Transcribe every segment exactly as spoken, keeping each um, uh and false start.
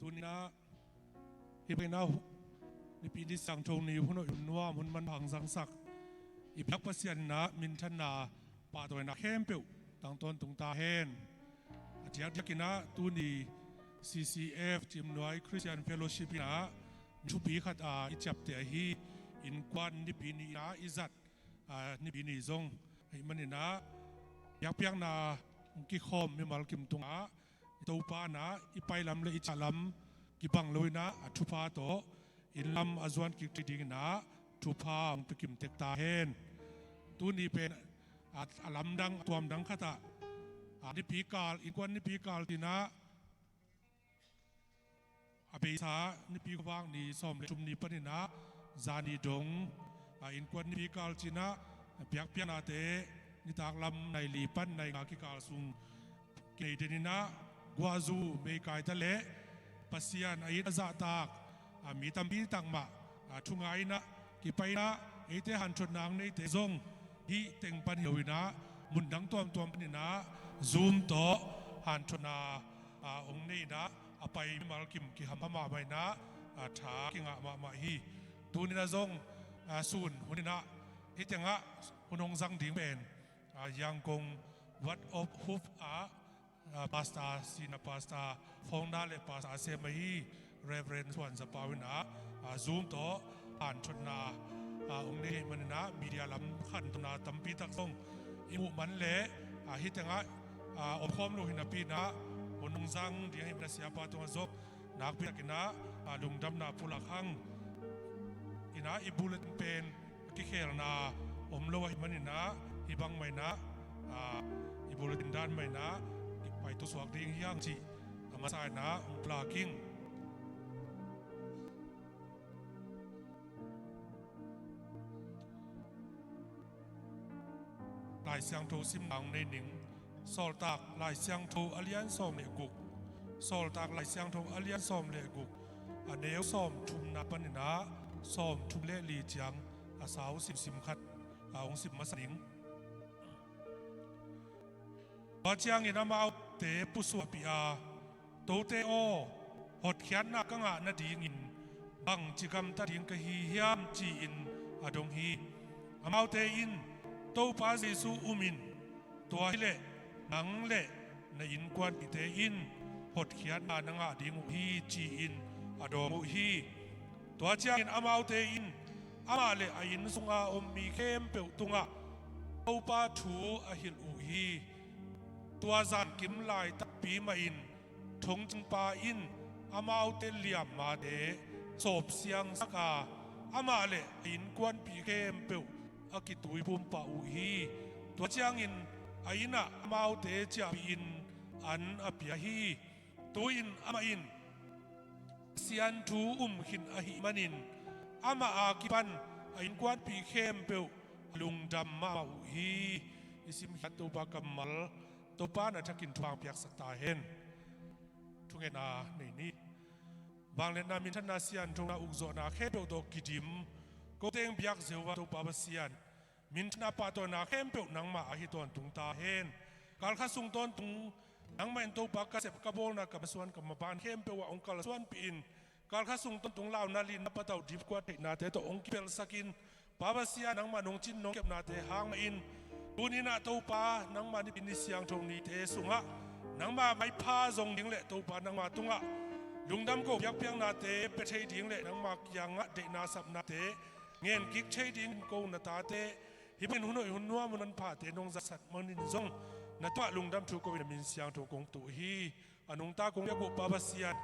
Tuni-in ah hih bangin ah nipi ni siangtho ni hun hoih hun nuam hun manpha hong zangsak i biak Pasian in ah minthanna pahtawina khempeuh tang tawntung ta hen. A diakdiakin ah tuni C C F Cimnuai Christian Fellowship in ah thupi khat a i ciapteh ahi innkuan nipi ni in ah i zat a nipi ni zong ahih manin ah biakpiakna hong kikhawm mimal kim tungah i Topa in ah i pailam le i ciahlam kibang lo in ah a thupha tawh inn lam a zuan kik thei dingin ah thupha hong pia kim tek ta hen. Tuni pen a, a lamdang a tuamdang khatah a nipi kal innkuan nipi kal ci-in ah a beisa nipi khuavak ni sawm le thum ni panin ah zani dong a innkuan nipi kal ci-in ah biakpiaknate nitak lam nai li pan nai nga kikal sung kinei den in ah guahzu meikai ta le Pasian a it a zahtak a mi tampi tak mah a thungai in ah kipai in ah eite hanthotna hong neite zong hih teng pan hi lo in ah mundang tuamtuam panin ah Zoom tawh hanthotna a hong nei in ah a pai mimal kim kihamham mahmah in ah a tha kingah mahmah hi. Tuni-in ah zong a sun hun in ah hih tengah hun hong zang ding pen a Yangon Word of Hope ah a pastor, senior pastor founder le pastor a sem ahi Reverend Suan Za Pau in ah a Zoom tawh hanthotna a hong nei ahih manin ah media lam hanthotna tampi tak zong i muh man le a hih tengah a omkhawm lo hi napi in ah hun hong zang ding ahih manin ah siapa tungah zong nakpi takin ah a lungdamna pulak hang. In ah i bulletin pen a kikhelna om lo ahih manin ah hih bang mah in ah a i bulletin dan mah in ah i paito suak ding hi hang cih a masa in ah hong pulak ing. Lai Siangtho simna hong nei ning. Sawltak Lai Siangtho a lian sawm le guk. Sawltak Lai Siangtho a lian sawm le guk a neu sawm thumna panin ah sawm thum le li ciang a sau simsim khat a hong sim masa ning. Tua ciangin amaute pusuahpih a, "Tote aw, hotkhiatna ka ngah nadingin bangci gamta ding ka hi hiam?" ci-in a dong hi. Amaute in, "Topa Jesu um in, tua hileh nang le na innkuanpihte in hotkhiatna na ngah ding uh hi," ci-in a dawng uh hi. Tua ciangin amaute in amah le a inn sunga om mi khempeuh tungah Topa thu a hilh uh hi. Tua zankim laitakpi mahin thongcingpa in amaute liammate sawpsiangsak a, amah le a innkuanpih khempeuh a kituipum pah uh hi. Tua ciangin a inn ah amaute ciahpihin an a pia hi. Tu-in amah in Pasian thu um khin ahih manin amah a kipan a innkuanpih khempeuh a lungdam mahmah uh hi. I simkhiat Topa kammal Topa na thakin thupha piaksak ta hen. Thungetna nei ni. Vangliatna minthanna sianthona ukzawhna khempeuh tawh kidim ko teng biak Jehovah Topa Pasian, minthanna pahtawina khempeuh nangmah ahi tawntung ta hen. Kalkhat sung tawntung nangmah in Topa ka sep ka bawlna ka masuan ka maban khempeuh ah hong kalsuanpih in, kalkhat sung tawntung launa lina patauh dipkuat theihnate tawh hong kipelsak in, Pa Pasian nangmah nong cin nong kepnate hang mah in, tuni-in ah Topa nangmah nipi ni siangtho nite sungah nangmah maipha zong ding le Topa nangmah tungah lungdam ko biakpiaknate pia thei ding le nangmah kiangah deihna sapnate ngen kik thei dingin ko na tate, hih bangin hun hoih hun nuam hun manphate nong zasak manin zong na tungah lungdam thu ko in na min siangtho kong tuh hi. A nungta kong biak uh Pa Pasian,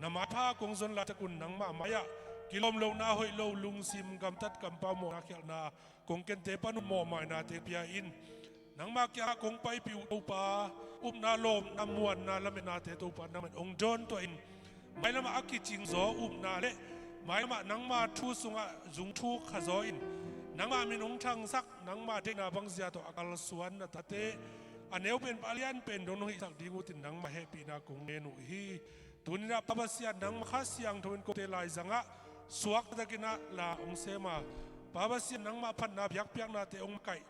na maipha kong zon laitakun nangmah mai-ah kilawm lohna hoih lo lungsim gamtat kampau mawhna khialhna kong kente pan uh mawhmaina teng pia in, nangmah kiangah kong paipih uh Topa, upna lawpna muanna lametnate Topa nangmah in hong dawntuah in, mailamah a kicingzaw upna le mailamah nangma thu sungah zung thuk khazaw in, nangmah min hong thangsak, nangmah deihna bangzia tawh a kalsuan na tate a neu pen a lian pen dong nong hihsak ding uh tin nangmah hehpihna kong ngen uh hi. Tuni-in ah Pa Pasian nangmah Kha Siangtho in kote laizangah suaktakin ah la hong sem a, Pa Pasian nangmah phatna biakpiaknate hong makaih,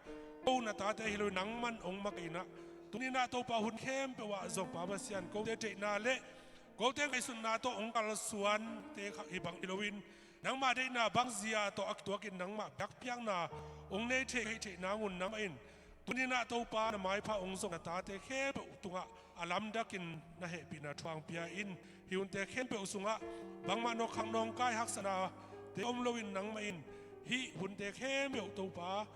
ko na tate hi lo in nangman hong makaih in ah, tuni-in ah Topa hun khempeuh ah zong Pa Pasian kote deihna le Kote ngaihsutna tawh hong kalsuante kha hi bang hi loin, nangmah deihna bangzia tawh a kituakin nangmah biakpiakna hong nei thei ka hih theih nangun nangmah in tuni-in ah Topa na maipha hong zong na tate khempeuh tungah a lamdakin na hehpihna thuang pia in. Hih hunte khempeuh sungah bangmah nawkkhak nawngkai haksatnate om loin nangmah in hih hunte khempeuh Topa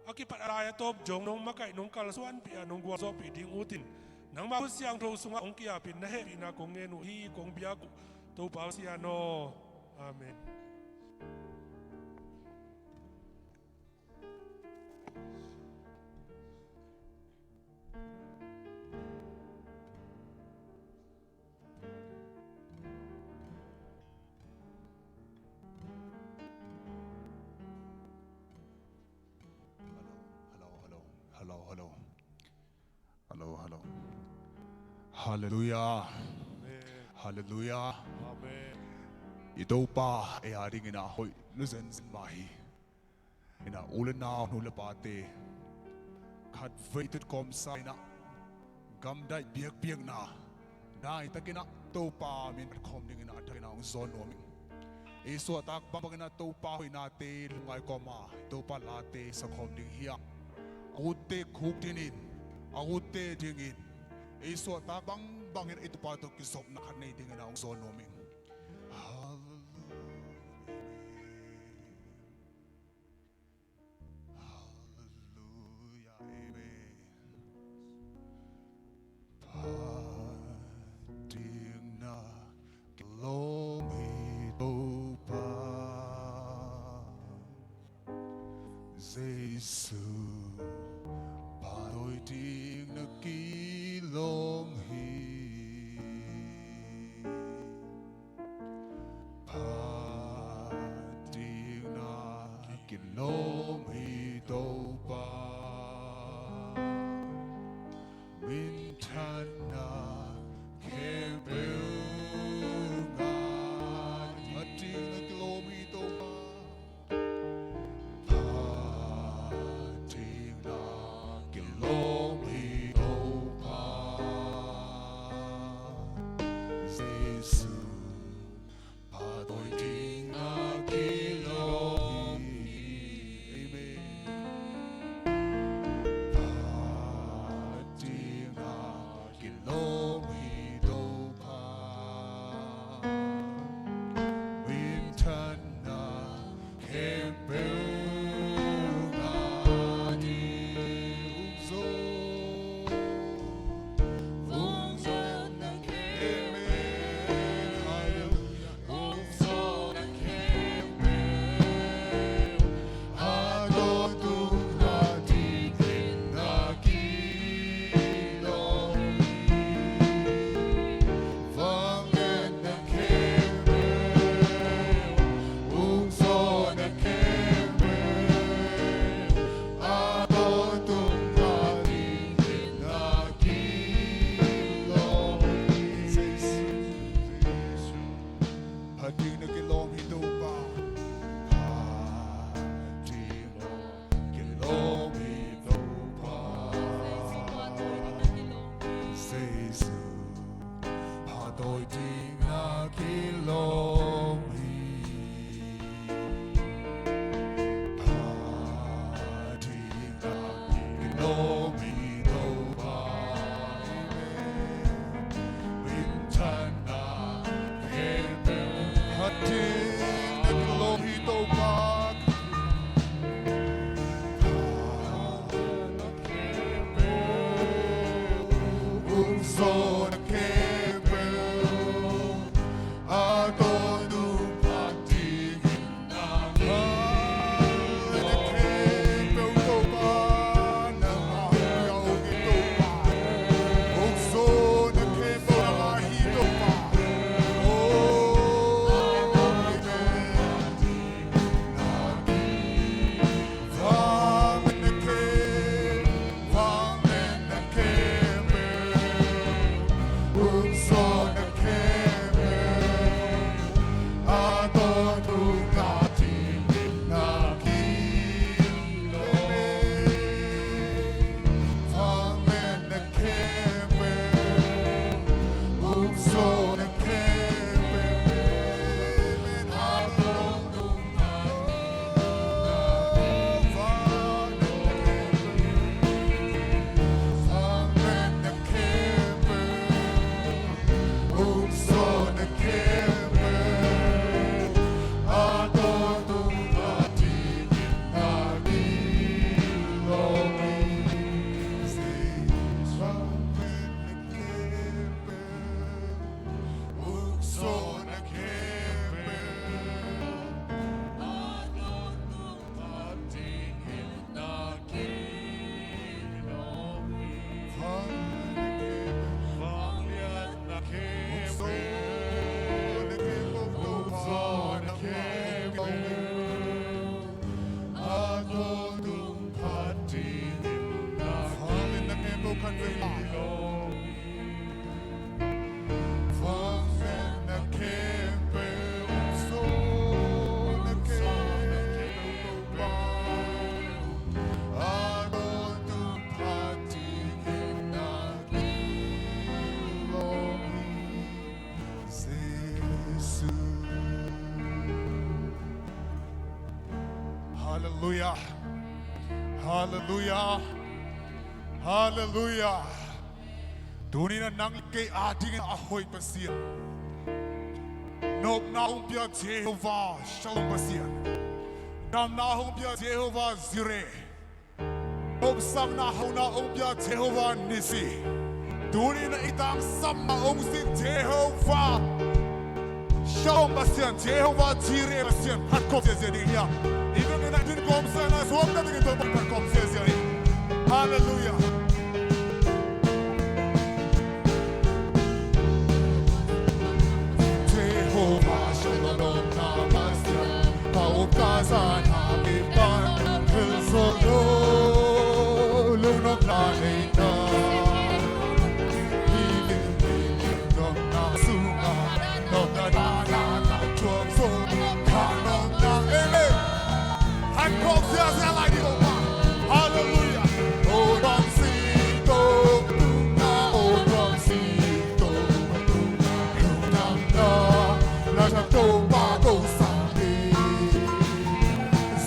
a kipat a lai a tawp zong nong makaih nong kalsuanpih a nong gualzawhpih ding utin nangmah khut siangtho sungah hong ki-apin na hehpihna kong ngen uh hi, kong biak uh Topa Pasian aw. Amen. Hello, hello, hello. Hello, hello. Halleluiah. Amen. Halleluiah. Amen. I Topa ei a dingin a hoih lua zenzen mah hi. Ina u le nau, nu le pate, khatvei tut kawmsa ina gamdaih biakpiakna nai takin ah Topa min phat khawm dingin a thakin ah hong zawn nuam ing. Ei suahtak bangbangin ah Topa hoihnate lungngai kawma Topa late sa khawm ding hi a, a utte khuk dingin, a utte dingin ei suahtak bangbangin ei Topa tawh kizopna khat nei dingin ah hong zawn nuam ing. Halleluiah. Halleluiah, amen. Phat ding na kilawm hi Topa Jesu, phat tawi ding na kilawm hi. Phat ding na kilawm hi Topa, minthanna khempeuh ngah ding. Phat ding na kilawm hi Topa. Phat ding na kilawm hi Topa, Jesu, phat tawi ding na kilawm hi. Amen. Phat ding na kilawm hi Topa, minthanna khempeuh ngah ding. Hong zawn, hong zawn na khempeuh, halleluiah. Hong zawn na khempeuh a tawntung ngah dingin na kilawm hi. Vangliatna khempeuh, hong zawn na khempeuh a tawntung ngah dingin na kilawm hi. Phat ding na kilawm hi Topa. Phat ding na kilawm hi Topa. Jesu, phat tawi ding na kilawm hi. Phat ding na kilawm hi Topa. Minthanna khempeuh, phat ding na kilawm hi Topa. Phat ding na khempeuh, hong zawn na khempeuh a tawntung phat dingin na kilawm hi Topa. Nangmah hong pia uh hi Topa. Hong zawn na khempeuh nangmah hi Topa. Oh, amen. Vangliatna khempeuh, vangliatna khempeuh, hong zawn na khempeuh a tawntung ngah dingin na kilawm hi. Vangliatna khempeuh, hong zawn na khempeuh Halleluiah. Halleluiah. Halleluiah. Tuni-in ah nang le kei adingin a hoih Pasian, nopna hong pia Jehovah Shalom Pasian, damna hong pia Jehovah Jireh, nopsakna hauna hong pia Jehovah Nissi. Tuni-in ah i tangsapna hong sik Jehovah Shalom Pasian, Jehovah Jireh Pasian, phat khawm ziahziah ding hi hang. I biakinn ah din kawmsakna suakta dingin Topa phat khawm ziahziah hi. Halleluiah. Jehovah Shalom, nopna Pasian, ka up ka za na kipan, thil zo lo, lungnopna nei ta. Hi lim, hi lim, nopna sungah, nopna na na na thuak zo, ka nopna, amen. Hang khawm ziahziah lai ni Topa. Halleluiah. O nuam singtawng tungah, o nuam singtawng tungah, lungdamna na ciang Topa kong sak hi.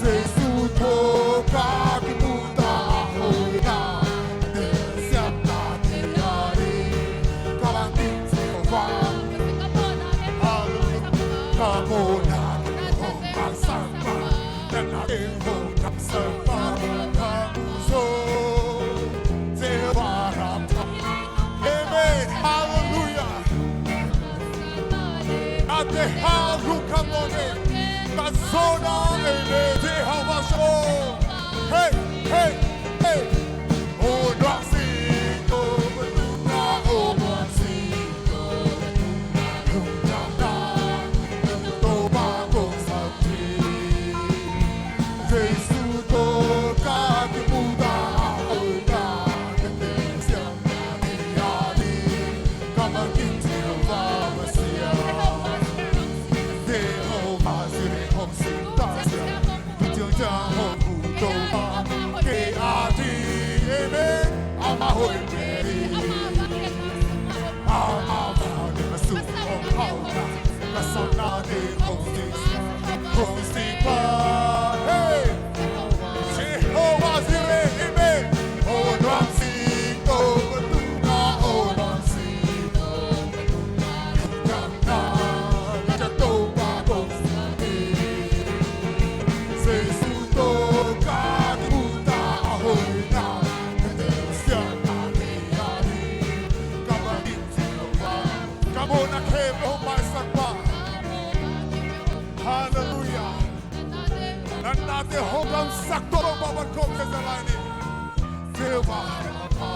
Jesu tawh ka kimu ta a, hoihna siamna thei a ding, ka bangkim Jehovah. Halleluiah. Ka mawhna hong mansak pa, na na teng hong damsak pa, ka mu zo Jehovah Rapha. Amen. Halleluiah. Ate hau lungkham mawh ne. Ka zo na, amen. Jehovah Shalom. Hey, hey, hey. O nuam singtawng tungah, o nuam singtawng tungah, lungdamna Topa kong sak hi. Jesu tawh ka kimu ta a, hoihna na teng siamna thei a ding, ka bangkim Jehovah Messiah. Jehovah Jireh hong sing ta ciang, tu ciangciang hong hu Topa kei a ding. Amen. Amah hoih pen hi. Amah vangliatna sungah hong hauh na, ka sawlna teng hong sing, hong sing pa. Hey! Jehovah Jireh, amen. O nuam singtawng tungah, o nuam singtawng tungah, lungdamna na ciang Topa kong sak hi. Jesu tawh ka kimu ta a, hoihna na teng siamna thei a ding, ka bangkim Jehovah. Ka mawhna khempeuh hong maisak pa. Halleluiah. Na nate hong damsak tawh Topa phat khawm ziahziah lai ni. Jehovah Rapha.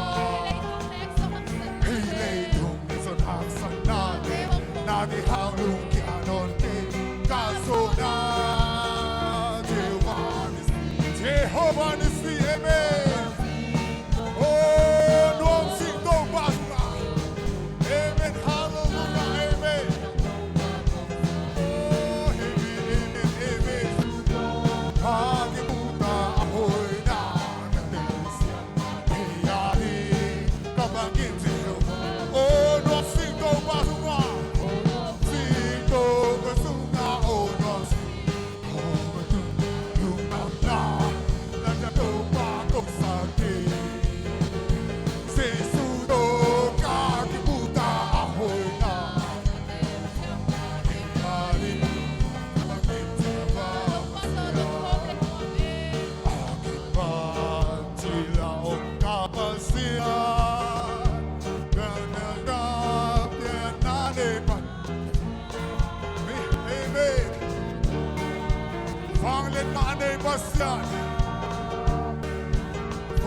Hih leitung zon haksatna, nate hang lungkia nawn kei, ka zo na Jehovah Nissi. Jehovah Nissi, amen. O nuam singtawng Topa sungah. Amen. Halleluiah. Amen. O, amen, amen, amen. Ka kimu ta a, hoihna na teng siamna thei a ding, ka bangkim Jehovah. O nuam singtawng Topa sungah, singtawng Topa sungah, o nuam singtawng tungah, lungdamna na ciang Topa kong sak hi. Jesu tawh ka kimu ta a, hoihna Amen. Vangliatna nei Pasian. O,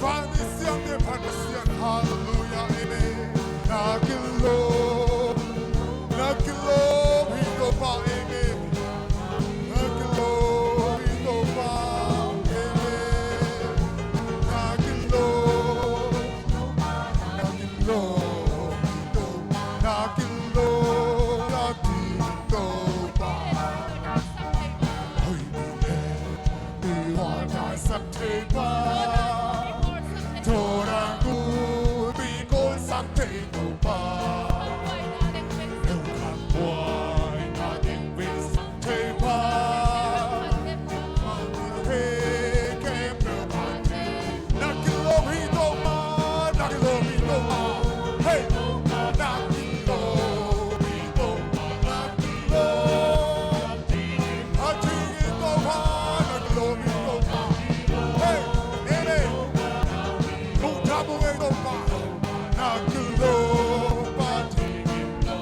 van i siam ding phat Pasian. Halleluiah. Amen. Na kilawm, na kilawm hi Topa. Amen. Na kilawm hi Topa. Amen. Na kilawm, na kilawm hi Topa. Na kilawm, na kilawm hi Topa. Hoih ni e. Tua na sak thei pa, tua na ku mi ko sak thei Topa. Eu kan buai na ding vi sak thei pa.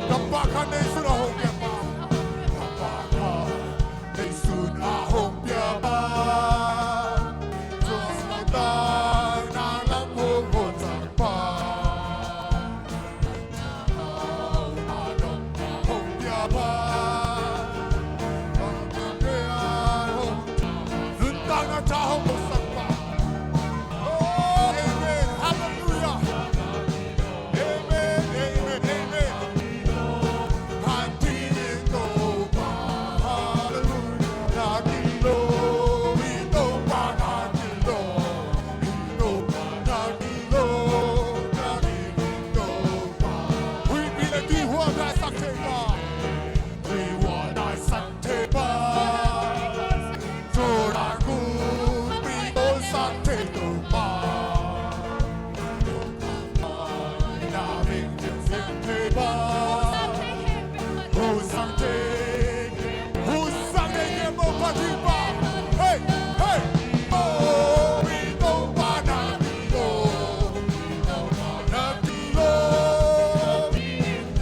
Ka Pa khat nei sun a hong pia pa. Ka Pa khat nei sun a hong pia pa. Tua sawltak na lam hong hon sak pa. Hong pia pa. Nuntakna tha hong hon sak pa. Oh, amen. Hallelujah. Amen, amen, amen. Hallelujah.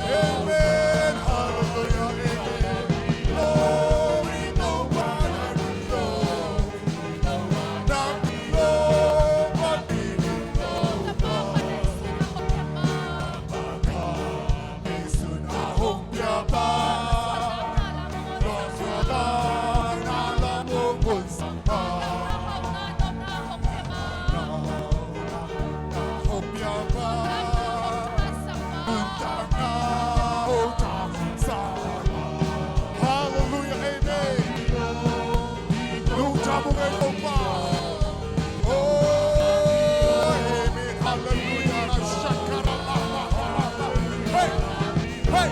Amen. Hallelujah. Amen. Glory to God. Hallelujah, amen. Lungtang bek Topa. Oh, amen. Hallelujah. Hey, hey.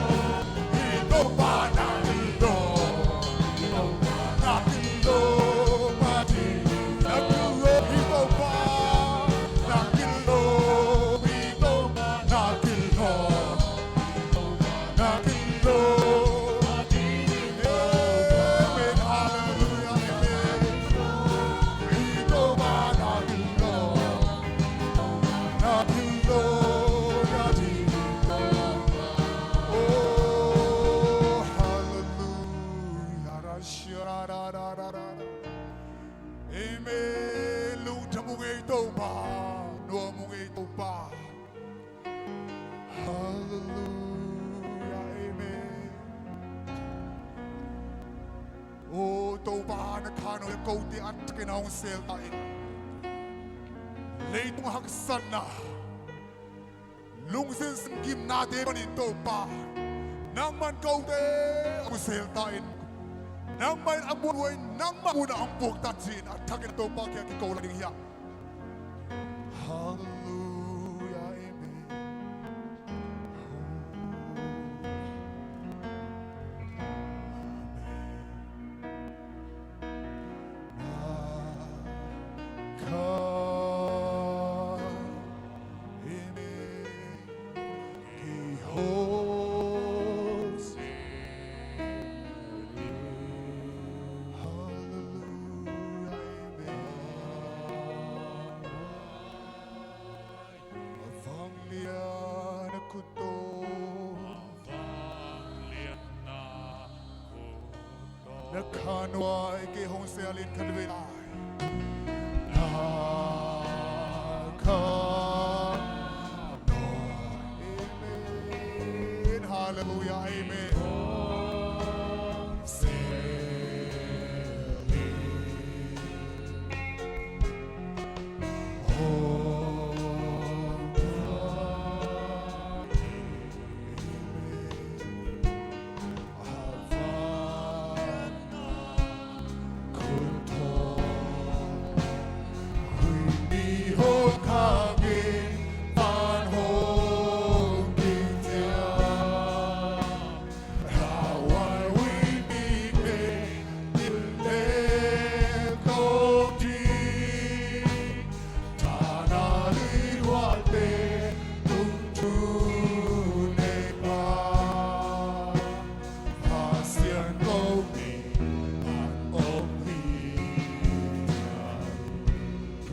Amen. Lungtang bek Topa. Nuam bek Topa. Hallelujah. Amen. O Topa, na khan uh le kote a thakin hong sel ta in. Leitung haksatna, lungsim gimnate panin Topa, nangman kote hong sel ta in. Nangmah in a muan uh in, nangmah mun ah hong puak ta in, a thakin Topa kiang kiko lai ding hi hang. Hallelujah, amen. Hallelujah, amen. A vanglian a khut tawh. Na khan uh a kei hong sel in khat vei lai. Na khan uh. Amen. Hallelujah. Amen. Hong sel in. Hong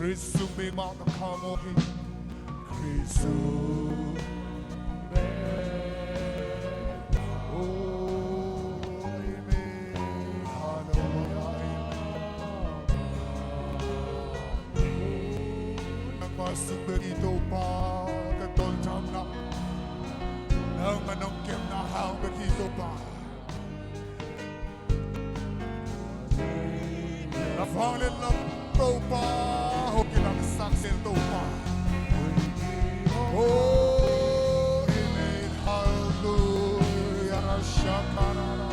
Khrih sung bek mah ka kha mawk hi. Khrih sung Sung bek hi Topa, ka tolthamna, nangmah nong kepna hang bek hi Topa. Na vanglian lam Topa, hong kilangsak zel Topa. Oh, amen. Hallelujah. Rashakarara.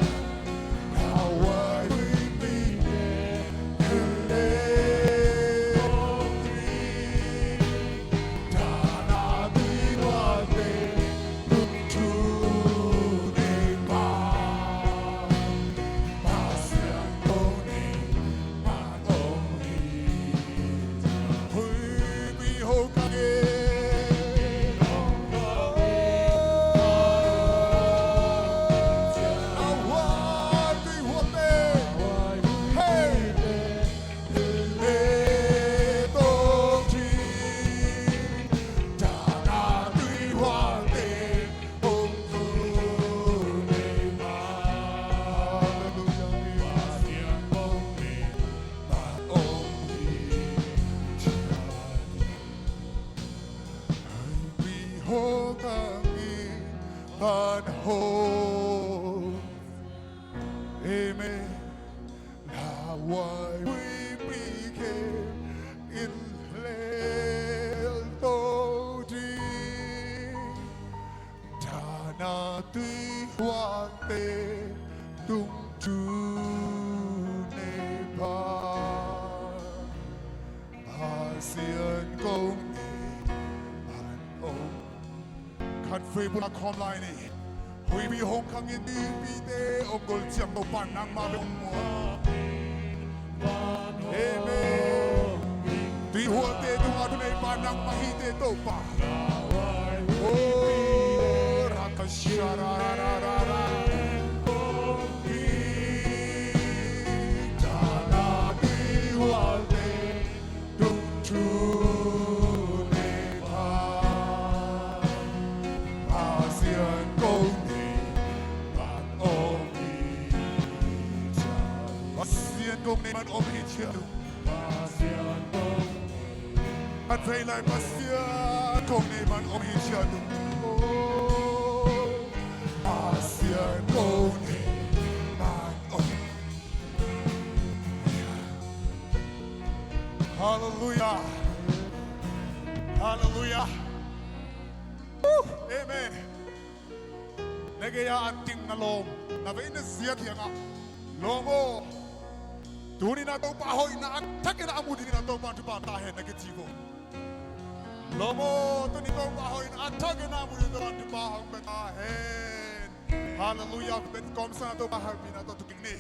Amen. Lawai wi pi ke in lel to di. Dana tui huate tung tu ne pa. Pasian kong ne man ong. Khat vei bula khawm lai ni. Huipi hong khangin tuipite ong gol ciam Topa nangmah bek ong muak. Amen. Tuihuate tungah tunei pa nangmah hite Topa. Oh, rakasharararara. Dana tuihuate tung tu ne pa. Pasian kong ne man ong hi ciat. Pasian kong ne man ong hi ciat. Pasian kong ne. Khat vei lai Pasian kong ne man ong hi ciat. Pasian kong ne man ong. Halleluiah. Halleluiah. Woo! Amen. Na gei-ah a ding na lawm, na vei na zia kiangah, lawm aw, tuni-in ah Topa hoihna a thakin ah a mu dingin ah Topa thupha ta hen na kici vo. Lawm aw, tuni Topa hoihna a thakin ah a mu dingin Topa thupha hong pia ta hen. Halleluiah. Bek kawmsan ah Topa hehpihna tawh tu kik ni.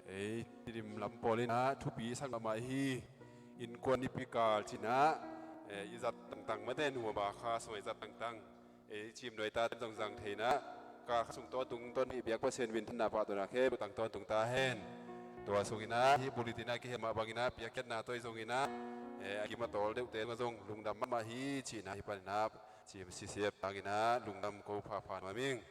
Ei, Tedim lam pawl in ah thupi sak mahmah hi. Innkuan nipi kal ci-in ah, eh, i zat tangtang mate, nu a ba kha sung i zat tangtang. Ei, cimnuai taten zong zang thei-in ah, kal khat sung tawntung tawnpi biak Pasian minthanna pahtawinak he butang tawntung ta hen. Tua sungin ah hih bulletin ah kihelh mah bangin ah piakkhiatna tawh i zongin ah, eh, a kim a tawl deuhte zong lungdam mahmah hi ci-in ah hih panin ah ci sisiap tangin ah lungdam ko phapha nuam ing.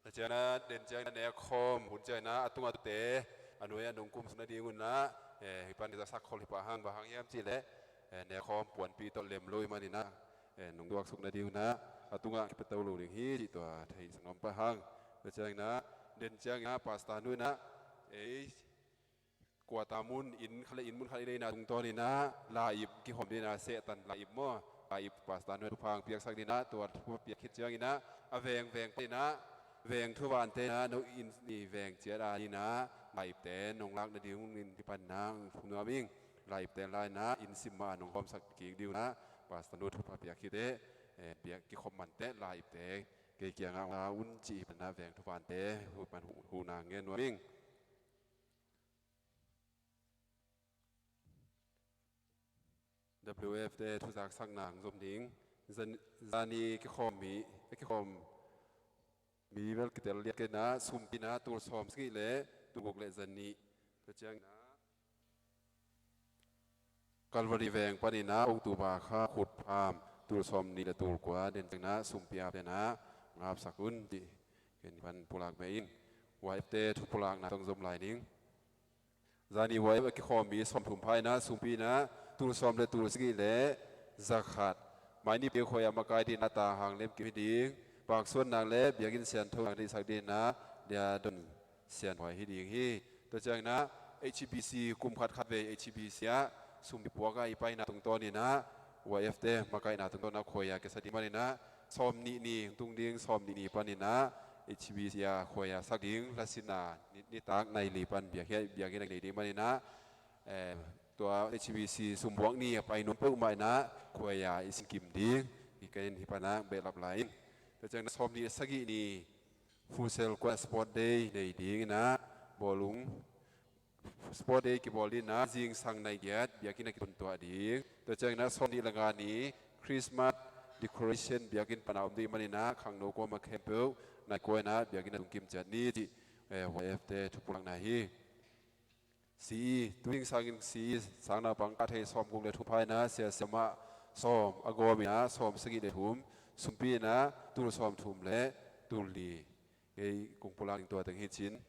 A ciangin ah, den ciangin ah, nek khawm hun ciangin ah, a tungah a tute a nuai-ah nong kumsuk nadingun ah, eh, hih pan i za sak khol hi pah hang, bang hang hiam cih leh, eh, nek khawm puanpi tawh lem lo ahih manin ah, eh, nong tuaksuk nadingun ah, a tungah kipia to lo ding hi cih tua thei sak nuam pah hang. A ciangin ah, den ciangin ah, pastor nu in ah, ei, quarter mun, inn khat le inn mun khat i neihna tungtawnin ah, la-ip kikhawm dingin ah, Satan la-ip maw, la-ip pastor nu in ah thupha hong piaksak dingin ah, tua thupha piak khit ciangin ah, a veng vengte in ah, veng thuvante in ah, no inn i veng ciat a dingin ah, la-ipte nong lak nadingun hih panin ah hong phung nuam ing. La-ipte la-in ah, inn sim mah nong khawmsak kik dingun ah, pastor nu thupha piak khit teh, eh, piak kikhop man teh, la-ipte kei kiangah hong la un cih hih panin ah, veng thuvante hih pan hu, huhna ngen nuam ing. W F te thuzaksakna hong zom ding. Zan-, zani kikhawm mi, a kikhawm mi bel kitel liat kei inah, sumpi inah tul sawm sagih le tul guk le zanih. Tua ciang inah Calvary veng panin ah October kha khut pham tul sawm nih le tul kua den ciang inah sumpi ap inah ngapsak un cih ken pan pulak mah ing. Y F te thu pulakna tawh zom lai ning. Zani Y F a kikhawm mi sawmthum pha inah sumpi inah tul sawm le tul sagih le zakhat. Mai Nipi khuai ah makai ding inah Tang Hang Lem Kim hi ding. Paksuannak le biakinn siangtho deihsak ding inah Lia Don Sian Huai hi ding hi. Tua ciang inah H B C kum khat khat vei H B C ah sumpi puak ah i paina tungtawn inah Y F te makaihna tungtawn ah khuai ah kisa ding man inah sawm nih ni tung ding, sawm nih ni pan inah H B C ah khuai ah sak ding, lasinna ni, nitak nai li pan biakhiat biakinn ah nei ding man inah, eh, tua H B C sumbuak ni a pai nung peuhmah inah khuai ah i sin kim ding hi. Ken hih pan ah behlap lai ing. Tua ciang inah sawm nih sagih ni Futsal Kuan Sport Day nei ding inah bawlung Sport Day kibawl ding inah zingsang nai giat biakinn ah kitun tuah ding. Tua ciang inah sawm nih le nga ni Christmas decoration biakinn pan ah om ding man inah khangno kuamah khempeuh nai kua inah biakinn ah tungkim ciat ni cih, eh, Y F te thu pulakna hi. C E, tu zingsang in C E sang naupang kah thei sawm guk le thum pha inah sia siamah sawm a gawm inah sawm sagih le thum, sumpi inah tul sawm thum le tul li. Kei kong pulak ding tua teng hi cin.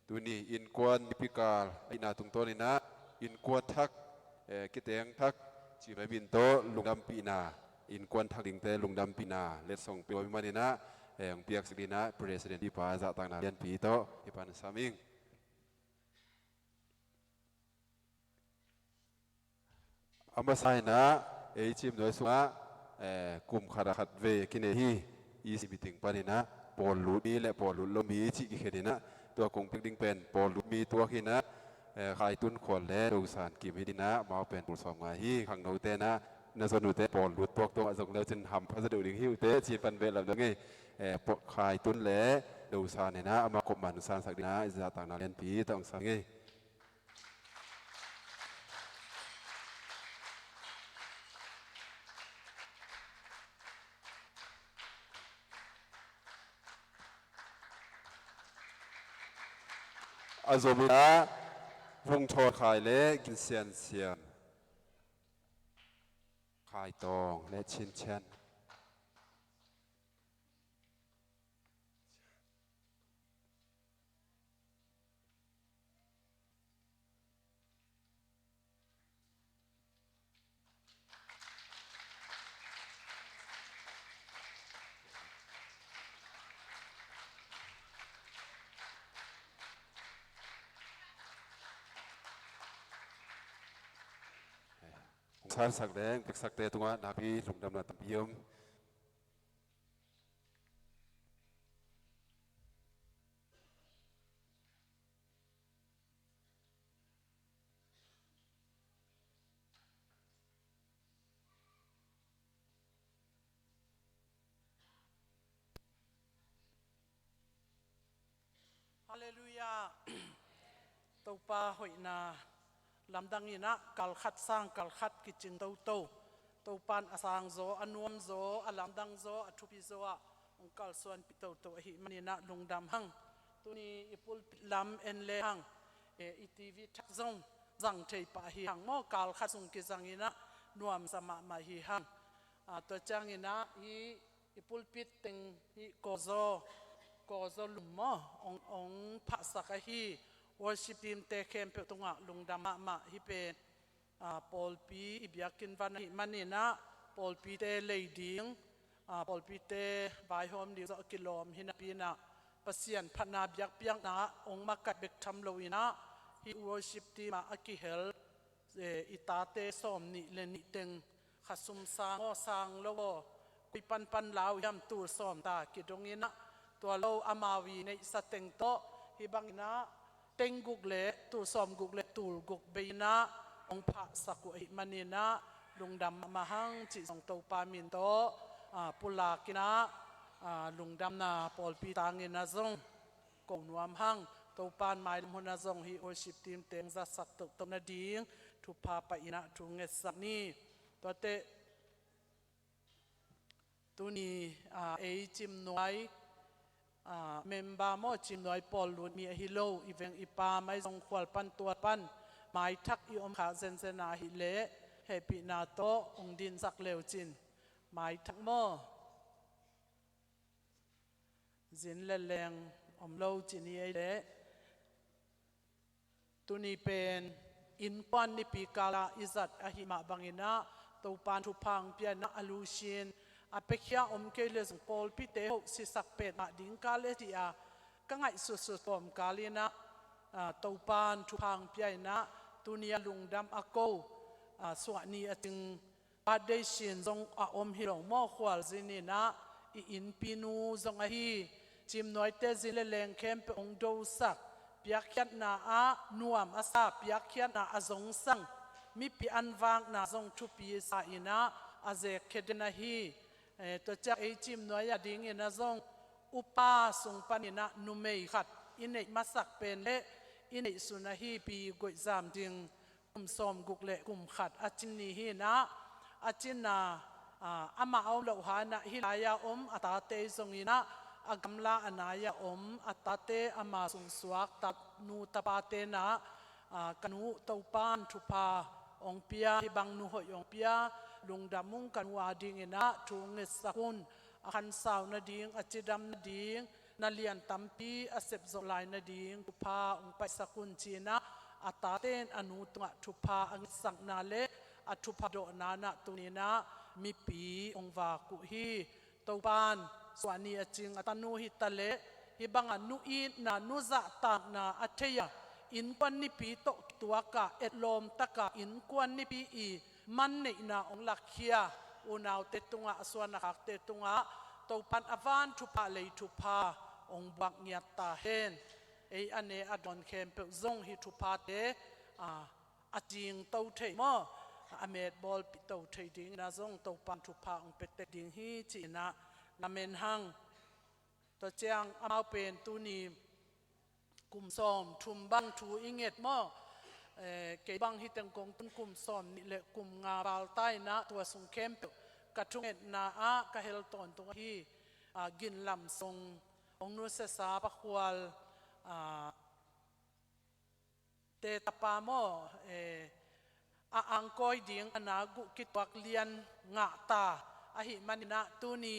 Tuni innkuan nipikal a hihna tungtawn inah innkuan thak, eh, kiteng thak cih mai min tawh lungdampihna, innkuan thak dingte lungdampihna letsong pia man inah, eh, hong piaksak ding inah President pipa zahtakna lianpi tawh hih pan sam ing. A masa inah ei cimnuai sungah, eh, kum khat ah khat vei a kinei hi. E C meeting pan inah pawl lut mi le pawl lut lo mi cih kikhen inah tua kong piak ding pen pawl lut mi tuak inah, eh, Khaitun khual le Dosan kim hi ding inah amau pen tul sawm nga hi. Khangnote inah na zon uhte pawl lut tuak tuak a zong le cin hampha zaw deuh ding hi uhte cin pan behlap dong ei. Eh, Khaitun le Dosan inah amau kop man sansak ding inah zahtakna lianpi tawh hong sam ing ei. A zom inah Vung Thawn Khai le Gin Sian Siam, Khai Tawng le Chin Chan. Hong sansak le hong piaksakte tungah nakpi lungdamna tampi om. Halleluiah. Topa hoihna lamdang inah kalkhat sang kalkhat kicing toto. Topan a sangzaw, a nuamzaw, a lamdangzaw, a thupizaw ah hong kalsuanpih toto ahih man inah lungdam hang. Tuni i pulpit lam en le hang, eh, i T V thak zong zang thei pah hi hang maw, kalkhat sung kizang inah nuamsa mahmah hi hang. Ah, tua ciang inah hih i pulpit teng hih kawzaw, kawzaw lum maw, hong, hong phahsak ahi worship team te khempeuh tungah lungdam mahmah. Hih pen, ah, pawlpi i biakinn van ahih man inah pawlpite lei ding, ah, pawlpite vaihawm ding zawh a kilawm hi napi inah Pasian phatna biakpiakna ah hong makaih bek tham lo inah hih worship team ah a kihel, eh, i tate sawm nih le nih teng kha sum sang aw, sang lo aw, koi panpan lau hiam, tul sawm ta kidong inah tua lo amau i neihsa teng tawh hih bang inah teng guk le tul sawm guk le tul guk bei inah hong phahsak uh ahih man inah lungdam mahmah hang cih zong Topa min tawh, ah, pulak inah, ah, lungdamna pawlpi tang inah zong ko nuam hang. Topan mailam hunah zong hih worship team teng zatsak tohtoh nading thupha pah inah thu ngetsak ni. Tuate Tuni, aa, ei Cimnuai, aa, member maw, Cimnuai pawl lut mi ahi lo, i veng i pam ahi zong khual pan tual pan maithak i om khak zenzen ahih leh hehpihna tawh hong dinsak le uh cin. Maithak maw? Zin le leng om lo cin hi ei leh. Tuni pen innkuan nipi kal ah i zat ahih mah bangin ah, Topa'n thupha hong pia in ah, a lusin a piakhia om kei leh zong pawlpite hoh sisak petmah ding kal e ci-a ka ngaihsutsut kawmkal in ah, aa, Topa'n thupha hong pia in ah, tuni a lungdam a ko, aa, suahni a cing birthday sin zong a om hi lo maw, khualzin in ah i innpinu zong ahi Cimnuaite zin le leng khempeuh hong dosak, piakkhiatna ah nuam a sa, piakkhiatna a zongsang, mipi anvakna zong thupi sa in ah a zekkhia den ahi. Eh, tua ciang ei Cimnuai a dingin ah zong upa sung panin ah numei khat i neih masak pen leh i neihsun ahi Pi Goih Zam Ding, kum sawmguk le kum khat a cin ni hi in ah, a cin a, aa, amah a om loh hang in ah hih lai-a om a tate zong in ah, a gamla a nai-a om a tate ama sung suak tanu tapate in ah, aa, ka nu Topa'n thupha hong pia, hih bang nu hoih hong pia, lungdam ung, ka nu a dingin ah thu ngetsak un, a khansau nading, a cidam nading, na lian tampi a sep zawh lai nading thupha hong paisak un ci in ah, a tate'n a nu tungah thupha a ngetsakna le a thupha dawhna in ah tuni in ah mipi hong vak uh hi. Topa'n suahni a cing a tanu hi ta leh, hih bang a nu itna, nu zahtakna a thei a, innkuan nipi tawh kituak a, etlawm tak a innkuan nipi i man neihna hong lakkhia unaute tungah, a suan a khakte tungah Topa'n a van thupha, lei thupha hong buak ngiat ta hen. Ei a ne a dawn khempeuh zong hih thuphate, aa, a cingto thei maw, a metbawlpihto thei dingin ah zong Topa'n thupha hong pia tek ding hi ci in ah lamen hang. Tua ciang amau pen tuni kum sawmthum bang thu i nget maw? Eh, kei bang hi teng kong tun kum sawmnih le kum nga val ta in ah, tua sung khempeuh ka thungetna ah ka hel tawntung ahi, aa, Ginlam sung hong nusiasa Pa Khual, aa, te tapa maw, eh, a angkawi ding a na guh kituak lian ngah ta ahih manin ah, tuni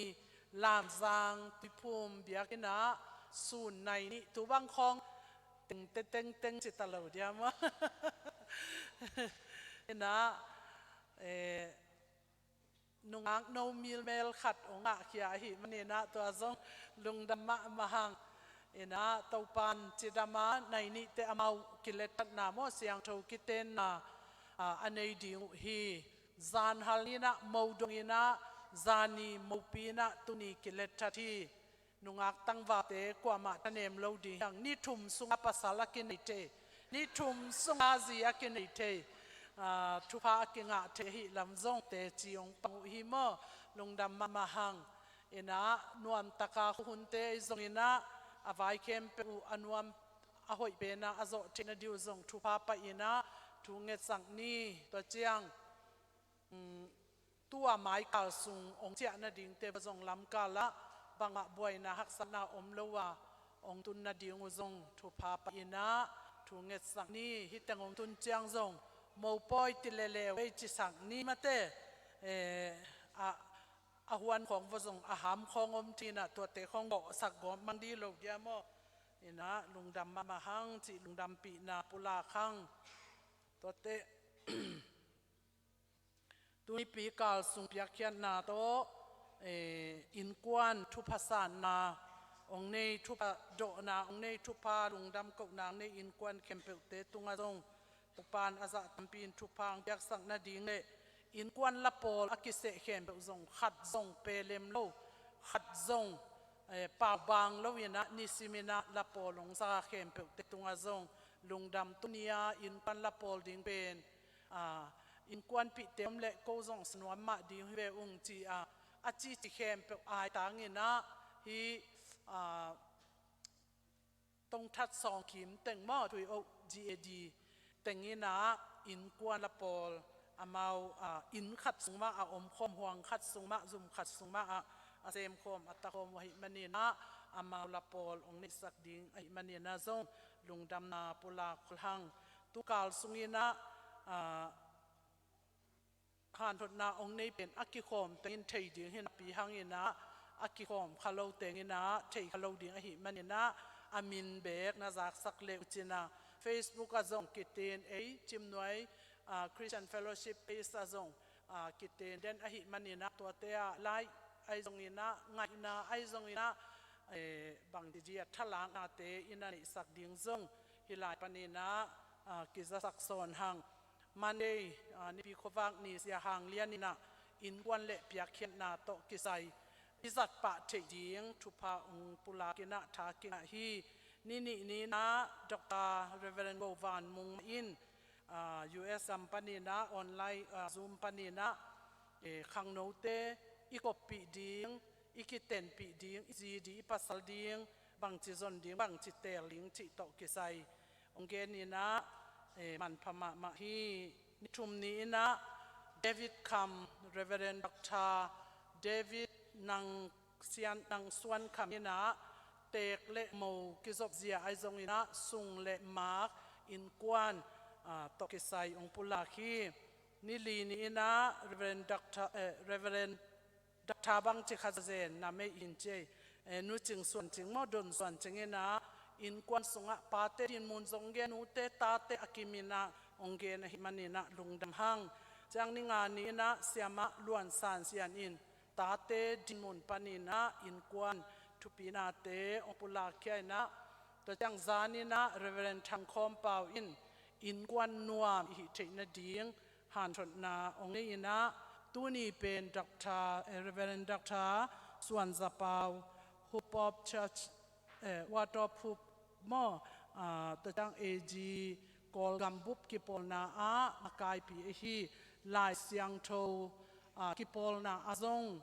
Lamzang Tuiphum biakinn ah sun nai nih, tu bang khawng teng te teng teng ci ta lo dia maw? In ah, eh, nungak no milmel khat hong ngahkhia ahih manin ah, tua zong lungdam mahmah hang. In ah, Topa'n cidam a, nai nihte amau kiletthatna maw, siangtho kitenna, aa, a nei ding uh hi. Zan hal ni in ah, mo dong in ah, zani mopi in ah tuni kiletthat hi. Nungak tangvalte kuamah thanem lo ding hi hang. Ni thum sungah pasal a kinei thei, ni thum sungah zi a kinei thei, aa, thupha a kingah thei ahih lam zong teci hong pang uh hi maw? Lungdam mahmah hang. In ah, nuamtaka khuhunte ahi zongin ah, a vai khempeuh uh a nuam a hoih pen ah a zawh theihna ding uh zong thupha pai in ah thu ngetsak ni. Tua ciang, um, tu-a maikal sung hong ciah nadingte va zong lamkal ah bangmah buaina haksatna om lo a hong tun nading uh zong thupha pai in ah thu ngetsak ni. Hih teng hong tun ciang zong mopawi ti leleu ei cisak ni mate. Eh, a, a huan khawng va zong a ham khawng om thei in ah, tuate khawng bawhsak gawp mang ding lo dia maw? In ah, lungdam mahmah hang cih lungdampihna pulak hang. Tuate tunipi kal sung piakkhiatna tawh, eh, innkuan thupha sanna hong nei, thupha dawhna hong nei, thupha lungdam kohna hong nei innkuan khempeuhte tungah zong Topa'n a zah tampi in thupha hong piaksak nading le innkuan lapawl a kiseh khempeuh zong khat zong pelem lo, khat zong, eh, paubaang lo in ah, nisim in ah lapawl hong sa khempeuhte tungah zong lungdam. Tuni-a innkuan lapawl ding pen, aa, innkuanpihte om leh ko zong sa nuam mah ding hi ve ung ci-a, a cici khempeuh aitang in ah, hih, aa, Tongthat Sawngkim teng maw, Tui-o G A D teng in ah innkuan lapawl amau, aa, inn khat sung mah a omkhawm, huang khat sung mah, zum khat sung mah ah a semkhawm, a takhawm uh ahih manin ah, amau la pawl hong neihsak ding ahih manin ah zong lungdamna pulak kul hang. Tukal sungin ah, ah, hanthotna hong nei pen a kikhawm tengin thei ding hi napi hangin ah, a kikhawm kha lo tengin ah thei kha lo ding ahih manin ah, a min beek na zaksak le uh cin ah, Facebook ah zong kiteen, ei Cimnuai, ah, Christian Fellowship page ah zong, ah, kiteen den ahih manin ah, tuate ah like ahi zongin ah, ngaihna ahi zongin ah, eh, bangci a thalaknate i na neihsak ding zong hih lai panin ah, ah, kizasak sawn hang. Monday, ah, Nipi khuavak ni Sia Hang Lian in ah innkuan le piakkhiatna tawh kisai i zat pah theih ding thupha hong pulakin ah tha kingah hi. Ni nih ni-in ah Doctor Reverend Go Van Mung in, ah, U S gam panin ah online, ah, Zoom panin ah, eh, khangnote i koppih ding, i kitenpih ding, i zi ding, i pasal ding, bangci zon ding, bangci teel ding cih tawh kisai hong genin ah, eh, manpha mahmah hi. Ni thum ni-in ah David Kham, Reverend Doctor David Nang Sian, Nang Suan Kham in ah teek le mo kizopzia ahi zongin ah sung le maak, innkuan, ah, tawh kisai hong pulak hi. Ni li ni-in ah Reverend Doctor, eh, Reverend Doctor bangci khat zen na mei in ci ei, eh, Nu Cing Suan Cing maw, Don Suan Cing in ah innkuan sungah pate dinmun zong gen, nute tate a kimin ah hong gen ahih manin ah lungdam hang. Ciang ni nga ni-in ah Siamah Luan San Sian in tate dinmun panin ah innkuan thupinate hong pulak khia in ah, tua ciang zan in ah Reverend Thang Khawm Pau in innkuan nuam i hih theih nading hanthotna hong nei in ah, tuni pen Doctor, eh, Reverend Doctor Suan Za Pau, Hope of Church, eh, Word of Hope maw, ah, tua ciang A G Kawlgam bup kipawlna ah a kaipi ahi, Lai Siangtho, ah, kipawlna ah zong,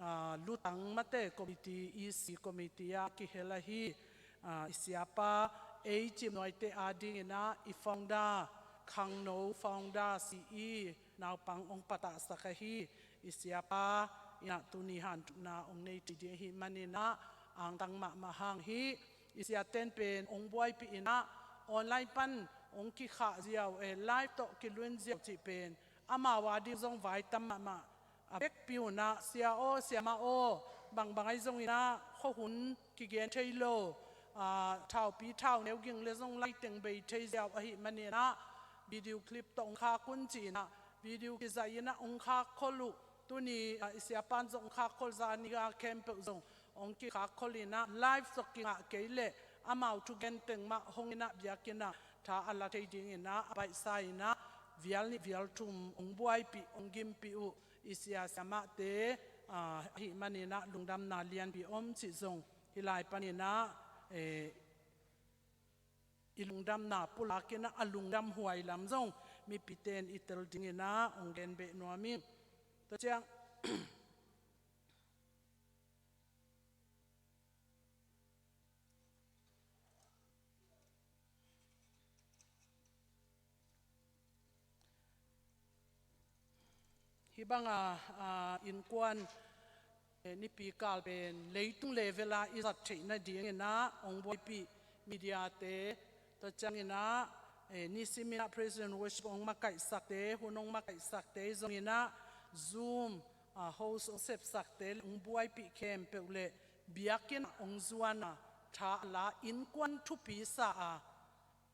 ah, lutang mate committee, E C committee ah kihel ahi, ah, i siapa, ei Cimnuaite adingin ah i founder, khangno founder, C E, naupang hong patahsak ahi i siapa in ah tuni hanthotna hong nei theih ding ahih manin ah angtang mahmah hang hi. I siaten pen hong buaipih in ah online pan hong kikhah ziau, eh, live tawh kilun ziau cih pen amau ading zong vaitam mahmah. A vekpi un ah, sia aw, siamah aw, bangbang ahi zongin ah khuahun kigen thei lo, ah, thaupi thauneu ging le zong laiteng bei thei ziau ahih manin ah video clip tawh hong khak un ci-in ah video kizaih in ah hong khak khol uh. Tuni, ah, i siapan zong hong khak khol, zani a khempeuh zong hong kikhak khol in ah live tawh kingah kei leh amau thugen teng mah hong in ah biakinn ah tha a la thei dingin ah a baihsa in ah vial nih vial thum hong buaipih, hong gimpih uh i sia siamahte, ah, ahih manin ah lungdamna lianpi om cih zong hih lai panin ah, eh, i lungdamna pulakin ah a lungdam huai lam zong mipite in i tel dingin ah hong gen beh nuam ing. Tua ciang hih banga, ah, innkuan, eh, nipi kal pen leitung level ah i zat theih nadingin ah hong buaipih mediate, tua ciangin ah, eh, nisimin ah praise and worship hong makaihsakte, hun hong makaihsakte zongin ah Zoom, ah, host hong sepsakte le hong buaipih khempeuh le biakinn ah hong zuan a, tha a la, innkuan thupi sa a,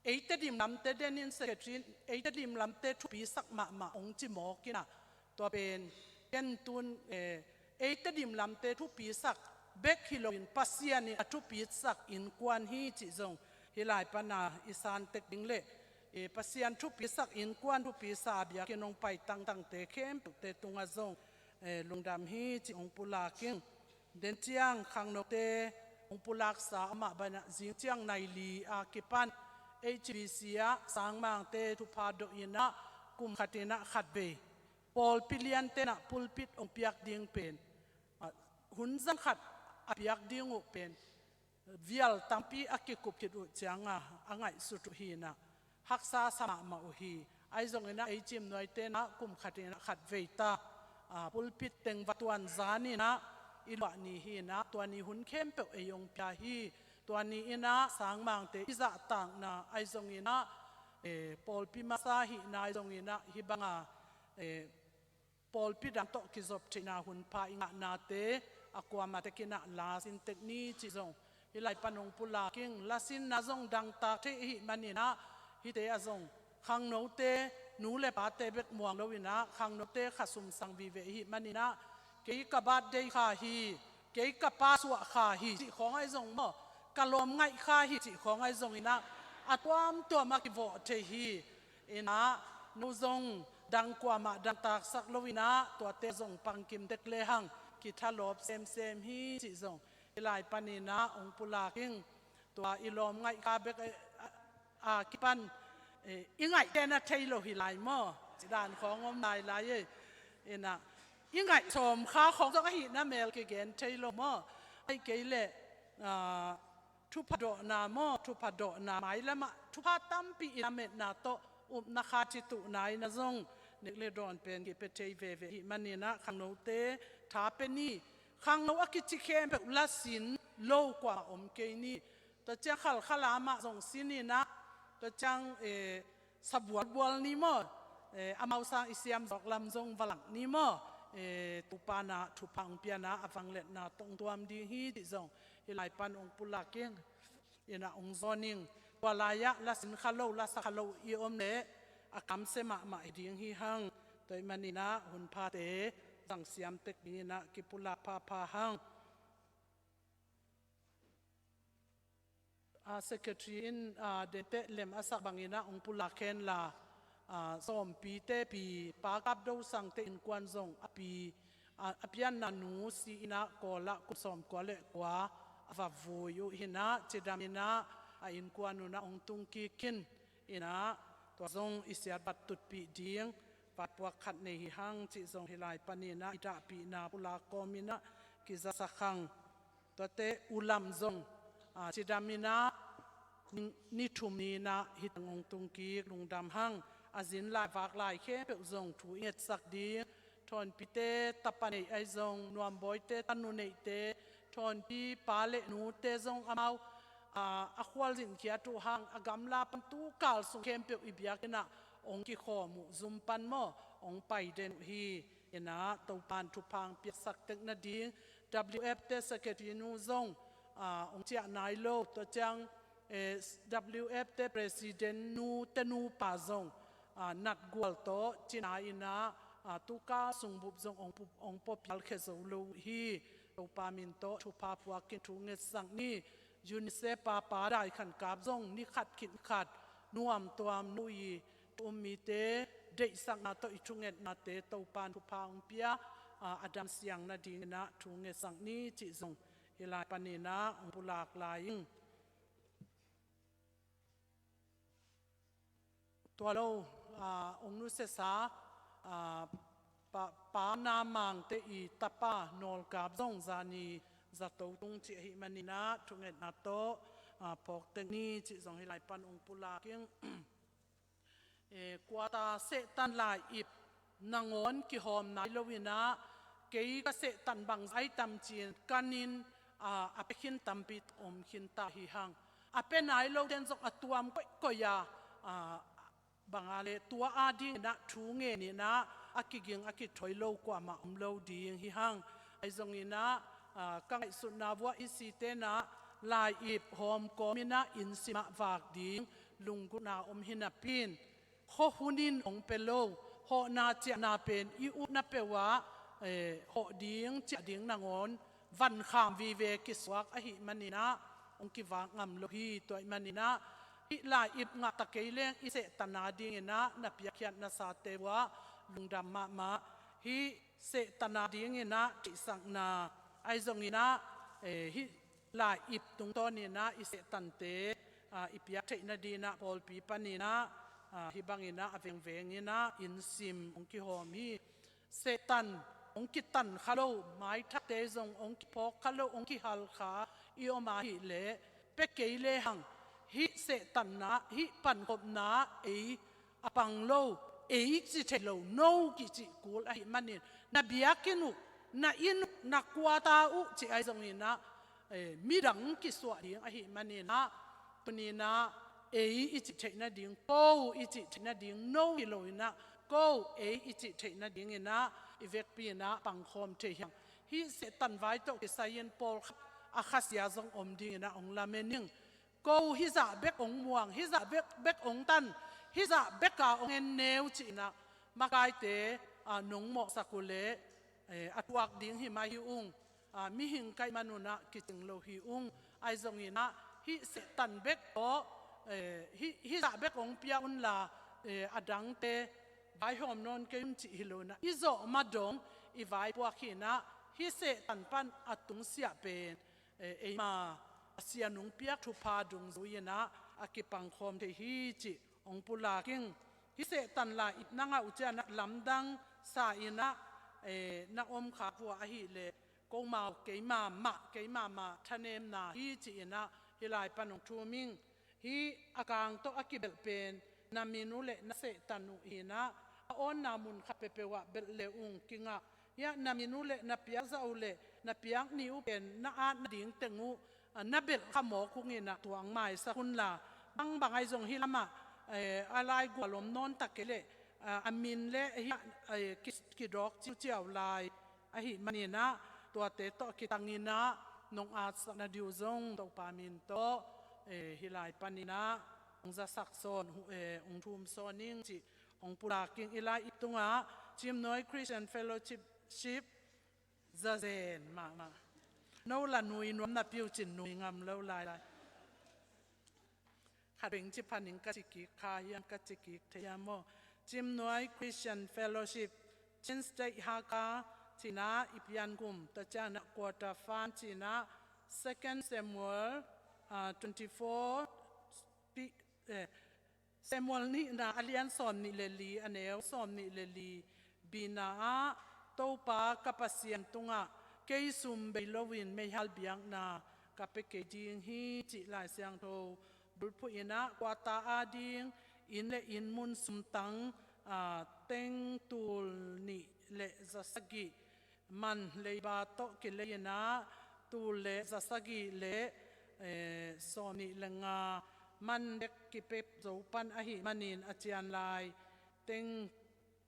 ei Tedim lamte, denin secretary in ei Tedim lamte thupisak mahmah hong ci mawk in ah, tua pen ken tun, eh, ei Tedim lamte thupisak bek hi loin Pasian in a thupisak innkuan hi cih zong hih lai pana i san tek ding le, eh, Pasian thupisak innkuan thupisa a biakinn hong pai tangtangte khempeuhte tungah zong, eh, lungdam hi cih hong pulak ing. Den ciang khangnote hong pulaksa amah banah zing ciang nai li a kipan H B C ah sangmangte thupha dawh in ah kum khat in ah khat vei pawlpi lianten ah pulpit hong piak ding pen, ah, hun zang khat a piak ding uh pen vial tampi a kikup khit uh cianga a ngaihsut uh hi in ah haksa sa mahmah uh hi. Ahi zongin ah ei Cimnuaite in ah kum khat in ah khat vei ta, ah, pulpit teng va tuan zan in ah, i luah ni hi inah, tua ni hun khempeuh ei hong pia hi. Tua ni inah sangmangte i zahtakna ahi zong inah, eh, pawlpi masa hihna ahi zong inah, hih banga, eh, pawlpi dang tawh kizop theihna hunpha i ngahnate a kuamah tek inah lasin tek ni cih zong hih lai pan hong pulak ing. Lasinna zong dangtak thei ahih man inah, hihte ah zong khangnote, nu le pate bek muang lo inah, khangnote khasum sang vive ahih man inah, kei ka birthday kha hi, kei ka pa suah kha hi cih khawng ahi zong maw, ka lawm ngaih kha hi cih khawng ahi zong inah, a tuamtuam a kivawh thei hi. Inah, no zong dang kuamah dangtaksak lo inah, tuate zong pangkim tek lehang kithalawp semsem hi cih zong hih lai pan inah hong pulak ing. Tua i lawm ngaih kha bek, eh, a, a kipan, eh, i ngaihte na thei lo hi lai maw, ci dan khawng om lai lai ei. Inah, i ngaih sawm kha khawng zong ahihna mel kigen thei lo maw. Ahih kei leh, ah, thupha dawhna maw, thupha dawhna mailamah thupha tampi i lametna tawh upna kha ci tuhna inah zong nek le dawn pen kipia thei veve ahih man inah, khangnote tha pe ni. Khangno a kici khempeuh lasin lo kuamah om kei ni. Tua ciang khalkhala mah zong sin inah, tua ciang, eh, sabualbual ni maw, eh, amau sang i siam zawk lam zong va lak ni maw, eh, Topa na thupha hong piana a vangliatna tawh hong tuam ding hi cih zong hih lai pan hong pulak ing. Inah hong zawn ing. Tua lai-ah lasin kha lo, lasa kha lo i om leh a kamsia mahmah hi ding hi hang. Tua ahih man inah hunphate zangsiam tek ding inah kipulak phapha hang. A, secretary in, a, denteh lem a sak bang inah hong pulak hen la, a, Sawmpite pi, Pa Kap Do Sangte innkuan zong a pi, a, a pianna nu si inah Kawl ah kum sawmkua le kua a va vui uh hi inah, cidam inah a innkuan un ah hong tung kik khin inah, tua zong i siatbat tutpih ding vaipuak khat nei hi hang cih zong hih lai pan inah i dahpihna pulak kawm inah kizasak hang. Tuate u Lam zong, a, cidam inah ni, ni thum ni inah hih teng hong tung kik, lungdam hang. A zin lai vak lai khempeuh zong thu i ngetsak ding. Thawnpite tapa nei ahi zong, Nuambawite tanu neihte, Thawnpi pa le nute zong amau, a, a khualzin khiat uh hang, a gamla pan tukal sung khempeuh i biakinn ah hong kikhawm uh zum pan maw, hong pai den uh hi. Inah Topan thupha hong piaksak tek nading, W F te secretary nu zong, a, hong ciah nai lo, tua ciang, eh, W F te president nute nupa zong, a, natgual tawh cina inah, a, tukal sungbup zong hong pu-, hong pua pial khia zo lo uh hi. Topa min tawh thupha puak khin thu ngetsak ni. UNICEF pa Pa Dai Khan Kap zong ni khat khit ni khat nuamtuam nu i thu um mite deihsakna tawh i thungetnate Topan thupha hong pia, a, a damsiang nading inah thu ngetsak ni cih zong hih lai pan inah hong pulak lai ing. Tua lo, a, hong nusiasa, a, Pa, Pa Na Mangte i tapa Nawl Kap zong zani zato tung cih ahih man inah thungetna tawh, a, phawk tek ni cih zong hih lai pan hong pulak ing. Eh, kuata Satan lai-ip nangawn kihawm nai lo inah, kei ka Satan bangzah ai tam ci-in kan in, a, a pia khin tampi om khin ta hi hang. A pia nai lo ten zong a tuam koihkoih a, a, bang a le tua a ding inah thu ngen inah a kiging a kithoi lo kuamah om lo ding hi hang. Ahi zong inah, a, ka ngaihsutna vuah i site inah lai-ip hawm kawm inah inn sim ah vak ding lunggulhna om hi napi in, khuahun in hong pia lo, hawhna ciahna pen i utna peuh ah, eh, hawh ding ciah ding nangawn vankham vive kisuak ahih man inah hong kivak ngam lo hi. Tua ahih man inah hih lai-ip ngah ta kei leng i Satan a ding inah na piakkhiat nasate uah lungdam mahmah. Hih Satan a ding inah theihsakna ahi zong inah, eh, hih lai-ip tungtawn inah i Satan te, ah, i piak theih nading inah pawlpi pan inah, ah, hih bang inah a vengveng inah inn sim hong kihawm hi. Satan hong kitan kha lo, maithakte zong hong kiphawk kha lo, hong kihal kha i om ahih leh, pia kei lehang hih Satan na, hih pankhopna ei a pang lo, ei ci thei lo, no kicih kul ahih manin na biakinn uh, na inn uh, na quarter uh cih ahi zonginah, eh, midang kisuah ding ahih maninah, tuninah ei i cih theih nading, ko i cih theih nading, no hi loinah ko ei i cih theih nadinginah i vekpi inah pangkhawm thei hiang. Hih Satan vai tawh kisai-in pawlkhat a khasia zong om dinginah hong lamen ing. Ko hizah bek hong muang, hizah bek, bek hong tan, hizah beka hong en neu cihinah makaite, ah, nong mawhsak uh leh, eh, a tuak ding hi mah hi ung. Ah, mihing ka hih manunah kicing lo hi ung. Ahi zonginah hih Satan bek tawh, eh, hih, hizah bek hong pia unla, eh, a dangte vaihawm nawn kei un cih hi loinah i zawh ma dong i vaipuak hinah hih Satan pan a tungsiah pen, eh, eima Pasian hong piak thupha dungzui inah a kipangkhawm thei hi cih hong pulak ing. Hih Satan lai ip na ngah uh cianah lamdang sa inah, eh, na om khak uh a ahih leh, komau keima mah, keima mah thanemna hi ci inah hih lai pan hong thum ing. Hih a kang tawh a kibelh pen na min uh le na Satan uh hinah a awnna mun khat peuhpeuh ah belh le ung kingah. Hiah na min uh le na piakzah uh le na piak ni uh pen na at nading teng uh, ah, na belh kha mawk ung inah tua hong maisak unla, bangbang ahi zong hih lamah, eh, a laigual om nawn ta kei leh, ah, a min le hiah, eh, ki, kidawk ciuciau lai ahih maninah tuate tawh kitanginah nong atsak nading uh zong Topa min tawh, eh, hih lai paninah hong zasak sawn, hu-, eh, hong thum sawn ing cih hong pulak ing. I lai ip tungah Cimnuai Christian Fellowship, ship, zazen mahmah. No la nui nuam napi uh cin nui ngam lo lailai. Khat beng ci phaning ka ci kik kha hiam, ka ci kik thei hiam maw? Cimnuai Christian Fellowship, Chin State Hakha cinah i pian gum ta cianah quarter fund cinah Second Samuel, ah, twenty-four, pi-, eh, Samuel nihna a lian sawm nih le li, a neu sawm nih le li, bina ah, Topa ka Pasian tungah kei sum bei loin meihal biakna ka pia kei ding hi cih Lai Siangtho bulphuh inah quarter ading inn le inn mun sumtang, ah, teng tul nih le za sagih, man leiba tawh kilei inah tul le za sagih le, eh, sawm nih le nga man bek kipia zo pan ahih manin a cian lai teng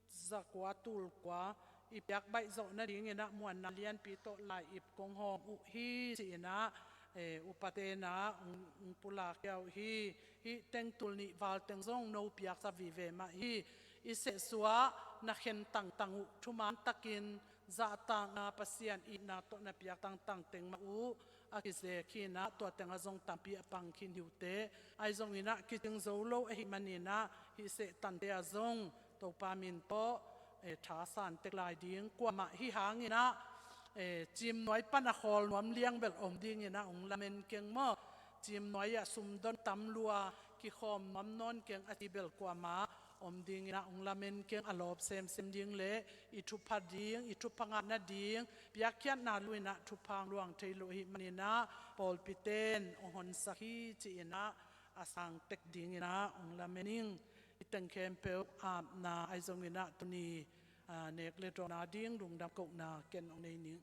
za kua tul kua i piak baih zawh nadinginah muanna lianpi tawh lai ip kong hawm uh hi ci inah, eh, upa tenah hong, hong pulak uh hi. Hih teng tul nih val teng zong no piaksa vive mah hi. I sehsuah na khen tangtang uh thuman takin zahtakna, Pasian itna tawh na piak tangtang teng mah uh a kizek hinah tua tengah zong tampi a pang khin hi uh teh. Ahi zonginah kicing zo lo ahih maninah hih Satan te ah zong Topa min tawh, eh, tha san tek lai ding. Kuamah hih hanginah, eh, Cimnuai pan a khawl nuam liangbel om dinginah hong lamen keng maw? Cimnuai ah sumdon tam lua, kikhawm nuam nawn keng a ci bel kuamah om dinginah hong lamen keng. A lawp semsem ding le i thupha ding, i thupha ngah nading piakkhiatna luinah thupha hong luang thei lo ahih maninah pawlpi ten hong honsak hi ci inah a sang tek dinginah hong lamen ing. Hih teng khempeuh apna ahi zonginah tuni, ah, nek le dawn ading lungdam kohna ken hong nei ning.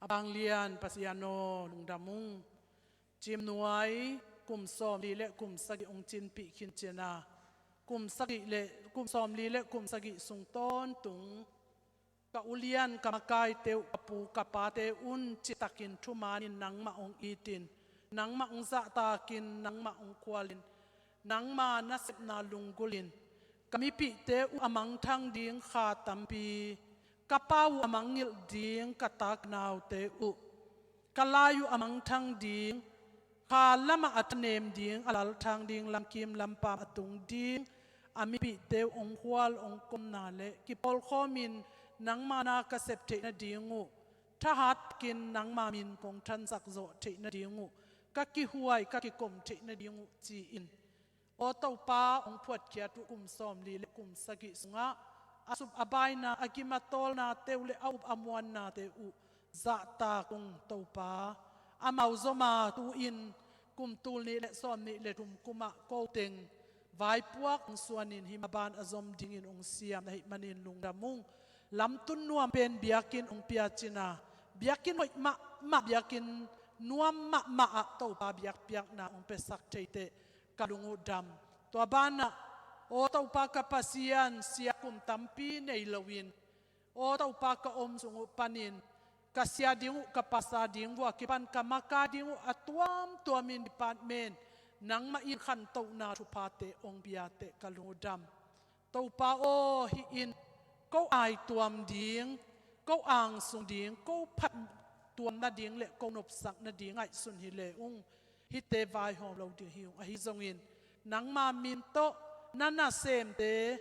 A vanglian Pasian aw, lungdam ung. Cimnuai kum sawmli le kum sagih hong cinpih khin cina, kum sagih le, kum sawmli le kum sagih sung tawntung ka ulian, ka makaite uh, ka pu ka pate un citakin thumanin nangmah hong itin, nangmah hong zahtakin, nangmah hong khualin, nangma nasepna lunggulhin, ka mipihte uh a mangthang ding kha tampi, ka pau uh a mangngilh ding ka ta ka naute uh, ka lai uh a mangthang ding, kha lamah a thanem ding, a lalthang ding, lamkim lampam a tung ding a mipihte uh hong khual hong komna le kipawlkhawmin nangma na ka sep theih nading uh, thahat takin nangma min kong thansak zawh theih nading uh, ka kihuai, ka kikom theih nading uh ci-in. Aw Topa, hong phuatkhiat uh kum sawmli le kum sagih sungah a sup a baina, a gim a tawlnate uh le a up a muannate uh zahtak ung Topa. Amau zoma tu-in kum tul nih le sawm nih le thum kumah ko teng vaipuak hong suanin hih maban a zom dingin hong siam na hih manin lungdam ung. Lamtun nuam pen biakinn hong piacin a, biakinn hoih mahmah, biakinn nuam mahmah ah Topa biakpiakna hong piasak thei teh ka lung uh dam. Tua banah, aw Topa ka Pasian, sia kum tampi nei loin, aw Topa ka om sung uh panin ka sia ding uh, ka pastor ding uh a kipan ka makai ding uh a tuamtuamin department nangmah in khantohna thuphate hong pia teh ka lung uh dam. Topa aw, hih in ko aituam ding, ko angsung ding, ko phattuam nading le ko nopsak nading ngaihsun hi le ung, hihte vaihawm lo ding hi ung. Ahi zongin nangma min tawh na nasemte,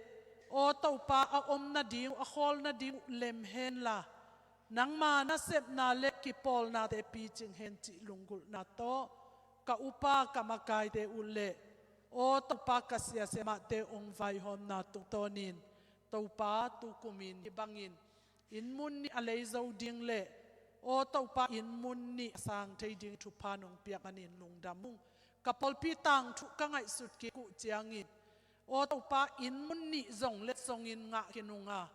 aw Topa, a om nading uh, a khawl nading uh lem henla, nangma nasepna le kipawlnate picing hen cih lunggulhna tawh ka upa, ka makaite uh le aw Topa, ka sia siamahte hong vaihawmna tungtawnin, Topa, tukumin hih bangin inn mun nih a lei zo ding le aw Topa, inn mun nih a sang thei ding thupha nong piak manin lungdam ung. Ka pawlpi tangthu ka ngaihsut kik uh ciangin, aw Topa, inn mun nih zong letsongin ngah khin ung a,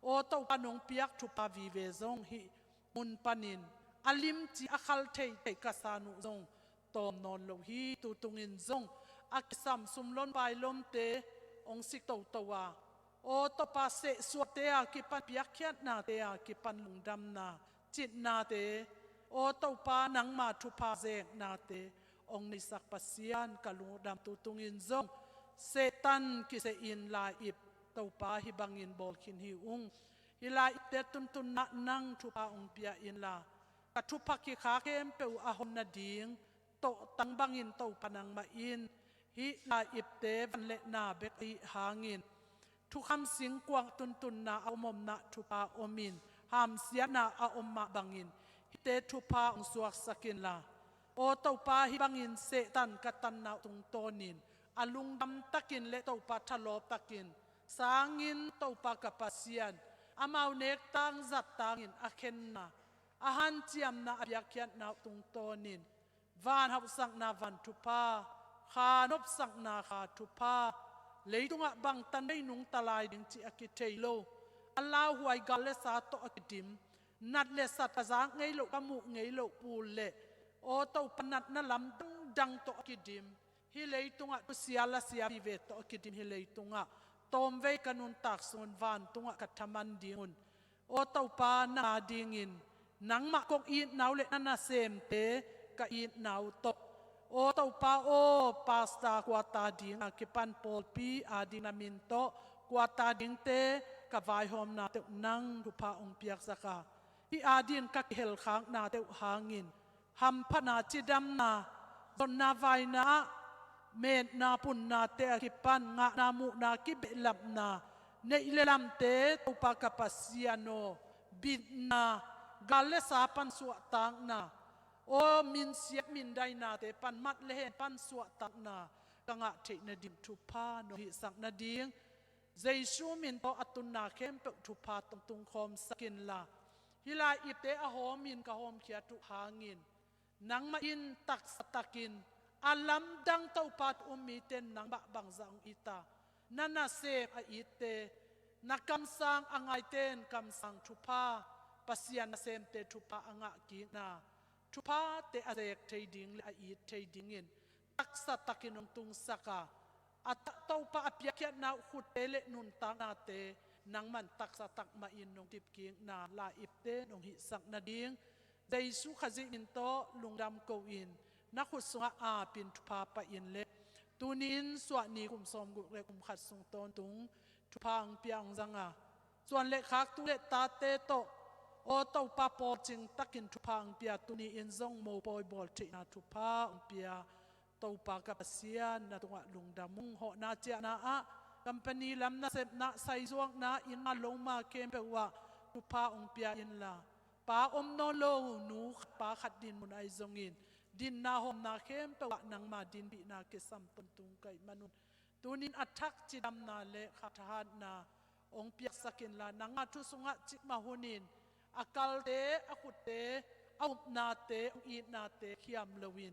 aw Topa, nong piak thupha vive zong hih mun panin a limci a khal theithei ka san uh zong tawm nawn lo hi. Tutungin zong a kisam sumlon bailomte hong sik toto a, aw Topa, sehsuahte a kipan, piakkhiatnate a kipan lungdamna, citnate, aw Topa, nangma thupha zeknate hong neisak Pasian, ka lungdam. Tutungin zong Satan kisehin lai-ip, Topa, hih bangin bawl khin hi ung. Hih lai-ipte tuntunna nang thupha hong pia inla, ka thupha kikhak khempeuh a hon nading tawhtang bangin Topa nangmah in hih lai-ipte van le na bek ahih hangin, thukham singkuang tuntunna a om omna thupha omin, hamsiatna a om mah bangin hihte thupha hong suaksak inla, aw Topa, hih bangin Satan ka tanna uh tungtawnin a lungdam takin le Topa, thalawp takin sangin, Topa ka Pasian, amau nek tang zat tangin a khenna, a hanciamna, a biakkhiatna uh tungtawnin van hauhsakna van thupha, kha nopsakna kha thupha, leitungah bangtan bei nungta lai ding cih a kithei lo, a lauhuai, gal le sa tawh a kidim, nat le sat ka zak ngei loh, ka muh ngei loh pul le aw Topa, natna lam dangdang tawh a kidim, hih leitungah thusia lasia vive tawh a kidim hih leitungah tawmvei ka nuntak sungun vantungah ka thaman dingun, aw Topa, nang adingin nangmah kong itna uh le na nasemte ka itna uh tawh, aw Topa aw, pastor kuata ding a kipan pawlpi ading na min tawh kuata dingte ka vaihawmnate uh nang thupha hong piaksak a, hih adingin ka kihelkhaknate uh hangin hamphatna, cidamna, zonna vaina ah metna, punnate a kipan ngahna, muhna, kibehlapna, neih le lamte, Topa ka Pasian aw, bitna, gal le sa pan suahtakna, aw minsiat mindainate pan, mat le hen pan suahtakna ka ngah theih nading thupha nong hihsak nading, Jesu min tawh a tunna khempeuh thupha tawh tungkhawmsak inla, hih lai-ipte a hawmin ka hawmkhiat uh hangin nangmah in taksa takin a lamdang Topa, thu um mite in nangmah bangzah hong it a, na nasem a itte, na kamsang a ngaite in kamsang thupha, Pasian nasemte thupha a ngah kikna, thuphate a zek thei ding le a it thei dingin taksa takin hong tungsak a, a ta-, Topa a piakkhiatna uh khutte le nuntaknate nangman taksa tak mahin nong tipkikna lai-ipte nong hihsak nading, Jesu Khazih min tawh lungdam ko-in, na khut sungah apin thupha pah in le, tuni-in suahni kum sawmguk le kum khat sung tawntung thupha hong pia hong zanga, suan le khak tu le tate tawh, aw Topa, pawlcing takin thupha hong pia, tuni-in zong mopawi bawl theihna thupha hong pia Topa ka Pasian, na tungah lungdam ung. Hawhna ciahna ah, company lam nasepna, saizuakna, inn ma lo ma khempeuh ah thupha hong pia inla, pa om nawn lo, nu khat pa khat dinmun ahi zongin, dinna hawmna khempeuh ah nangma dinpihna kisam tawntung ka hih manun, tunin a thak cidamna le khathatna hong piaksak inla, nangma thu sungah cikmah hunin a kalte, a khutte, a upnate, hong itnate khiam loin,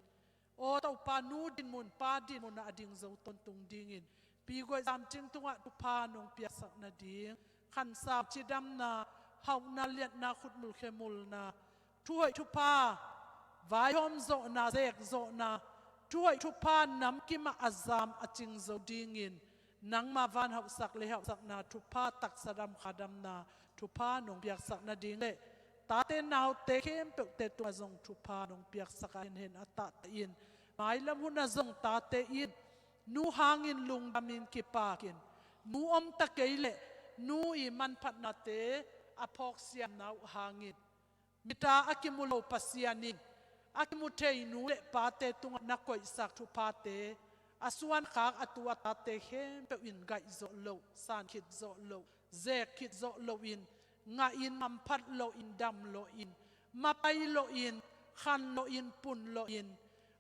aw Topa, nu dinmun, pa dinmun ah a ding zo tawntung dingin Pi Guai Zam Cing tungah thupha nong piaksak nading, khansau cidamna, hauhna liatna, khutmul khemulna, thuhoih thupha, vaihawm zawhna, zek zawhna, thuhoih thupha namkimah a zam a cing zo dingin, nangma van hauhsak le hauhsakna thupha, taksa dam kha damna thupha nong piaksak nading le tate naute khempeuhte tungah zong thupha nong piaksak a, hen hen a tahtah in, mailam hunah zong tate in nu hangin lungdamin kipakin, nu om ta kei leh nu i manphatnate a phawksiamna uh hangin, mita a kimu lo Pasian in a kimu thei nu le pate tungah na koihsak thuphate, a suankhak a tu a tate khempeuh in gaih zawh loh, san khit zawh loh, zek khit zawh lohin, ngahin, hamphat lohin, dam lohin, mapai lohin, khan lohin, pun lohin,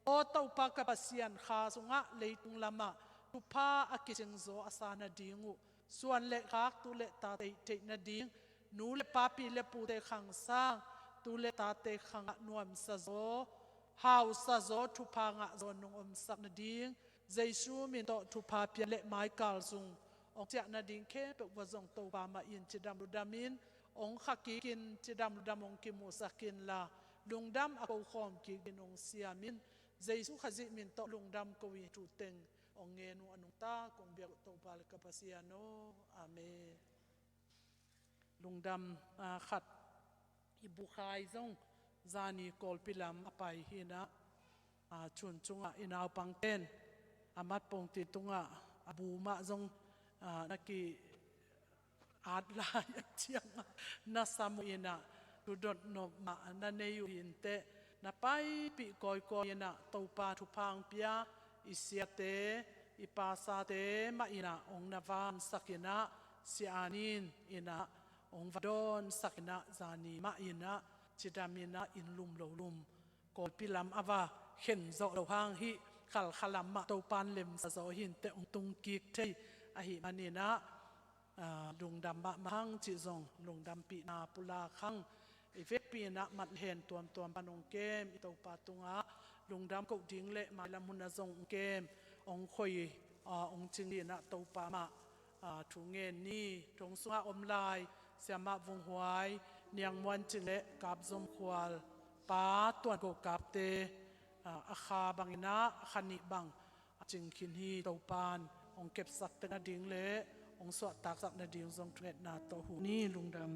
aw Topa ka Pasian, kha sungah leitung lamah thupha a kicing zaw a sa nading uh, suan le khak tu le ta teih theih nading, nu le pa, pi le pute khang sang, tu le tate khangah nuamsa zaw, hausa zaw, thupha ngah zaw nong omsak nading, Jesu min tawh thupha pia le maikal zung hong ciah nading khempeuh va zong Topa mah in cidam ludamin hong kha kikin, cidam ludam hong kimuhsak inla, lungdam a kokhawm kik in hong siamin, Jesu Khazih min tawh lungdam ko in thuteng hong ngen uh a nungta kong biak uh Topa le ka Pasian aw. Amen. Lungdam, ah, khat i bukhai zong zani Kawlpi lam a pai hinah, ah, Chun Cungah i naupangten a matpongti tungah a bu mah zong, ah, na ki at lai a ciangah na sam uh inah, thudot nop mah na nei uh hinteh, na paipih kawikawi inah Topa thupha hong pia i siate, i pasate mah inah hong na vansak inah, sia an in inah hong va dawnsak inah, zani mah inah cidam inah inn lum lo lum Kawlpi lam a va khen zawh loh hang hih Khalkha lam mah Topan lemsa zaw hinteh hong tung kik thei ahih man inah, ah, lungdam mahmah hang cih zong lungdampihna pulak hang. I vekpi inah mat le hen tuamtuam pan hong kem i Topa tungah lungdam koh ding le mailam hunah zong hong kem, hong khoi, ah, hong cing inah Topa mah, ah, thu ngen ni. Thong sungah om lai Siamah Vung Huai, Niang Muan Cing le Kap Zom Khual, Pa Tuan Go Kapte, ah, a kha bang inah a kha nih bang a cing khin hi. Topan hong kepsak tek nading le hong suahtaksak nading zong thungetna tawh huh ni. Lungdam.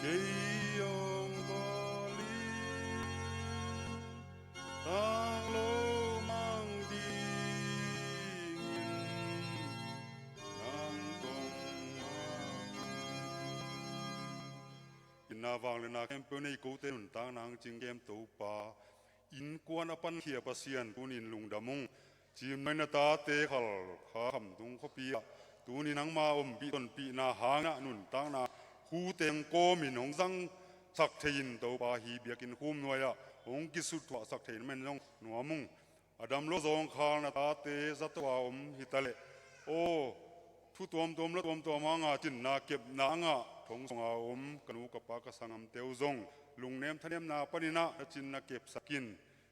Kei hong bawl in, tang lo mang dingin nang kong ngak. Inna vangliatna khempeuh nei kote nuntakna hong cing kem Topa, innkuan a pankhia Pasian, tunin lungdam ung. Cimnuai na tate Khalkha khamtung khuapi ah tuni nangma ompih tonpihna hangin ah nuntakna khute hong kawmin hong zangsak thei-in Topa, hih biakinn khum nuai-ah hong kisuthuahsak thei na man zong nuam ung. A dam lo zawngkhal na tate zato a om hi taleh, aw, thu tuamtuam la tuamtuam hanga cinna kepna a ngah thong sunga om ka nu ka pa ka sanggamte uh zong lungnem thanemna panin ah na cin na kepsak in.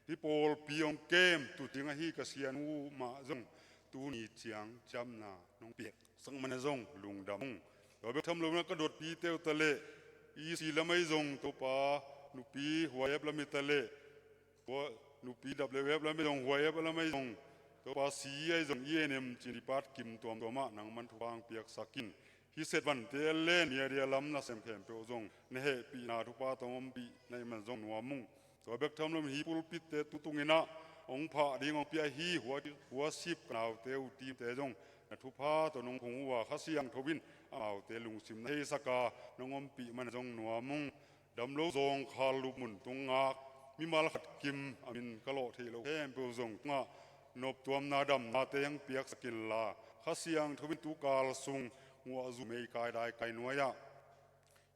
Hih pawlpi hong kem tuucing ahi ka sianu mah zong tuni ciang ciamna nong piaksak man a zong lungdam ung. Tua bek tham loin ah ka dotpite uh taleh E C lam ahi zong Topa, nupi huai ep lam hi taleh, tua nupi W F lam ahi zong, huai ep lam ahi zong, Topa C E ahi zong, E N M cin department kim tuamtuam ah nangman thupha hong piaksak in. Hih set vante a len media lam nasem khempeuh zong na hehpihna thupha tawh hong ompih na hih man zong nuam ung. Tua bek tham loin hih pulpit-te tu tungin ah hong phah ding hong pia hih hua, huasip ka naute uh team-te zong na thupha tawh nong phung uh a, Kha Siangtho in amaute lungsim na heisak a nong ompih man zong nuam ung. Dam lo zawngkhal lupmun tung ngak mimal khat kim a min ka lawh theih loh khempeuh zong tungah noptuamna damnate hong piaksak inla, Kha Siangtho in tukal sung nguah zu mei kai dai kai nuai-ah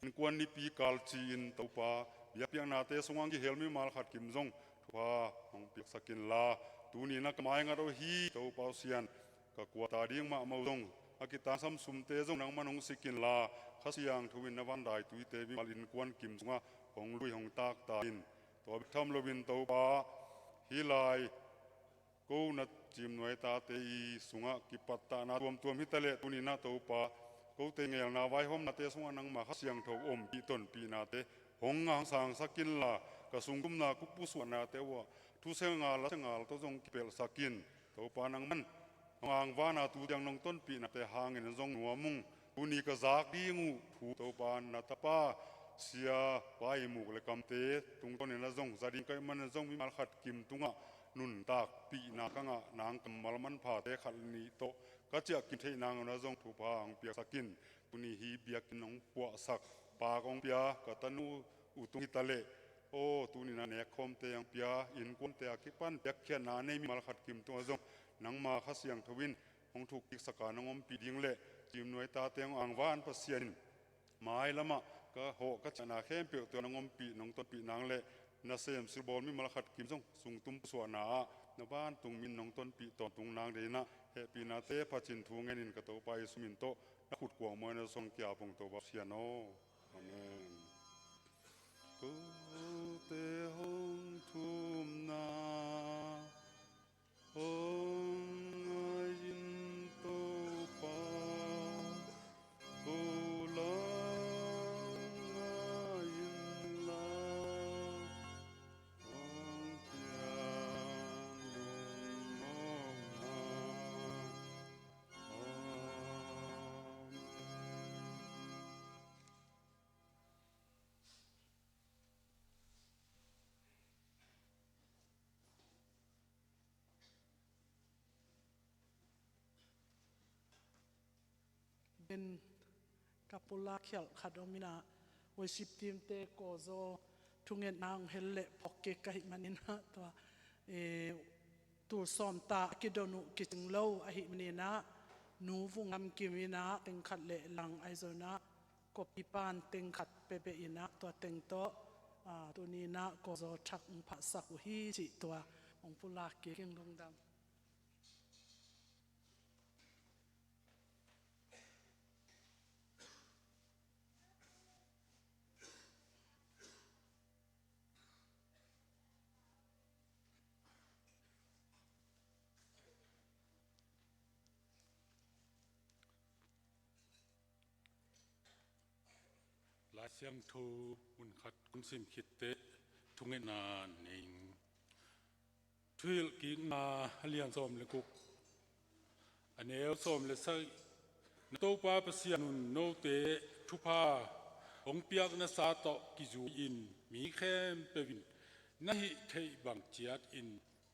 innkuan nipi kal ci-in Topa, biakpiaknate sungah hong kihel mimal khat kim zong thupha hong piaksak inla, tuni-in ah ka maingat uh hi Topa uh Sian, ka kuata ding mahmah uh zong, a kitangsam sumte zong nangman hong sik inla, Kha Siangtho in na vandaituite mimal innkuan kim sungah hong lui hong takta in. Tua bek tham loin Topa, hih lai ko na cimnuai tate i sungah kipattahna tuamtuam hi taleh tuni-in ah Topa, kote ngelna vaihawmnate sungah nangma Kha Siangtho ompih tonpihnate hong ngah hong sangsak inla, ka sungtumna kupusuahnate uhah thusel ngal a sel ngal tawh zong kipelhsak in. Topa nangman hong angvana tu ciang nong tonpihnate hangin zong nuam ung. Tuni ka zak ding uh thu Topa na tapa Sia Pa i muk le kamte tungtawnin ah zong za ding ka hih manin zong mimal khat kim tungah nuntakpihna ka ngah nang kammal manphate khat le nih tawh ka ciah kim theih nang un ah zong thupha hong piaksak in. Tuni hih biakinn hong puahsak, pak hong pia ka tanu uh tung hi taleh, aw, tuni-in ah nekkhawmte hong pia, innkuante a kipan piakkhiatna a nei mimal khat kim tungah zong nangma Kha Siangtho in hong thukkiksak a nong ompih ding le cimnuai tate hong angvan Pasian in mailamah ka hawh ka ciahna khempeuh tungah nong ompih nong tonpih nang le nasem silbawl mimal khat kim zong sungtum pusuahna ah na vantung min nong tonpih tawntung nang deih in ah hehpihnate pacin thu ngenin ka Topa Jesu min tawh na khut kuang muaina sung kia pong Topa Pasian aw. Amen. Kote hong thumna hong ngai in Topa, ko la ngai in la, hong piang lungmawkna. Amen. Ben ka pulak khialh khat om in ah, worship team-te kawzaw thungetna hong hel leh phawk kik ka hih manin ah tua, eh, tul sawmta a kidon uh kicing lo ahih manin ah, Nu Vung Ngam Kim in ah teng khat le lang ahi zongin ah, kawpipan teng khat pia beh in ah tua teng tawh, ah, tuni-in ah kawzaw thak hong phahsak uh hi cih tua hong pulak kik ing. Lungdam. Lai Siangtho mun khat kong sim khit teh thungetna nei ing. Thuhilhkikna a lian sawm le guk, a neu sawm le sagih. Na Topa Pasian un note thupha hong piakna sa tawh kizui-in mi khempeuh in na hih theih bang ciatin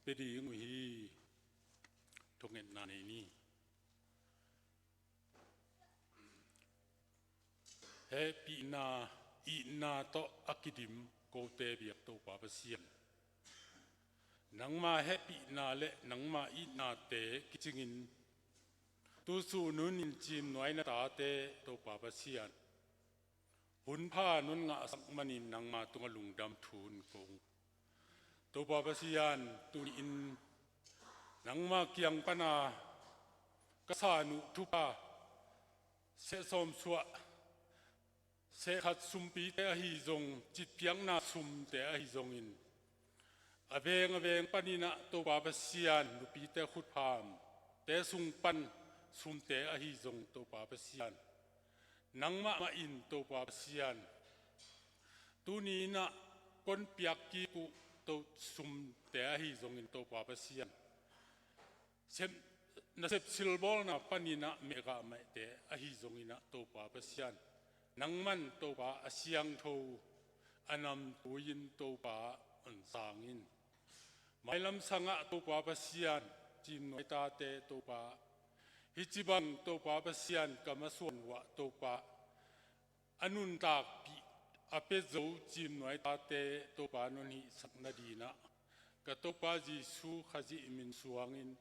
pia ding uh hi. Thungetna nei ni. Hehpihna, itna tawh a kidim kote biak Topa Pasian, nangma hehpihna le nangma itnate kicingin tusun hunin Cimnuai na tate Topa Pasian, hun pha non ngahsak manin nangma tungah lungdam thu in ko ung. Topa Pasian, tuni-in nangma kiang pana ka san uh thupha, seh sawmsuah, seh khat sumpite ahi zong, citpiakna sumte ahi zongin, a veng a veng paninah Topa Pasian, nupite khutphamte sung pan sumte ahi zong Topa Pasian, nangmah mah in Topa Pasian, tuni inah kon piak kik uh to sumte ahi zongin Topa Pasian, sem, na sepsilbawlna paninah mehgah maihte ahi zonginah Topa Pasian, nangman Topa a siangtho a namtui-in Topa hong sang in. Mailam sangah Topa Pasian, Cimnuai tate Topa, hih ci bang Topa Pasian ka masuan uh ah Topa, a nuntakpih a pia zo Cimnuai tate Topa non hihsak nadinah ka Topa Jesu Khazih min suangin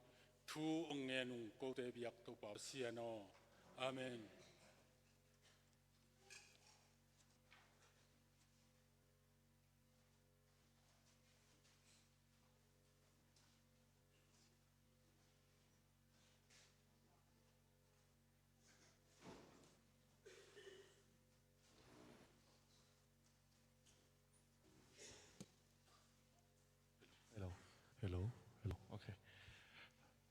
thu hong ngen ung kote biak Topa Pasian aw. Amen. Hello. Hello. Hello. Okay.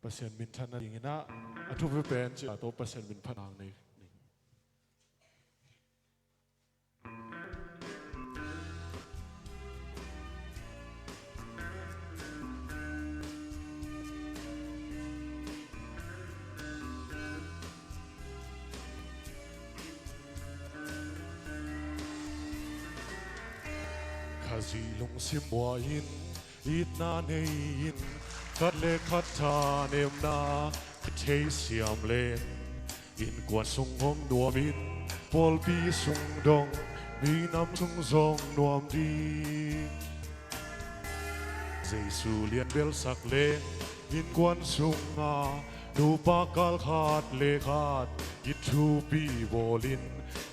Pasian minthanna dinginah a thupi pen cih a tawh Pasian min phat hang nei. Khazih lungsim buain itna nei-in khat le khat thanemna ka theisiam leng innkuan sung hong nuamin pawlpi sung dong minam sung zong nuam ding. Jesu lianbelsak leng innkuan sunga nupa kal khat le khat kithupi bawlin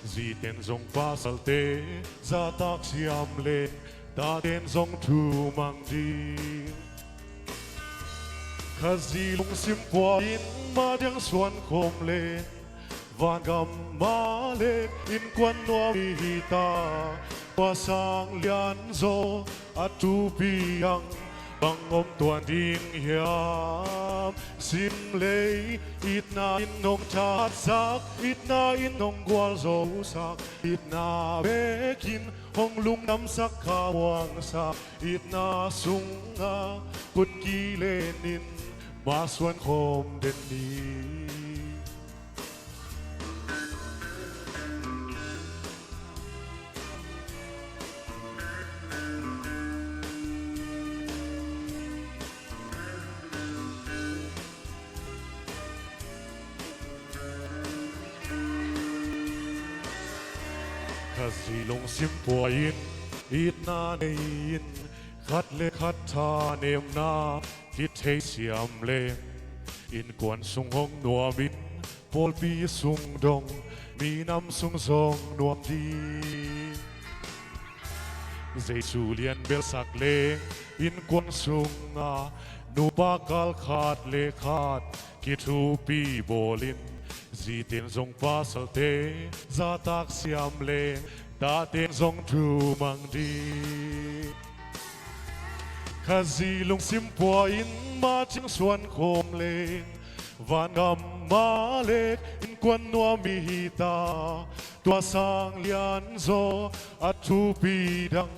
ziten zong pasalte zahtak siam leng taten zong thumang ding. Khazih lungsim puain mah diang suan khawm leng vangam mah le innkuan nuam i hi ta. Tua sang lianzaw a thupi ang bang om tuan ding hiam? Simlei itna in hong thatsak, itna in hong gualzosak, itna bekin hong lungdamsak, khamuangsak, itna sunga kut kilenin mah suan khawm den ni. Khazih lungsim puain itna nei-in khat le khat thanemna kitheisiam leng innkuan sung hong nuamin pawlpi sung dong minam sung zong nuam ding. Jesu lianbelsak leng innkuan sunga nupa kal khat le khat kithupi bawlin ziten zong pasalte zahtak siam leng taten zong thumang ding. Khazih lungsim puain mah diang suan khawm leng vangam mah le innkuan nuam i hi ta. Tua sang lianzaw a thupi dang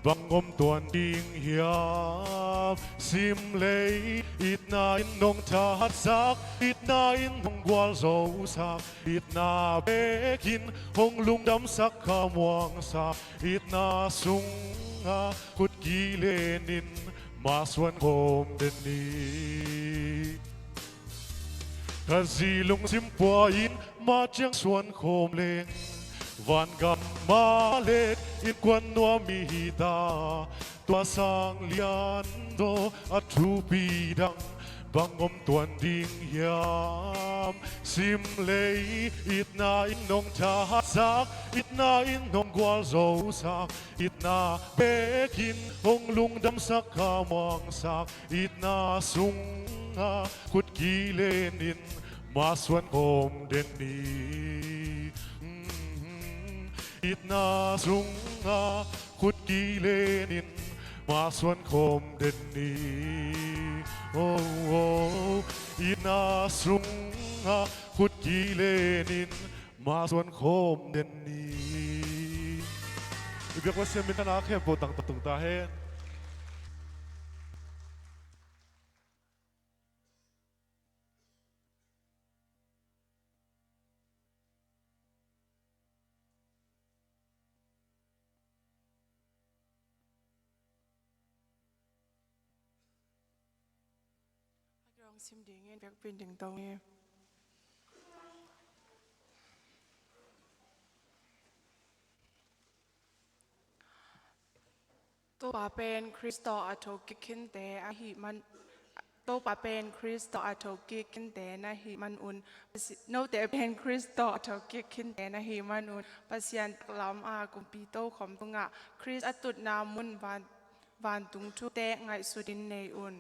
Bang om tuan ding hiam? Sim lei, itna in nong thatsak, itna in nong gualzosak, itna bekin hong lungdamsak, khamuangsak, itna sungah khut kilenin masuan khawm den ni. Khazih lungsim pua in ma ciang suan khawm leng, vangam malek innkuan nuam i hi ta. Tua sang lian tawh a thupi dang bang om tuan ding hiam? Sim lei, itna in nong thatsak, itna in nong gualzosak, itna bekin hong lungdamsak, khamuangsak, itna sungah khut kilenin masuan khawm den ni. Itna sungah khut kilenin masuan khawm den ni. Oh, oh. Itna sungah khut kilenin masuan khawm den ni. I biak Pasian min thanah khempeuh tangtung ta hen. A kidong sim dingin biakpin ding tong hi. Topa pen Khrist tawh a thokik khinte ahih man, Topa pen Khrist tawh a thokik khinte na hih manun, Pasi-, note pen Khrist tawh a thokik khinte na hih manun, Pasian taklam a kumpi tokhom tungah Khrist a tutna mun van, vantung thute ngaihsutin nei un.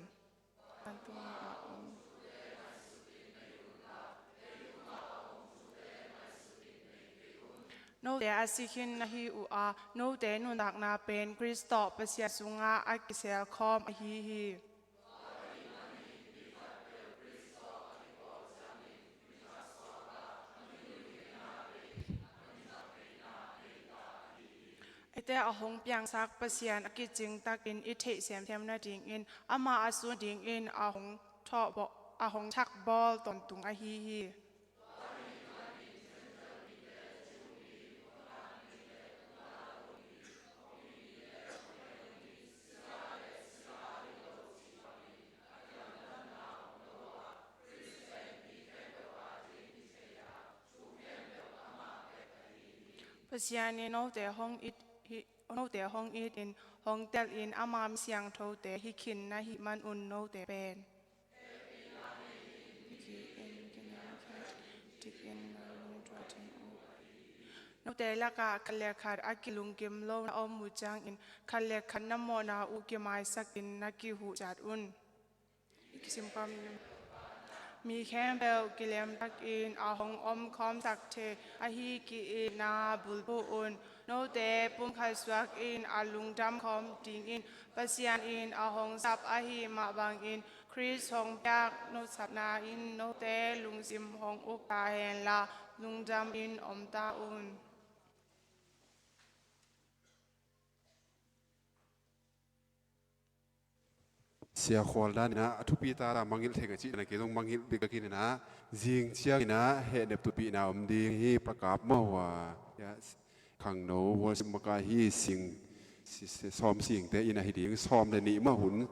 Note a si khin na hi uh a, note nuntakna pen Khrist tawh Pasian sungah a kiselkhawm ahi hi. Eite a hong piangsak Pasian a kicing takin i theih semsem nadingin, amah a sun dingin a hong thawh baw-, a hong thak bawl tawntung ahi hi. Pasian in note hong it hi, note hong itin hong telin ama mi siangthote hi khin na hih manun note pen note lakah khat le khat a kilungkim lo na om uh ciangin khat le khat na mawhna uh kimaisakin na kihuh ciat un. I kisim kam mi khempeuh kilemtakin a hong omkhawmsak thei ahi kei-in na bulphuh un. Note pumkhat suakin a lungdam khawm dingin Pasian in a hong sap ahi mah bangin Khrist hong piak nopsakna in note lungsim hong uk ta henla lungdamin om ta un. Sia Khual dan inah a thupi tata mangngilh theng a cih na kei zong mangngilh bikbek in inah zing ciang inah hehnep tupihna om ding hi. Pakap maw hua? Ya, khangno worship makai hi. Sing si-, si-, sawm singte inah hi ding, sawm le nih mah hun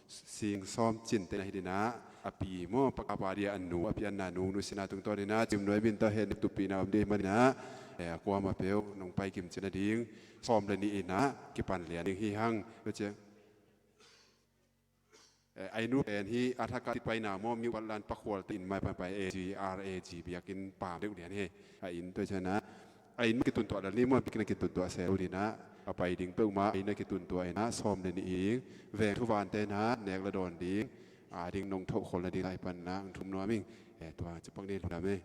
sing sawm cinte inah hi ding inah a pi maw pakap a dia a nu a pianna nu nu sina tungtawn inah cimnuai min tawh hehnep tupihna om ding hi man inah, eh, a kuama peuh nong pai kim cin a ding sawm le nih inah kipan lian ding hi hang. Tua ciang Eh, a inn uh pen hi a thak a ti paina maw, mi upat lan pakhual te inn mai panpai A G R A G biakinn pam deuh lian hi. A inn tua cianah a inn mah kituntuah lel ni maw, biakinn a kituntuah se lo dinah a pai ding peuhmah a inn a kituntuah inah sawm le nih ing veng thuvante inah nek la dawn ding a ding nong thoh khol nading lai panah ang thum nuam ing. Eh, tua cipak ni lungdam ei.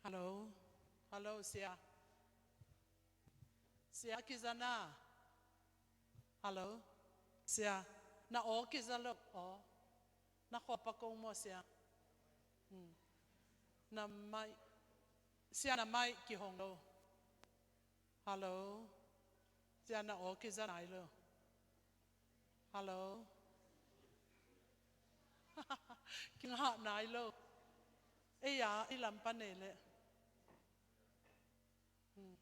Hello. Hello, sia. Sia, kiza na. Hello. Sia, na aw kiza lo. Aw. Na khuapa kong maw, sia? Hmm. Na mai. Sia, na mai kihong lo. Hello. Sia, na aw kiza nai lo. Hello. Kingah nai lo. Ei a, ei lam pan ei le. Hmm.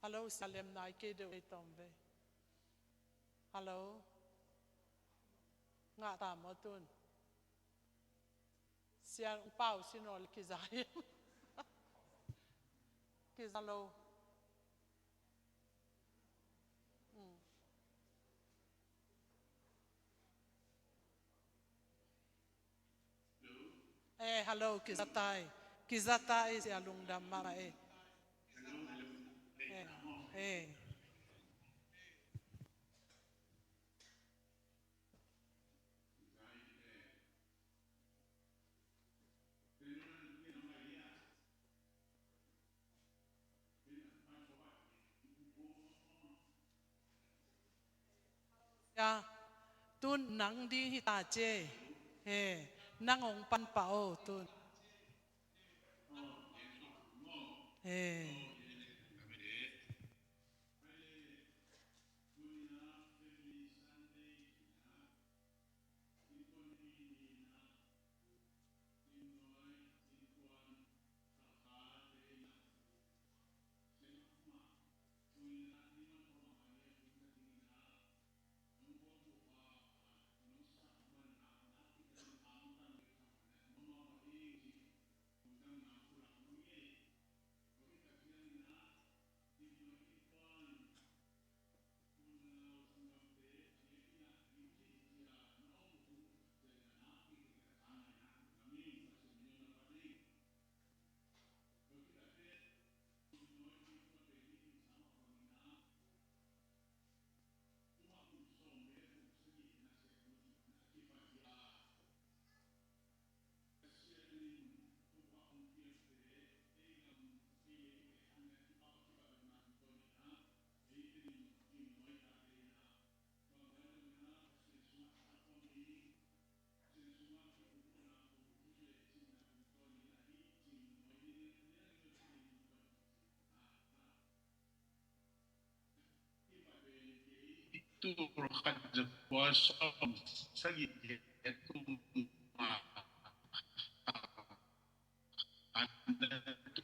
Hello, sia, lem nai kei deuh ei tawm ve. Hello. Ngah ta maw tun? Sia, pau sin aw le kiza hi. Kiza lo. Mm. Eh, hello, kiza tai. Kiza tai, sia, lungdam mahmah ei. Eh, eh. Ya, tun nang ding hi ta ce. He, nang hong pan pah o tun. He. Tul khat za kua sawm sagih le kum a, a na tu,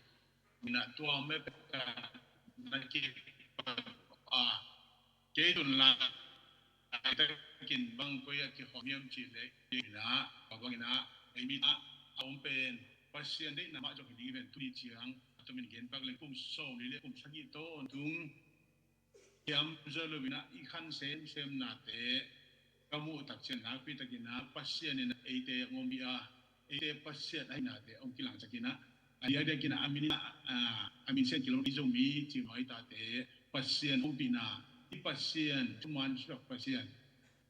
na tua me peka na ki a, kei tun la takin bang koi a kihawm hiam cih leh, kei na, a bang ina, ei mi na, a om pen Pasian deihna mah zong hi ding hi ven, tuni ciang a tomin gen pak leng kum sawm li le kum sagih tawntung hiam zo lo ina, i khan semsem nate ka muh tak ciang nakpi takin a Pasian ina eite hong om hi a, eite Pasian ahi nate hong kilangsak ina, a diakdiak ina a min ina, a, a min sian kilawm i Zomi Cimnuai tate Pasian ompihna, i Pasian, thuman suak Pasian,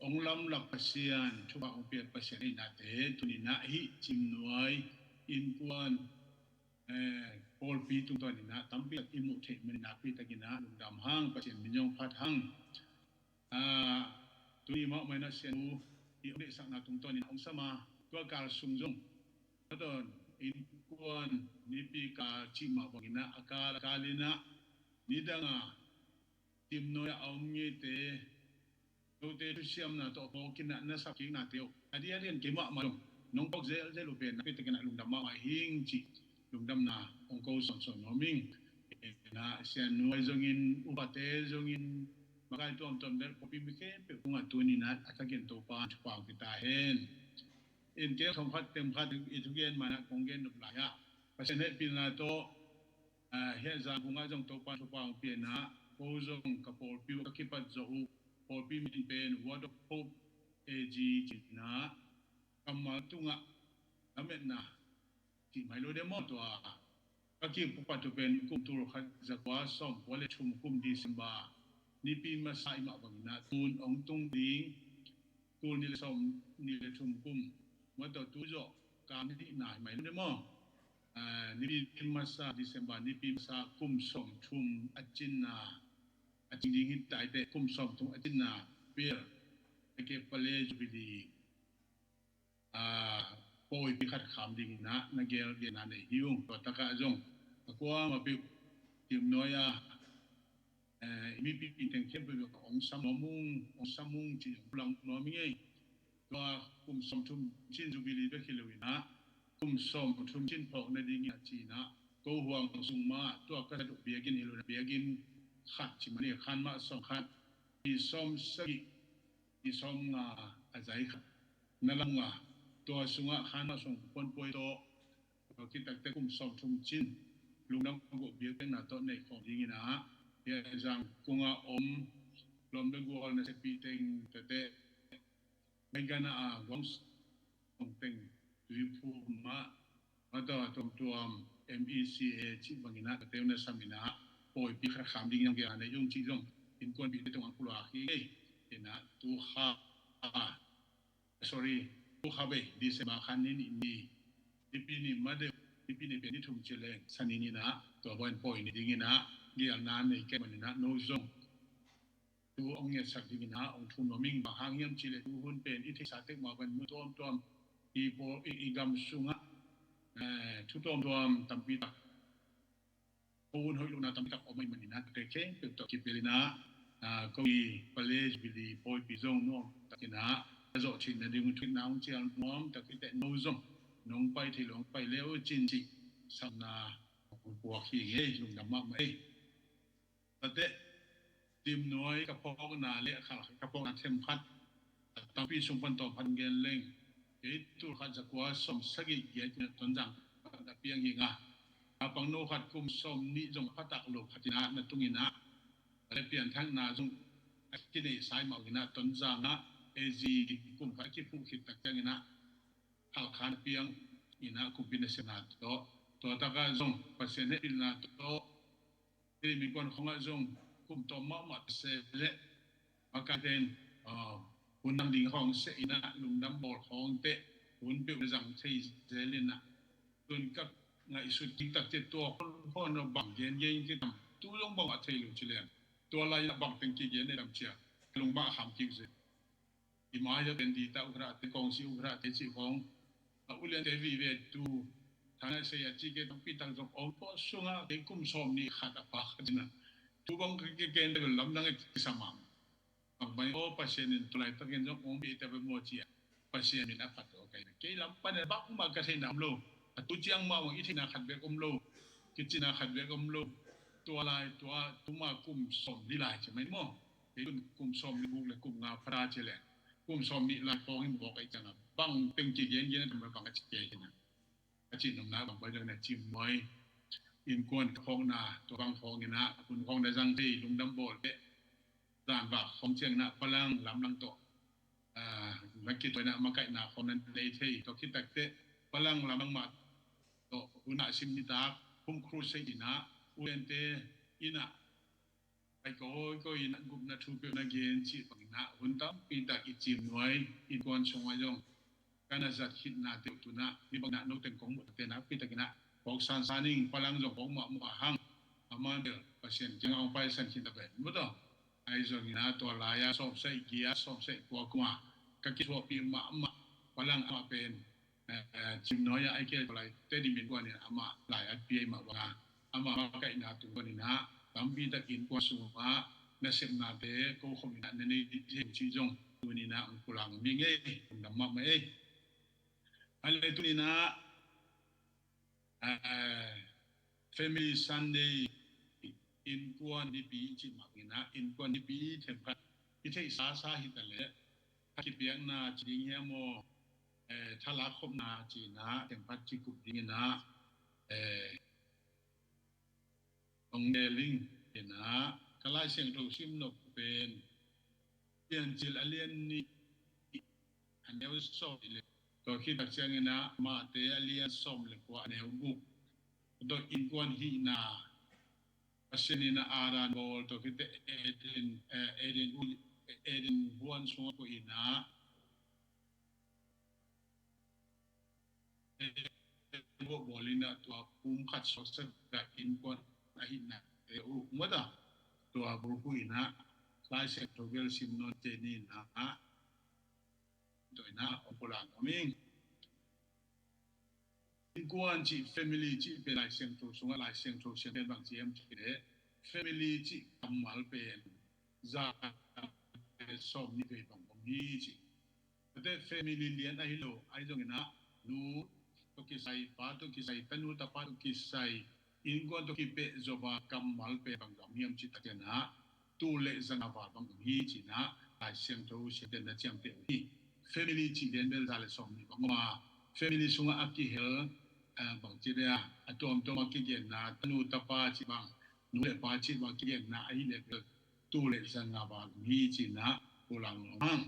hong lamlak Pasian, thupha hong piak Pasian ahi nate tuni ina hih Cimnuai innkuan, eh, pawlpi tungtawn ina tampi tak i muh theih man ina nakpi takin a lungdam hang, Pasian min zong phat hang. Ah, tuni mahmah ina Sianu i hong deihsakna tungtawn ina hong sam a, tua kal sung zong tua tawn innkuan nipi kal cih mah bang ina a kal a kal ina nidang a Cimnuai a om ngeite, note thusiamna tawh phawk ina na sap kiknate uh a diakdiakin keimah mah zong nong phawk zelzel uh pen nakpi takin a lungdam mahmah hing cih lungdamna hong ko sawnsawn nuam ing. Ina Sianu ahi zongin, upate zongin, makai tuamtuam bel pawlpi mi khempeuh tungah tuni ina a thakin Topa thupha hong pia ta hen. In kei thong khat tem khat i thugen man a kong gen nop lai ah, Pasian hehpihna tawh, ah, hih Yangon ah zong Topa thupha hong pia ina, ko zong ka pawlpi uh ka kipat zawh uh, pawlpi min pen Word of Hope A G ci ina, kammal tungah lametna cih mai lo de maw, tua ka kipukpat uh pen kum tul khat za kua sawm kua le thum kum December nipi masa i mah bang ina tun hong tung ding tul nih le sawm nih le thum kum, mah tawh tu zawh kang nihna hi mai lo de maw. Nipi masa, December nipi masa, kum sawmthum a cinna, a cing ding hi taite, kum sawmthum a cinna pial, a ke pale Jubilee pawipi khat kham dingin ah na gelgelna nei hi ung. Tua takah zong a kuamah peuh Timnuai ah i mipi teng khempeuh ong sam nuam ung, ong sam ung ci ong pulang nuam ing ei. Tua kum sawmthum cin Jubilee bek hi loin ah, kum sawmthum cin phawk nadingin ah ci-in ah, ko huang sung mah tua ka zat uh biakinn hi loin ah, biakinn khat ci mah ni, khan mah sawm khat, i sawm sagih, i sawm nga a zai khat na lam nga, tua sungah khan mah sung puanpuai tawh, tua kitakte kum sawmthum cin lungdam gawh biakpiakna tawh nei khawm dingin ah, Zangkung a om lawm le gual na sepih teng tete, Maigana a guang song teng, Tuiphum ah, mata tuamtuam, M E C A cih bangin ah ka teu na samin ah pawipi khat kham ding in ah gelna nei ung cih zong innkuanpihte tungah pulak hi ngei. In ah tu kha, sorry, tu kha bei December kha ni nih ni, nipi ni mah deuh, nipi ni pen ni thum ci leng, Sani ni in ah tua bangin pawi ni dingin ah gelna nei kei manin ah no zong tu ong ngetsak dingin ah ong thum nuam ing. Bang hang hiam cih leh tu hun pen i theihsa tek mah bangin mun tuamtuam, i pawl, i, i gam sungah thu tuamtuam tampi tak, ko hun hoih lohna tampi tak om ahih manin ah, tua khempeuh tawh kipelin ah, ko i pale Jubilee pawipi zong nuam takin ah a zawh theih nading uh thuhilhna ong cial nuam tak hi teh, no zong nong pai thei lo ong pai le uh cin cih sapna ong puak hi ngei. Lungdam mahmah ei. Tate, Timnuai ka phawkna le a khal ka phawkna themkhat, a tampi sung pan tawm khat gen leng, kei tul khat za kua sawm sagih giat in Tonzang pan a piang hi ing a, a pangno khat kum sawm nih zong phatak lo khat in ah na tung in ah, le pianthakna zong a kineihsa mah in ah Tonzang ah A Z kum khat a kiphuh khit tak ciangin ah Halkha na piang in ah kumpi nasepna tawh, tua takah zong Pasian hehpihna tawh, hih mi kuan khawngah zong kum tawm mahmah se leh makaite in hun dang ding khawng seh in ah, lungdam bawl khawng teh hun peuh na zang thei zel in ah, tun ka ngaihsut kik tak teh tua khawng khawng bang gen gen kitam, tu zong bang a thei lo ci leng, tua lai in ah bang teng kigen e lam cia, lungmah kham kik zel. I mai a pen di ta ukhrate, kongsi ukhrate cih khawng, a uliante vive tu, thana sei a cih ke tampi tak zong om pawh sungah kei kum sawm nih khat a pha khat in ah, tu bang ka kigen te bel lamdang a kisam a, bang bang aw Pasian in tu laitakin zong ong bih te bel maw ci a, Pasian min a phat aw kai. Kei lam pan a bangmah ka theihna om lo, a tu ciang mah bang i theihna khat bek om lo, kicina khat bek om lo. Tua lai tua tuma kum sawm li lai ci mai maw? Kei tun kum sawm nih guk le kum nga pha ta ci leh, kum sawm nih lai khawng in bawk ahi ciangin bang teng kigen gen a tam bang a ci kei hi na, a cih nopna bang pai dang na cim nuai. Innkuan khawkna tua bang khawng in ah hun khawng na zang thei, lungdam bawl teh, zan vak khawng ciangin ah palang lamlang tawh na kituaina makaihna khawng na nei thei. Tua khit tak teh palang lamlang mah tawh hun ah sim nitak, home crusade in ah uliante in ah pai kawikawi in ah gupna thu peuh na gen cih bangin ah hun tampi tak i cim nuai, innkuan sungah zong ka na zat khitna teuh tun ah, hih bangin ah no teng kong muh tak teh nakpi takin ah phawk sansan ing. Palang zong phawk mahmah hang, a man bel Pasian kiangah hong paisan khit ta pen mu tawh. Ahi zongin ah tua lai-ah sawmsagih giat, sawmsagih kua kum ah ka kithuahpih mahmah palang amah pen cim nuai-ah a hi kei tua lai Tedim innkuan in amah lai a pia i mah bangin ah, amah makaihna tungtawn in ah tampi tak innkuan sungah nasepnate ko khawm in ah na nei thei uh cih zong tuni in ah hong pulak nuam ing ei. Lungdam mahmah ei. A le tuni in ah Family Sunday, innkuan nipi i cih mah in ah, innkuan nipi themkhat i theihsa sa hi ta leh, tha kipiakna ci ding hiam aw, tha lakkhopna ci in ah themkhat kikup ding in ah hong nel ing. In ah ka Lai Siangtho sim nop pen Piancil a lian nih, a neu sawm le, tua khit tak ciangin ah Mate a lian sawm le kua, a neu guk. Tua innkuan hihna, Pasian in ah Adam bawl, tua khit teh Eden, Eden huan sungah koih in ah bawh bawl in ah tua pum khat suaksak ah innkuan ahihna te uh mata tua bulphuh in ah Lai Siangtho bel sim nawn te ni in ah tua in ah ong pulak om ing. Innkuan cih, family cih pen Lai Siangtho sungah, Lai Siangtho siam pen bang ci hiam cih leh family cih kammal pen za sawm nih vei bang om hi ci. Tua te family lian ahi lo, ahi zongin ah nu tawh kisai, pa tawh kisai, tanu tapa tawh kisai, innkuan tawh kipeh zawh a kammal pen bang om hiam cih tak ciangin ah tul le za nga val bang om hi ci in ah Lai Siangtho siamte na ciamteh uh hi. Family cih lian bel za le sawm nih bang om a, family sungah a kihel, ah, bang ci leh a tuamtuam a kigenna, tanu tapa cih bang, nu le pa cih bang kigenna ahih leh bel tul le za nga val om hi ci in ah pulak nuam hang.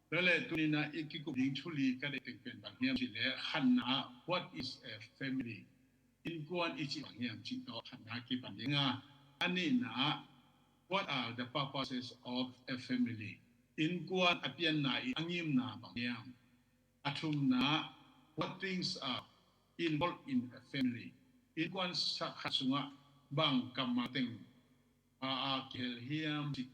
Tua leh tuni in ah i kikup ding thu li ka deih teng pen bang hiam cih leh khatna ah, what is a family? Innkuan i cih bang hiam cih tawh khatna kipan ding a, a nihna ah, what are the purposes of a family? Innkuan a pianna i a ngimna bang hiam? A thumna ah, what things are involved in a family? Innkuan sa khat sungah bang kammal teng a, a kihel hiam cih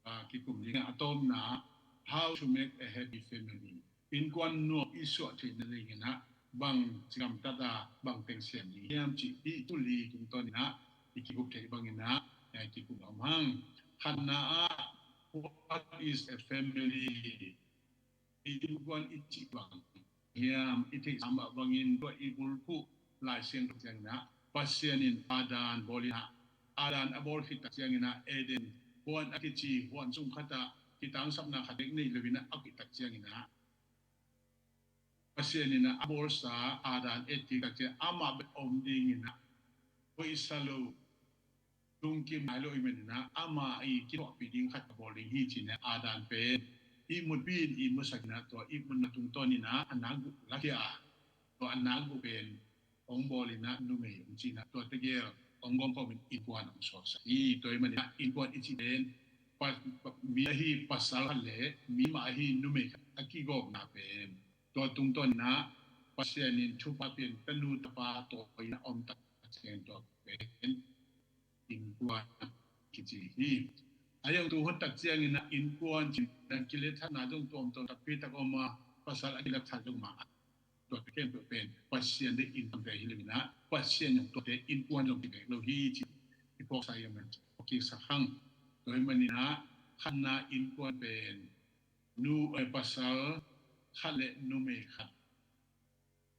a kikum ding a, a tawpna ah, how to make a happy family? Innkuan nuam i suah theihna dingin ah bang gamtat a bang teng siam ding hiam cih hih thu li tungtawn in ah i kikup theih bangin ah, eh, kikum om hang. Khatna ah, what is a family? Innkuan i cih bang hiam? I theihsa mah bangin tua i bulphuh Lai Siangtho ciangin ah Pasian in Adam bawl in ah, Adam a bawl khit tak ciangin ah Eden huan a kici huan sung khat ah kitangsapna khat bek nei lo in ah a khit tak ciangin ah Pasian in ah a bawlsa Adam et kik tak ciang amah bek om dingin ah hoihsa lo, lungkim nai lo ahih manin ah amah i kithuahpih ding khat a bawl ding hi ci in ah Adam pen ihmutpih in ihmutsak in ah tua ihmutna tungtawn in ah a nakguh lakhia a, tua a nakguh pen hong bawl in ah numei hong ci in ah tua tegel hong gawmkhawm in innkuan hong suaksak hi. Tua ahih manin ah innkuan i cih pen pa-, pa-, mi ahi pasal khat le mi mah ahi numei khat a kigawmna pen tua tungtawn in ah Pasian in thupha pia in tanu tapa tawi in ah om tak ciang tua pen innkuan kici hi. A hang tu hun tak ciangin ah innkuan cih dan kilethatna zong tuamtuam takpi tak om a, pasal a kilethat zong mah a, tuate khempeuh pen Pasian deih innkuante hi lo in ah Pasian zong tuate innkuan zong kibek lo hi ci i phawksa hi a, phawk kiksak hang. Tua ahih manin ah khatna innkuan pen nu, eh, pasal khat le numei khat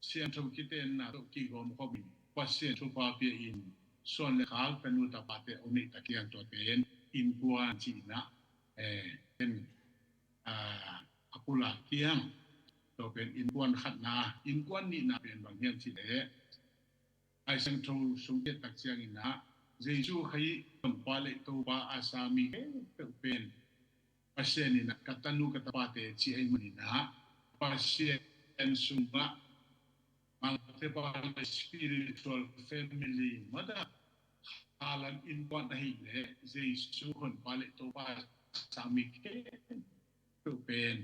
siangtho kitenna tawh kigawmkhawm in Pasian thupha pia in suan le khak tanu tapate hong neih tak ciang tua pen innkuan cih in ah, eh, en, ah, a pulak ciang tua pen innkuan khatna. Innkuan nihna pen bang hiam cih leh Lai Siangtho sung i et tak ciangin ah Jesu Khazih Honpa le Topa a sa mi khempeuh pen Pasian in ah ka tanu ka tapate ci ahih manin ah Pasian sungah mangte pa le spiritual family mata khalam innkuan ahih leh Jesu Honpa le Topa a sa mi khempeuh pen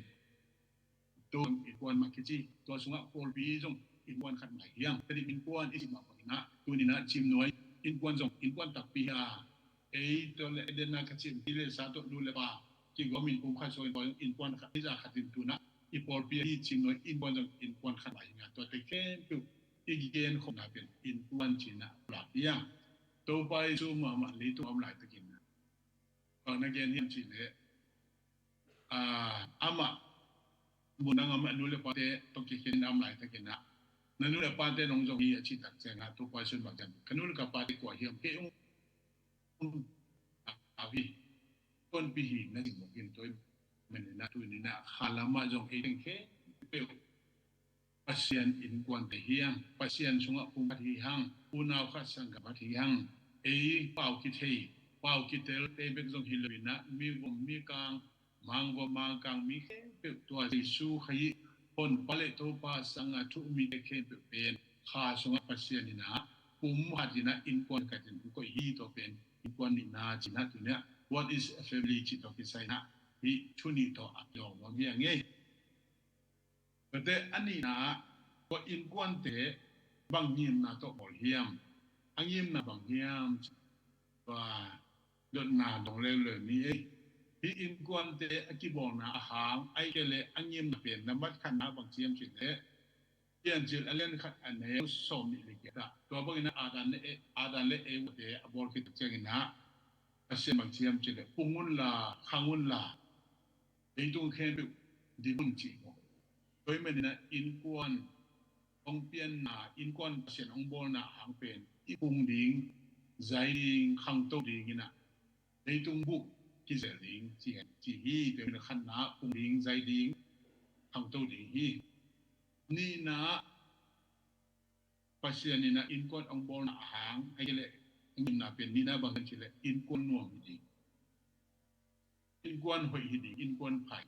Tua innkuan mah kici, tua sungah pawlpi zong innkuan khat mah hi hang. Tedim innkuan i cih mah bangin ah, tuni in ah Cimnuai innkuan zong innkuan takpi hi a, ei tua le Eden a ka cih, pi le sa tawh nu le pa kigawm in pum khat suak in tua innkuan khat, ei za khat in tu in ah i pawlpi ahi Cimnuai innkuan zong innkuan khat mah hi hang. Tuate khempeuh i genkhopna pen innkuan ci in ah pulak hi hang. Topa Jesu mahmah leitung a om laitakin ah, bang na gen hiam cih leh, ah, amah mun dang amah nu le pate tawh kikhen in a om laitakin ah, na nu le pate nong zong hi a cih tak ciangin ah Topa Jesu in bang ci hiam, ka nu le ka pate kua hiam, kei ung, ah, hi, tonpih hi na ci mawk in, tua ahih manin ah tuni in ah khalam ah zong ei teng khempeuh Pasian innkuante hi hang, Pasian sungah pum khat hi hang, unau khat sanggam khat hi hang. Ei pau kithei, pau kitelte bek zong hi lo in ah, mi vom mi kang, mang vom mang kang, mi khempeuh tua Jesu Khazih Honpa le Topa sangin thu-um mite khempeuh pen kha sungah Pasian in ah pum khat in ah innkuan khat in hong koih hi. Tua pen innkuan nihna ci in ah, tuni ah what is a family cih tawh kisai in ah hih thu nih tawh a kiawm nuam hi hang e. Tuate a nihna ah, tua innkuante bang ngimna tawh bawl hiam? A ngimna bang hiam? Tua dotna dong leuleu ni ei. Hih innkuante a kibawlna a hang, ahih kei leh a ngimna pen, nambat khatna bang ci hiam cih leh, Piancil a lian khat a neu sawm nih le giat ah, tua bangin ah Adam le E-, Adam le Eva te a bawl khit tak ciangin ah, Pasian bang ci hiam cih leh, pung unla, khang unla, leitung khempeuh dim un ci hi maw. Tua ahih manin ah innkuan hong pianna, innkuan Pasian hong bawlna a hang pen i pung ding, zai ding, khangto dingin ah leitung bup kizel ding ci hi, ci hi. Tua ahih manin ah khatna pung ding, zai ding, khangto ding hi. Nihna, Pasian in ah innkuan hong bawlna a hang, ahih kei leh a ngimna pen nihna bang hiam cih leh innkuan nuam hi ding, innkuan hoih hi ding, innkuan pha hi.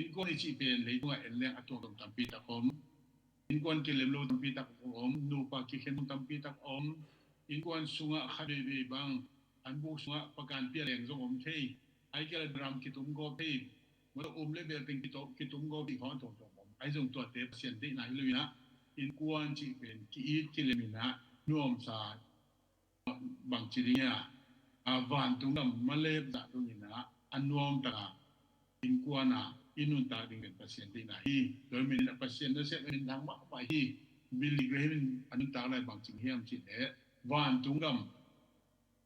Innkuan i cih pen leitungah en leng a tuamtuam tampi tak om. Innkuan kilem lo tampi tak om, nupa kikhen tampi tak om. Innkuan sungah khat veivei bang an buk sungah pakan pia leng zong om thei. Ahih kei leh drum kitum gawp thei. Mawtaw um le bel teng kitum gawp ding khawng a tuamtuam om. Ahi zong tuate Pasian deihna hi lo in ah, innkuan cih pen ki-it kilem in ah nuamsa, bangci ding hiam, a vantung gam malep zah dongin ah a nuam tak a innkuan a i nuntak ding pen Pasian deihna hi. Tua ahih manin ah Pasian nasep minthang mahmah hi. Billy Graham in a nuntak lai bangci hiam cih leh, vantung gam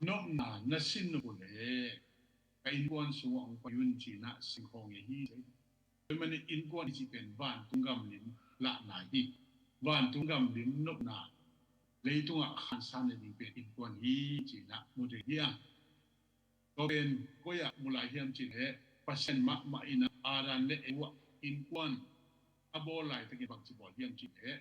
nopna na sin nop uh leh ka innkuan sungah hong pai un ci-in ah sin khawng hi hi. Tua ahih manin innkuan i cih pen vantung gam lim lahna hi. Vantung gam lim nopna, leitungah khansa na ding pen innkuan hi ci-in ah mu thei hi a. Tua pen koi ah mu lai hiam cih leh, Pasian mahmah in ah Adam le Eva innkuan a bawl laitakin bangci bawl hiam cih leh,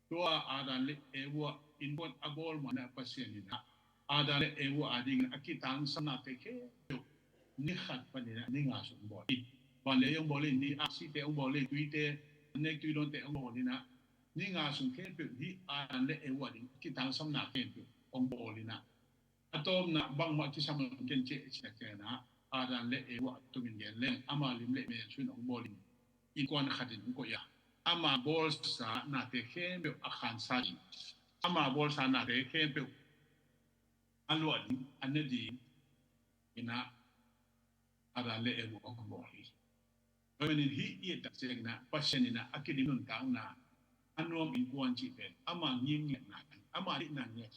tua Adam le Eva innkuan a bawl ma-in ah Pasian in ah Adam le Eva adingin a kitangsamnate khempeuh ni khat panin ah ni nga sung bawl hi. Van le hong bawl hi, ni aksite hong bawl hi, tuite, an nek tui dawnte hong bawl in ah ni nga sung khempeuh hih Adam le Eva ading a kitangsamna khempeuh hong bawl in ah, a tawpna bangmah kisam lo ken cih, cih ciangin ah Adam le Eva a tumin gen leng ama lim le mel suin hong bawl in, innkuan khatin hong koih a, ama bawlsa nate khempeuh a khansa ding, ama bawlsa nate khempeuh a luah ding, a ne ding in ah Adam le Eva hong bawl hi. Tua ahih manin hih i et tak ciangin ah Pasian in ah a kidim nuntakna, a nuam innkuan cih pen ama ngim ngiatna, ama deihna ngiat,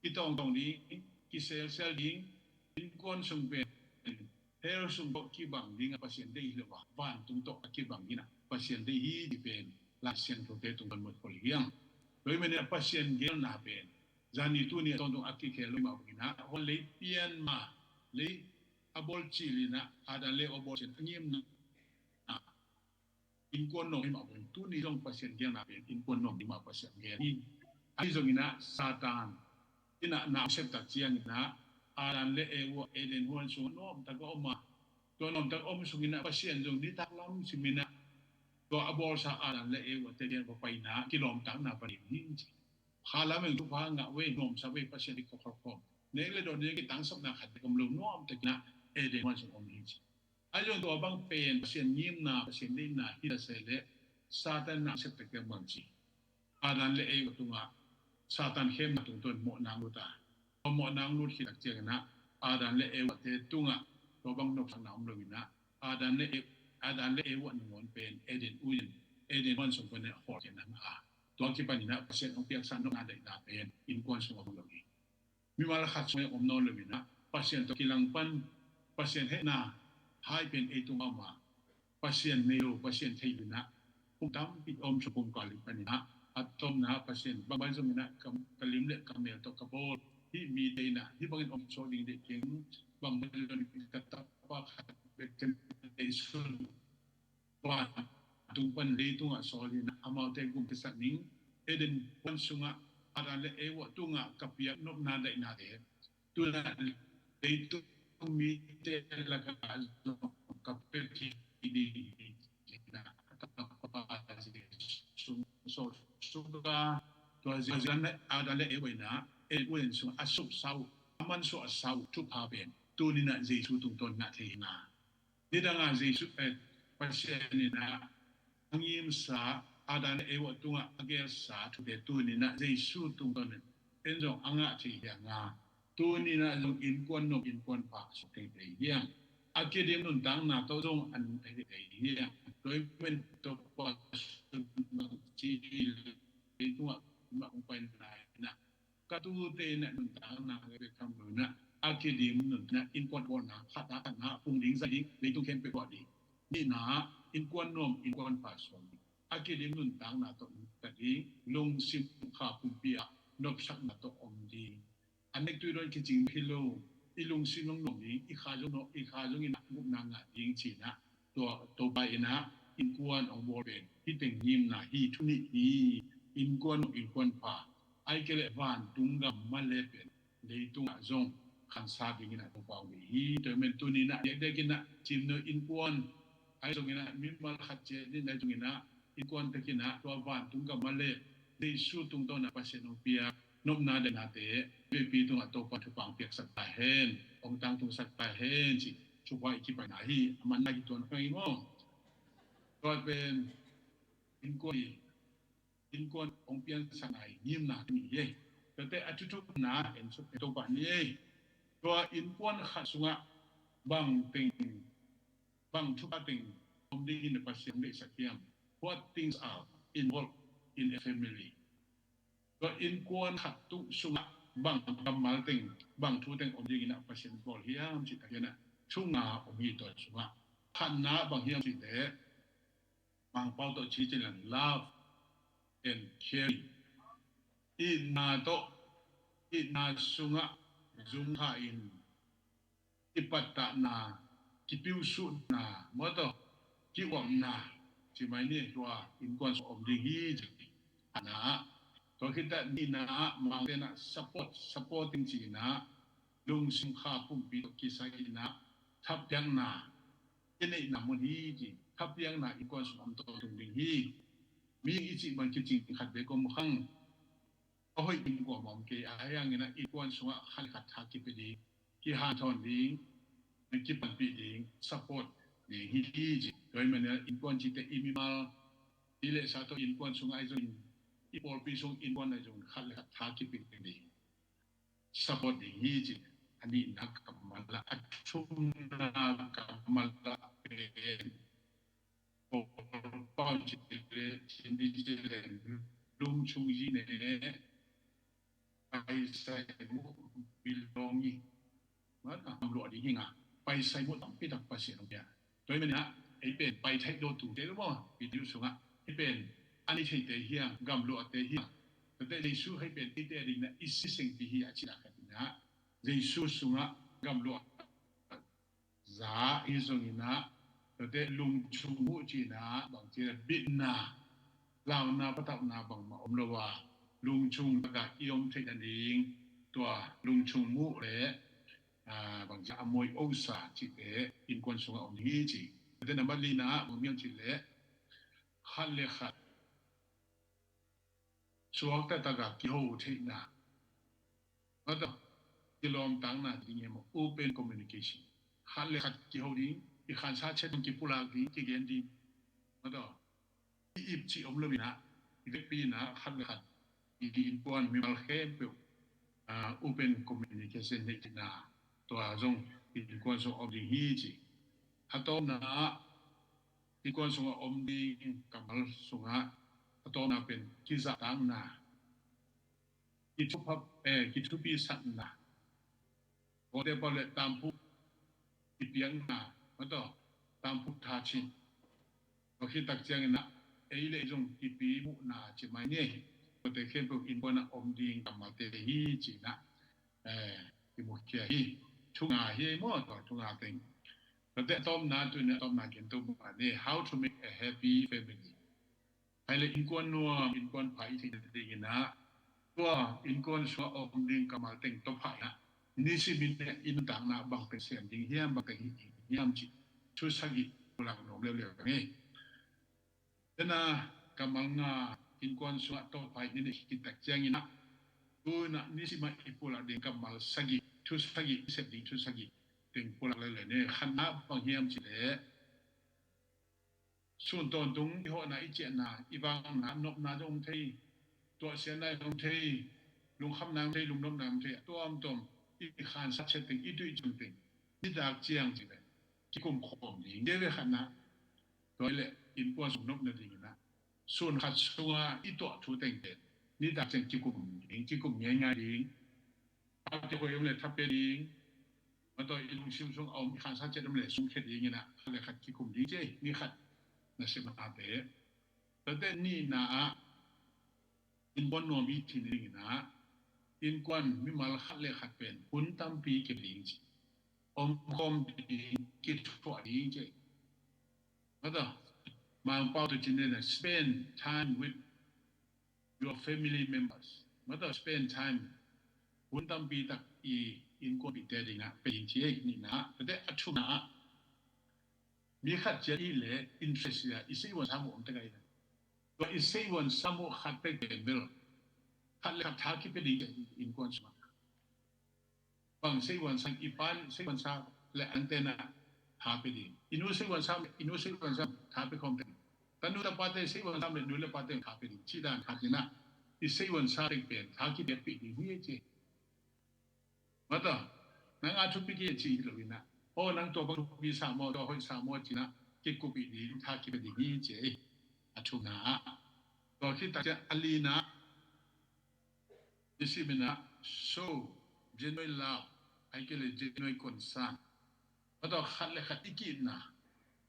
kitawngtawng ding, kiselsel ding, innkuan sung pen hell sung tawh kibang ding a Pasian deih hi lo a, vantung tawh a kibang in ah Pasian deih hi cih pen Lai Siangthote tungtawn muan khol hi hang. Tua ahih manin ah Pasian geelna pen zani tuni a tawntung a kikhel lo hi mah bangin ah, hong lei pian ma, lei a bawl cil in ah, Adam le Eva bawl cil a ngimna, innkuan nuam hi mah bangin, tuni zong Pasian geelna pen innkuan nuam ding mah Pasian geel hi. Ahi zongin ah Satan in ah na a sep tak ciangin ah Adam le Eva Eden huan sung nuamtak a om a, tua nuamtak a om sungin ah Pasian zong nitak lam simin ah tua a bawlsa Adam le Eva te kiang va pai in ah kilawmtatna pan hi ci. Kha lam in thupha ngah vei, nuamsa vei, Pasian i kawkhawk khawm, nek le dawn ding kitangsapna khat bek om lo nuamtakin ah Eden huan sung om hi ci. Ahi zong tua bang pen Pasian ngimna, Pasian deihna hi ta se leh, Satan na a sep tak ciang bang ci? Adam le Eva tungah Satan khemna tungtawn mawhna hong lut a, tua mawhna hong lut khit tak ciangin ah Adam le Eva te tungah tua bang nopsakna om lo in ah, Adam le E-, Adam le Eva nangawn pen Eden huan, Eden huan sung panin ah hawlkhiatna a, tua kipanin ah Pasian hong piaksa nopna daihna pen innkuan sungah om lo hi. Mimal khat sungah om nawn lo in ah, Pasian tawh kilangpan, Pasian hehna hai pen ei tungah om a, Pasian nei lo, Pasian thei lo in ah, kum tampi om suk kum kal i panin ah, a tawpna Pasian bangbang zongin ah ka, ka lim le ka mel tawh ka bawl, hih mite in ah hih bangin om suak ding deih keng, bangbang zongin ka tapa khat bek ken nei sun. Vantung pan leitungah sawl in ah amaute gum kisak ning. Eden huan sungah Adam le Eva tungah ka piak nopna daihnate, tu-in ah leitung mite lakah zong ka pia kik ding hi, ci-in ah a tapa Jesu sawl suk a, tua Jesu Adam le Eva in ah Eden huan sungah a suksa uh, a mansuahsa uh thupha pen tuni-in ah Jesu tungtawn ngah thei hi hang a. Nidang a Jesu, eh, Pasian in ah a ngimsa, Adam le Eva tungah a gelsa thute tuni-in ah Jesu tungtawn in en zong a ngah thei hi hang a, tuni-in ah zong innkuan nuam innkuan pha suak thei hi hang. A kidim nuntakna tawh zong a nung thei hi hang. Tua ahih manin Topa Jesu bang ci hi leh, leitungah mah hong paina in ah ka tuute in ah nuntakna ka pia tham lo in ah, a kidim nuntakna innkuan bawlna khat ah khatna pung ding, zai ding, leitung khempeuh tuah ding. Nihna ah innkuan nuam innkuan pha suak ding. A kidim nuntakna tawh nungta ding, lungsim kha pumpi ah nopsakna tawh om ding. A nek tui dawn kicing hi lo, i lungsim zong nuam ding, i kha zong nuam, i kha zong in ah gupna ngah ding ci-in ah, tua Topa in ah innkuan hong bawl pen hih teng ngimna hi, thu nih hi. Innkuan nuam innkuan pha, ahih kei leh vantung gam mah le pen leitungah zong khansa dingin ah Topa hong deih hi. Tua ahih manin tuni-in ah diakdiakin ah Cimnuai innkuan ahi zongin ah, mimal khat ciat in ahi zongin ah, innkuan takin ah tua vantung gam mah le Jesu tungtawn ah Pasian hong piak nopna dainate veipi tungah Topa thupha hong piaksak ta hen, hong tangtungsak ta hen ci thupha i kipaina hi. A manna kituan kha hi maw? Tua pen innkuan hi. Innkuan hong piansakna i ngimna tuni hi. Tuate a thuthup na en suk Topa ni ei. Tua innkuan khat sungah bang teng, bang thupha teng om dingin Pasian deihsak hiam? What things are involved in a family? Tua innkuan khat tung sungah bang kammal teng, bang thu teng om dingin ah Pasian bawl hiam cih takin ah thu nga om hi. Tua sungah khatna bang hiam cih leh, Mangpau tawh ci cih leh love and caring. Itna tawh, itna sungah zumkha in kipattahna, kipiusuhna, maw tawh, ki-uapna, ci mai ni, tua innkuan sung om ding hi ci. Khatna ah, tua khit teh nihna ah, Mangte in ah support, supporting ci-in ah, lungsim kha pumpi tawh kisai in ah, thapiakna, i neihna mun hi ci, thapiakna innkuan sung om tawntung ding hi. Mihing i cih bang kicing khat bek om kha hang. A hoih ding kuamah om kei, ahi hangin ah innkuan sungah khat le khat tha kipia ding, kihanthawn ding, kipanpih ding, support ding hi ci. Tua ahih manin ah innkuan cihte i mimal, i lehsa tawh innkuan sungah ahi zongin, i pawlpi sung innkuan ahi zongin khat le khat tha kipia ding, support ding hi ci. A nihna kammal ah, a thumna kammal ah pen Pau ci le, ci ni ci le, lungchung zi ne, paisai mu, belonging. Mana, luah ding hi nga, paisai mu tampi tak Pasian hong pia. Tua ahih manin ah, ei pen pai theih lo tute lo maw, video sungah, ei pen a nei theite hi hang, gamluahte hi hang. Tuate Jesu hei pen eite a dingin ah i si sengpi hi a cih lak khat in ah, Jesu sungah gamluah za i zongin ah, tuate lungchung muh cihna, bangci bitna, launa patauhna bangmah om lo a, lungchung taka i om theih nading, tua lungchung muh le, aa, bangci a moi osa cihte innkuan sungah om ding hi ci. Tuate nambat lina ah bang hiam cih leh, khat le khat suakta taka kiho theihna. Mataw, kilawmtatna ding hi maw, open communication. Khat le khat kiho ding, i khansa chet ding, kipulak ding, kigen ding. Mataw, i ip cih om lo in ah, i vekpi in ah, khat le khat, i innkuan mimal khempeuh, ah, open communication neih theihna, tua zong innkuan sung om ding hi ci. A tawpna ah, innkuan sungah om ding kammal sungah a tawpna pen kizahtakna, kithuphap, eh, kithupisakna, kote pau le tamphu kipiakna, mataw, tamphu thachin. Tua khit tak ciangin ah ei le ei zong kipi muhna ci mai ni. Kote khempeuh innkuan ah om ding kammalte hi ci-in ah, eh, i mukhia hi. Thu nga hi ei maw, tua thu nga teng. Tuate a tawpna, tuni a tawpna gen to mah ni, how to make a happy family. Ahih leh innkuan nuam, innkuan pha i theih nadingin ah, tua innkuan sungah om ding kammal teng tawh pha in ah, nisimin ah i nuntakna bang teng sem ding hiam, bang teng hih ding hiam cih thu sagih pulak nuam leuleu hi. Tua kammal nga innkuan sungah tawh pha i neih khit tak ciangin ah, tu-in ah nisim ah i pulak ding kammal sagih, thu sagih, i sep ding thu sagih teng pulak leuleu ni. Khatna bang hiam cih leh, Sun tawntung i hawhna, i ciahna, i vangna, nopna zong om thei, tuahsiatna zong om thei, lungkhamna zong om thei, lungnopna zong om thei, a tuamtuam i khansa ciat teng, i tuih ciang teng, nitak ciang ci le kikum khawm ding. Tua ve khatna, tua le innkuan sung nopna dingin ah sun khat sunga i tuah thu teng pen nitak ciang kikum ding, kikum ngeingai ding. Pate khuai om le tha pia ding. Mataw i lungsim sung a om i khansa ciat om le sungkhia dingin ah khat le khat kikum ding ci ei. Ni khat nasepnate. Tate nihna ah innkuan nuam i cih dingin ah innkuan mimal khat le khat pen hun tampi kep ding ci. Omkhawm ding, kithuah ding ci ei. Mataw Mangpau tu cin dena spend time with your family members. Mataw spend time, hun tampi tak i innkuanpihte dingah pe ding ci ei. Nihna ah, tate a thumna ah mi khat ciat i le interest ya i seivuan sam uh om tek a i le tua i seivuan sam uh khat pek pen bel khat le khat tha kipia ding innkuan sungah. Bang seivuan sam i pan seivuan sam le angtena tha pia ding. I nu seivuan sam le i nu seivuan sam tha pia khawm tek ding. Tanu tapate seivuan sam le nu le pate tha pia ding. Cih dan khat inah i seivuan sam pek pen tha kipia pih ding hi ci. Mataw nang a thupi kei ci hi lo inah, aw nang tua bang thupi sa maw, tua hoih sa maw cinah kikupih ding, tha kipia ding hi ci ei. A thumna ah. Tua khit tak ciang a lina i siminah show genuine love, ai kei le genuine concern. Mataw khat le khat i ki-itna,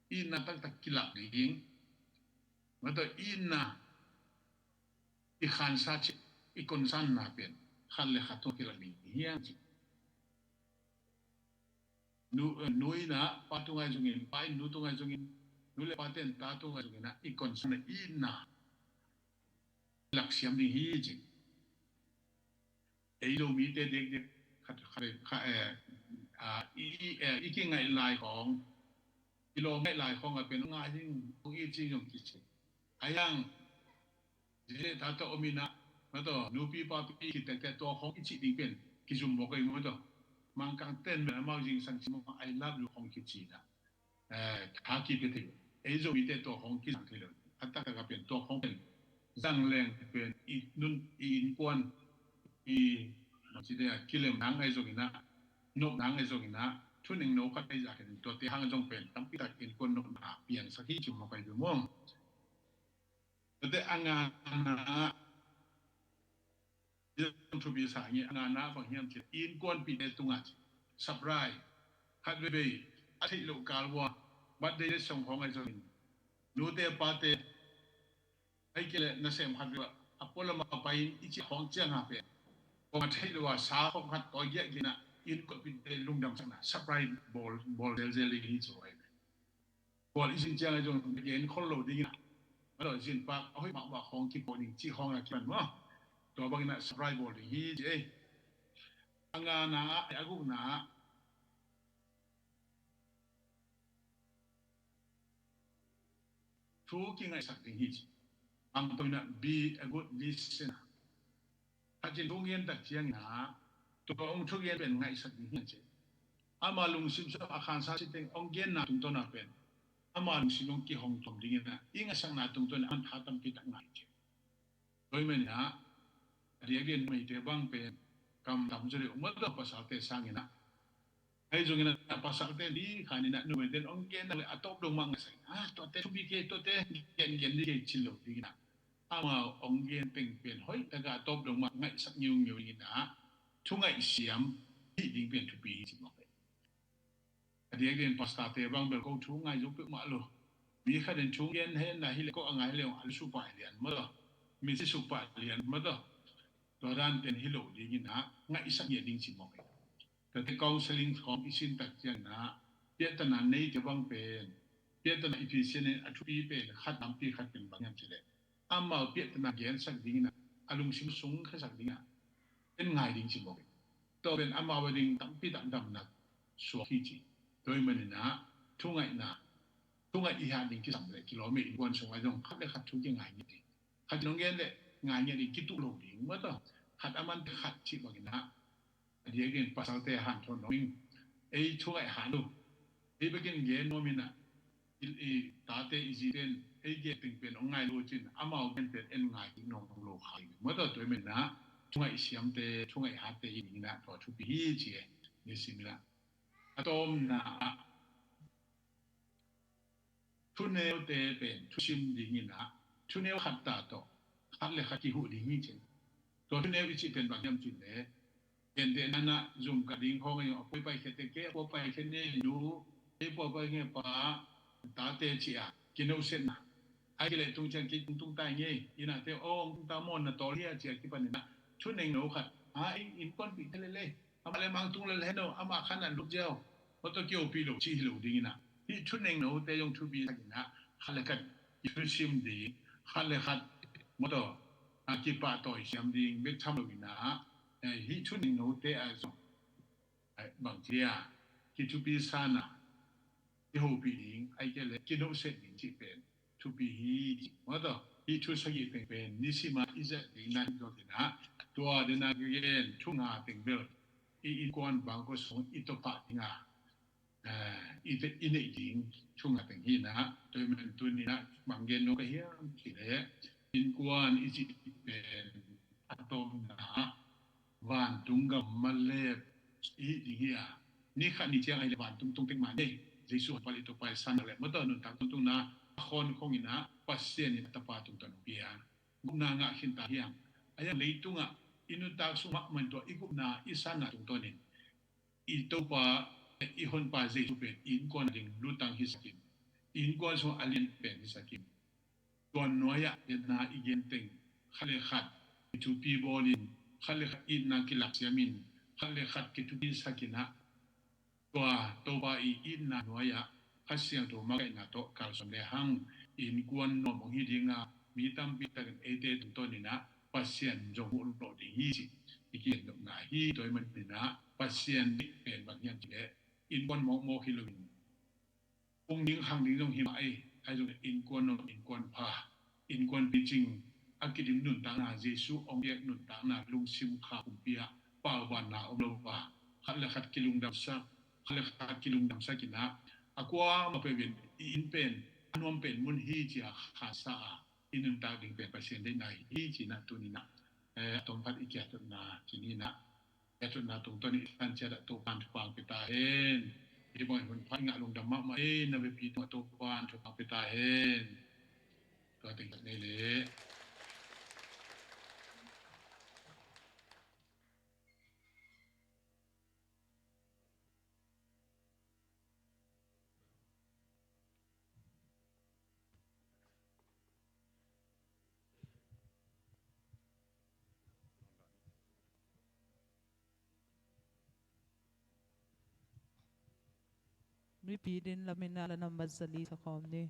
itna taktak kilak ding. Mataw itna i khansa ci, i concern na pen khat le khat tungah kilak ding hiang ci. Nu, nu inah pa tungah zongin, pa in nu tungah zongin, nu le pate in ta tungah zongin ah i concern na itna laksiam ding hi ci. Ei Zomite diakdiak khat, khat, khat, eh, ah, i, i, eh, i kingaih lai khawng, i lawm ngaih lai khawng a pen ngai ding, kong i cing zong kici. A yang zite tata om inah, mataw nupi papi kitekte tua khawng i cih ding pen kizum mawk a i mataw. Mangkang ten men amau zingsang ci mawk a, I love you khawng kici inah. Eh, tha kipia thei lo. Ei Zomite tua khawng kizang thei lo. A taktak a pen tua khawng pen zang leng pen i nun, i innkuan, i, bang ci ding a, kilem nang ahi zongin ah, nop nang ahi zongin ah, thuneng no khat ahi zah khin tuate hang zong pen tampi tak innkuan nopna piangsak hi ci mawk ahi zong maw. Tuate a ngana ah i zong thupi sa ngi a ngana bang hiam cih innkuanpihte tungah ci. Surprise. Khat veivei a theih loh kal vua birthday le song khawng ahi zongin nute pate ai kei le nasem khat vei a pualam a pai in i cih khawng ciang a pen kong a theih loh a sa khawng khat tawi giah ginah innkuanpihte lungdamsakna surprise bawl, bawl zelzel ding hi ci ahi. Khual i zin ciang a zong gen khol lo ding inah, a lo zin pak a hoih mahmah khawng kipaw ding cih khawng a kipan maw. Tua bang inah surprise bawl ding hi ci ei. A ngana ah, a gukna ah thu kingaihsak ding hi ci. Bang tawh inah be a good listener. Khat in thu gen tak ciangin ah tua hong thugen pen ngaihsak ding hi ci. Ama lungsim sung a khansa ci teng hong genna tungtawn a pen ama lungsim hong kihong tuam dingin ah i ngaihsakna tungtawn in a man tha tampi tak ngah hi ci. Tua ahih manin ah a diakdiakin numeite bang pen kam tam zaw deuh mawk a, pasalte sangin ah. Ahi zongin ah pasalte ni khan inah numeite in hong gen nak leh a tawp dong mah ngaihsak in ah, tuate thupi kei, tuate gen gen ni kei ci lo dingin ah amau hong gen teng pen hoih taka a tawp dong mah ngaihsak ngiungeu dingin ah thu ngaihsiam hih ding pen thupi hi ci mawk hi. A diakdiakin pastorte bang bel ko thu ngai zo peuhmah lo. Mi khat in thu gen hen na hi leh ko a ngai hi leh a lusu pah lian maw taw, mitsi suk pah lian maw taw. Tua dan pen hi lo dingin ah ngaihsak ngiat ding ci mawk hi. Tate counseling khawng i sin tak ciangin ah piahtana neite bang pen, piahtana i Pasian in a thupi pen khat lampi khat pen bang hiam cih leh amau piahtana gensak dingin ah, a lungsim sungkhiasak dingin ah en ngai ding ci mawk hi. Tua pen amau a ding tampi tak damna suak hi ci. Tua ahih manin ah thungaihna, thungaih i hat ding kisam leh kilawm hi. Innkuan sungah zong khat le khat thu kingai ngiat ding. Khat in hong gen leh ngai ngiat ding, kituh lo ding maw taw. Khat a man teh khat cih bangin ah a diakin pasalte hanthawn nuam ing. Ei thungaih hat uh, ei bekin gen nuam in ah i, i tate i zite in ei gen teng pen hong ngai lo cin, amau gen pen en ngai kik nawn lo kha hi. Mawtaw tua ahih manin ah thungaih siamte, thungaih hatte hi ding in ah tua thupi hi ci e. Nisim in ah a tawpna ah thuneute pen thusim ding in ah thuneu khat ta tawh khat le khat kihuh ding hi ci. Tua thuneu i cih pen bang hiam cih leh, gentehna in ah zum kah ding khawng a zong a pua i paikhia teh, kei a pua paikhia ne nu, kei pua paikhia pa, tate ci a kinawhsiatna. Ahih kei leh tung ciang kei tung tung ta ing ei, i nate aw hong tung ta maw na tawl hi a ci a kipan in ah thunengno khat, a, innkuanpihte lel ei, amah le amah hong tung lel hen aw, amah khan a lut ziau, mawtaw kihopih lo cih hi lo ding in ah, hih thunengnote zong thupi sak in ah khat le khat kithusim ding, khat le khat mawtaw a kipahtawi siam ding bek tham lo in ah, eh, hih thunengnote ah zong, eh, bang ci a, kithupi sa in ah kihopih ding, ahih kei leh kinawhsiat ding cih pen thupi hi. Mawtaw hih thu sagih teng pen nisim a i zat ding na hi zawk in ah, tua den a ka gen thu nga teng bel i innkuan bangkua sung i tawpah ding a, eh, i te, i neih ding thu nga teng hi in ah, tua ahih manin tuni in ah bang gen nuam ka hiam cih leh, innkuan i cih pen a tawpna ah vantung gam malep i hih ding hi a, ni khat ni ciang ahih leh vantung tung tek mah ni. Jesu hong pal i Topa i san nak leh mawtaw nuntak tungtungna a khawn khong in ah Pasian in a Tapa tungtawn hong pia, gupna ngah khin ta hi hang. A hiang leitungah i nuntak sung mahmah in tua i gupna i sanna tungtawn in i Topa, i Honpa Jesu pen i innkuan a ding lutang hisak in, i innkuan sung a lian pen hisak in, tua nuai-ah i na i gen teng khat le khat kithupi bawlin, khat le khat itna kilak siamin, khat le khat kithupi sakin ah, tua Topa i itna nuai-ah Kha Siangtho makaihna tawh kalsuan le hang innkuan nuam hong hi ding a, mi tampi takin eite tungtawnin ah Pasian zong muh lawh ding hi ci i kigen nopna hi. Tua ahih manin ah Pasian deih pen bang hiam cih leh innkuan mawkmawk hi loin, pung ding khang ding zong hi mah ei, ahi zong innkuan nuam, innkuan pha, innkuan picing a kidim nuntakna, Jesu hong piak nuntakna, lungsim kha pumpi ah paubanna om lo a, khat le khat kilungdamsak, khat le khat kilungdamsak in ah, a kuamah peuh in i inn pen a nuam pen mun hi ci a khansa a i nuntak ding pen Pasian deihna hi ci in ah tuni in ah, eh, a tawmkhat i kiatutna ci ni in ah, i kiatutna tungtawn i san ciat ah Topa'n thupha hong pia ta hen. Hih bangin hun pha i ngah lungdam mahmah ei, na biapi tungah Topa'n thupha hong pia ta hen. Tua teng nei leh. Mipi din lamin ah la nambat zali sa khawm ni.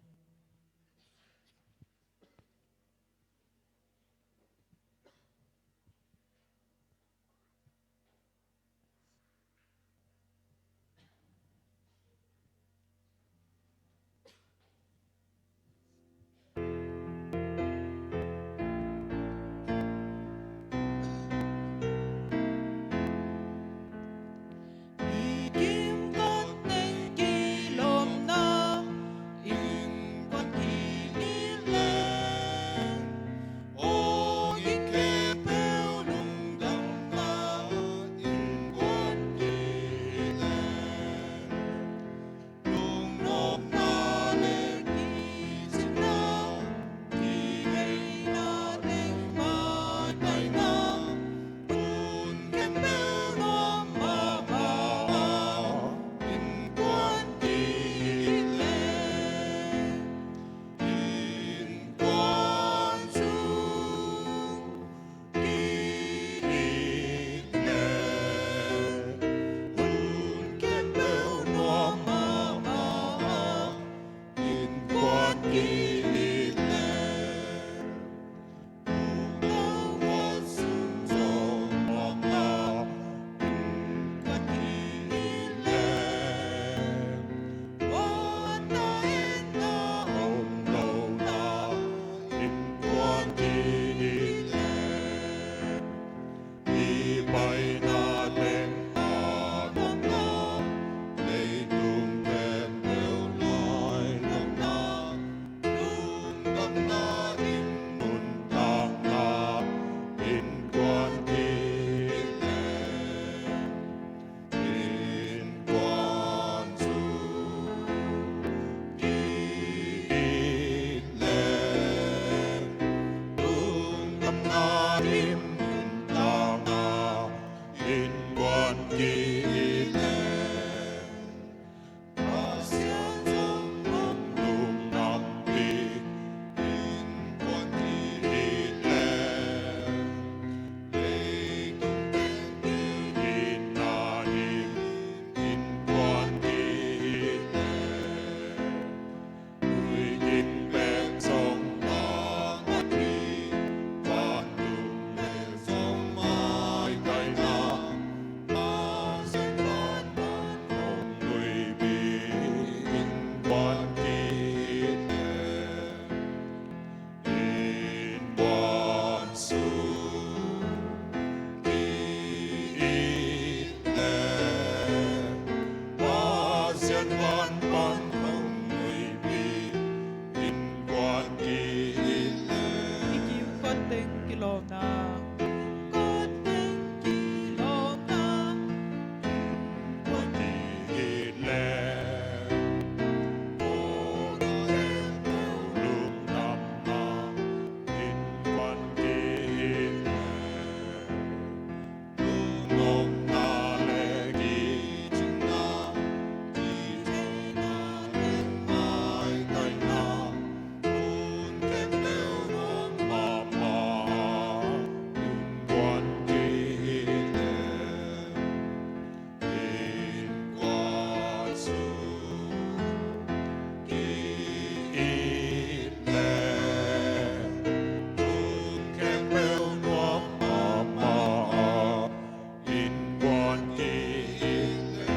Nungna ding nuntakna innkuan kik leng, innkuan sung kik leng, lungdamna ding nuntakna innkuan kik leng, Pasian zong hong lungdampi innkuan kik leng, leitung khempeuh itna ding innkuan kik leng, lui kim bek zong mawk mawk hi, vantung bek zong maitaina, Pasian banban hong nuipi innkuan kik leng, innkuan sung kik leng, Pasian banban hong nuipi innkuan kik leng. I kiu kawt teng kilawmna. Kawt teng kilawmna. Innkuan kik leng, innkuan kik leng, lungdamna innkuan kik leng, lungdamna le kicingna, kicingna le maitaina, hun khempeuh nuam mahmah, innkuan kik leng, innkuan sung kik leng, hun khempeuh nuam mahmah, innkuan kik leng.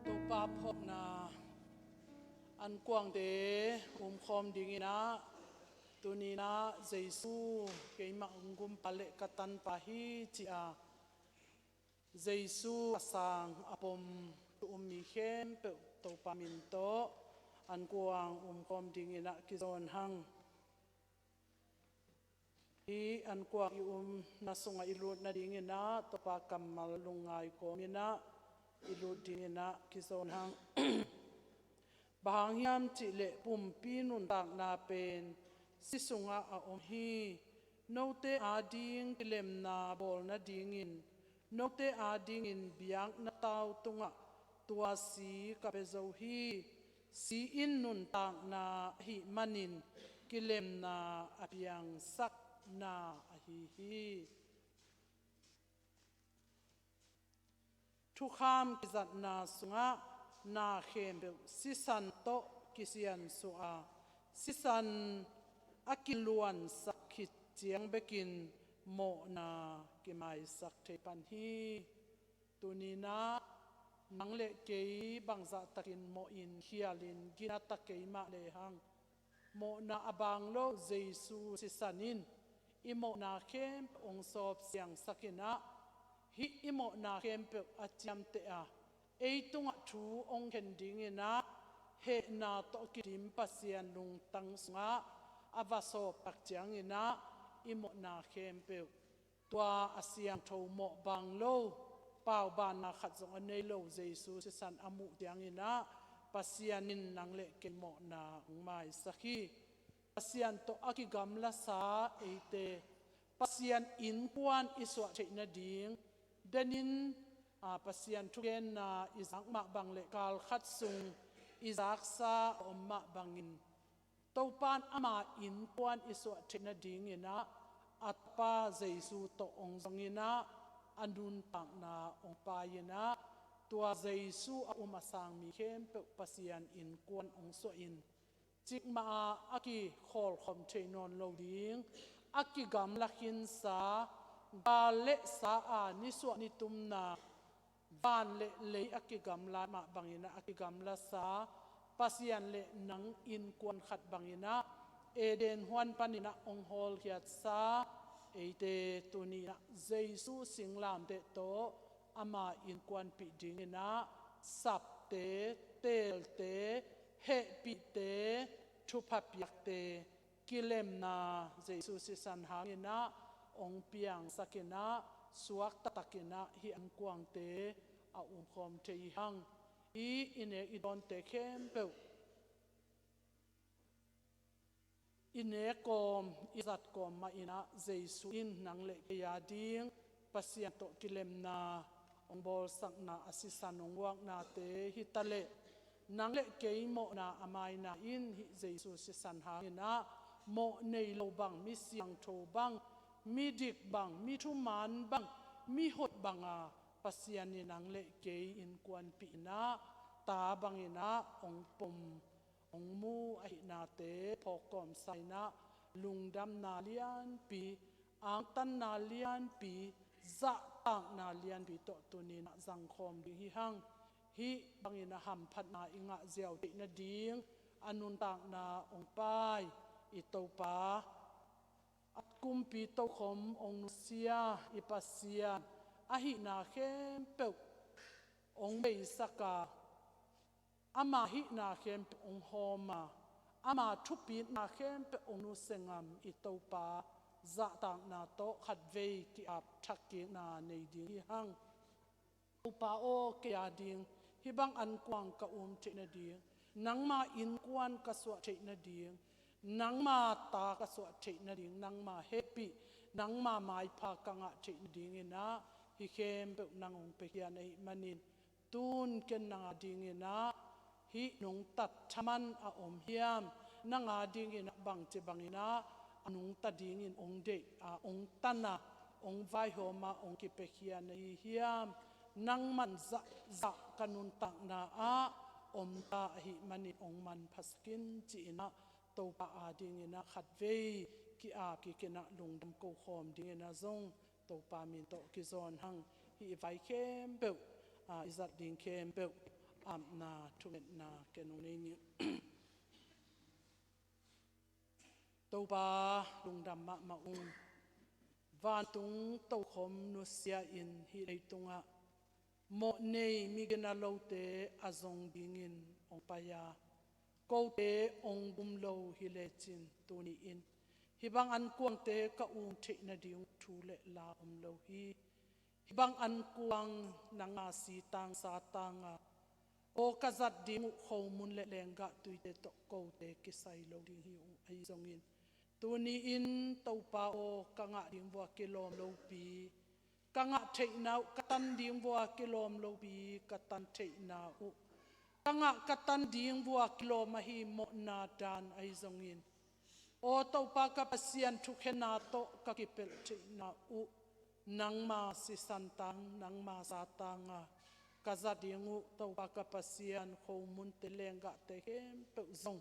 Topa phawkna ankuangte umkhawm dinginah, tuninah Jesu keimah hong gumpa le ka tanpa hi ci-a Jesu a sang a pom thu um mi khempeuh Topa min tawh ankuang umkhawm dinginah kizawn hang. Hih ankuang i umna sungah i lut nadinginah Topa kammal lungngai kawminah i lut dinginah kizawn hang. Bang hang hiam cihleh pumpi nuntakna pen si sungah a om hi. Note ading kilemna bawl nadingin note adingin biakna tau tungah tua si ka pia zo hi. Si in nuntakna ahih manin kilemna a piangsak na ahi hi. Thukham kizatna sungah na khempeuh sisan tawh kisiansuah a, sisan a kiluansak khit ciang bekin mawhna kimaisak thei pan hi. Tuninah nang le kei bangzahtakin mawhin khialin gina ta kei mah lehang, mawhna a bang lo Jesu sisan in i mawhna khempeuh hong sawp siangsakinah, hih i mawhna khempeuh a ciamteh a, ei tungah thu hong khen dinginah, hehna tawh kidim Pasian lungtang sungah a va sawp tak cianginah i mawhna khempeuh tua a siangtho mawh bang lo paubanna khat zong a nei lo Jesu sisan a muh cianginah Pasian in nang le kei mawhna hong maisak hi. Pasian tawh a kigamlasa eite Pasian innkuan i suah theih nading denin, a, Pasian thugenna i zak mah bang le kal khat sung i zaksa a om mah bangin Topa in ama innkuan i suah theih nadingin ah a Tapa Jesu tawh hong zongin ah a nuntakna hong pai-in ah tua Jesu a um a sang mi khempeuh Pasian innkuan hong suahin cikmah ah a kikhawlkhawm thei nawn lo ding, a kigamla khinsa, gal le sa a nisuah nitumna, van le lei a kigamla mah bangin ah a kigamlasa Pasian le nang innkuan khat bangin ah Eden huan panin ah hong hawlkhiatsa eite tuni-in ah Jesu singlamteh tawh ama innkuanpih dingin ah sapte, teelte, hehpihte, thupha piakte, kilemna Jesu sisan hangin ah hong piangsakin ah suak taktakin ah hih ankuangte a umkhawm thei hi hang. Hih i nek i dawnte khempeuh i nek kawm, i zat kawm mah in ah Jesu in nang le kei a ding Pasian tawh kilemna hong bawlsakna a sisan hong guaknate hi taleh, nang le kei mawhna a maina in hih Jesu sisan hangin ah mawh nei lo bang, mi siangtho bang, mi dik bang, mi thuman bang, mi hoih bang a Pasian in nang le kei innkuanpih in ah ta bangin ah hong pom hong mu ahihnate phawk kawmsa in ah lungdamna lianpi, angtanna lianpi, zahtakna lianpi tawh tuni-in ah zangkhawm ding hi hang. Hih bangin ah hamphatna i ngah ziau theih nading a nuntakna hong pai i Topa, a kumpi tokhom hong nusia i Pasian ahihna khempeuh hong beisak a, ama hihna khempeuh hong hawm a, ama thupitna khempeuh hong nusia ngam i Topa zahtakna tawh khatvei ki-ap thakkikna nei ding hi hang. Topa aw, kei a ding hih bang ankuang ka um theih nading, nangma innkuan ka suah theih nading, nangma ta ka suah theih nading, nangma hehpih, nangma maipha ka ngah theih nadingin ah hih khempeuh nang hong piakhia na hih manin, tun ken nang a dingin ah hih nungta thaman a om hiam? Nang a dingin ah bangci bangin ah a nungta dingin hong deih a, hong tan a, hong vaihawm a, hong kipiakhia na hi hiam? Nangman zahzah ka nuntakna ah om ta ahih manin hong manphasak in, ci-in ah Topa a dingin ah khatvei ki-ap kik in ah lungdam ko khawm dingin ah zong Topa min tawh kizawn hang. Hih i vai khempeuh, a, i zat ding khempeuh apna thungetna ken hong nei ning. Topa lungdam mahmah ung. Vantung tokhom nusia in hih leitungah mawh nei mi gina lote a zong dingin hong pai a, kote hong gum lo hi lecin tuni-in hih bang ankuangte ka um theih nading uh thu le la om lo hi. Hih bang ankuang nangma sitang satang a, aw ka zat ding uh khomun le lenggah tuite tawh kote kisai lo ding hi uh ahi zongin, tuni-in Topa aw, ka ngah ding vua kilawm lopi, ka ngah theihna uh ka tan ding vua kilawm lopi ka tan theihna uh, ka ngah ka tan ding vua kilawm ahi mawhna dan ahi zongin, aw Topa ka Pasian, thukhenna tawh ka kipelh theihna uh nangma sisan tang, nangma satang a ka zat ding uh Topa ka Pasian, khomunte lenggahte khempeuh zong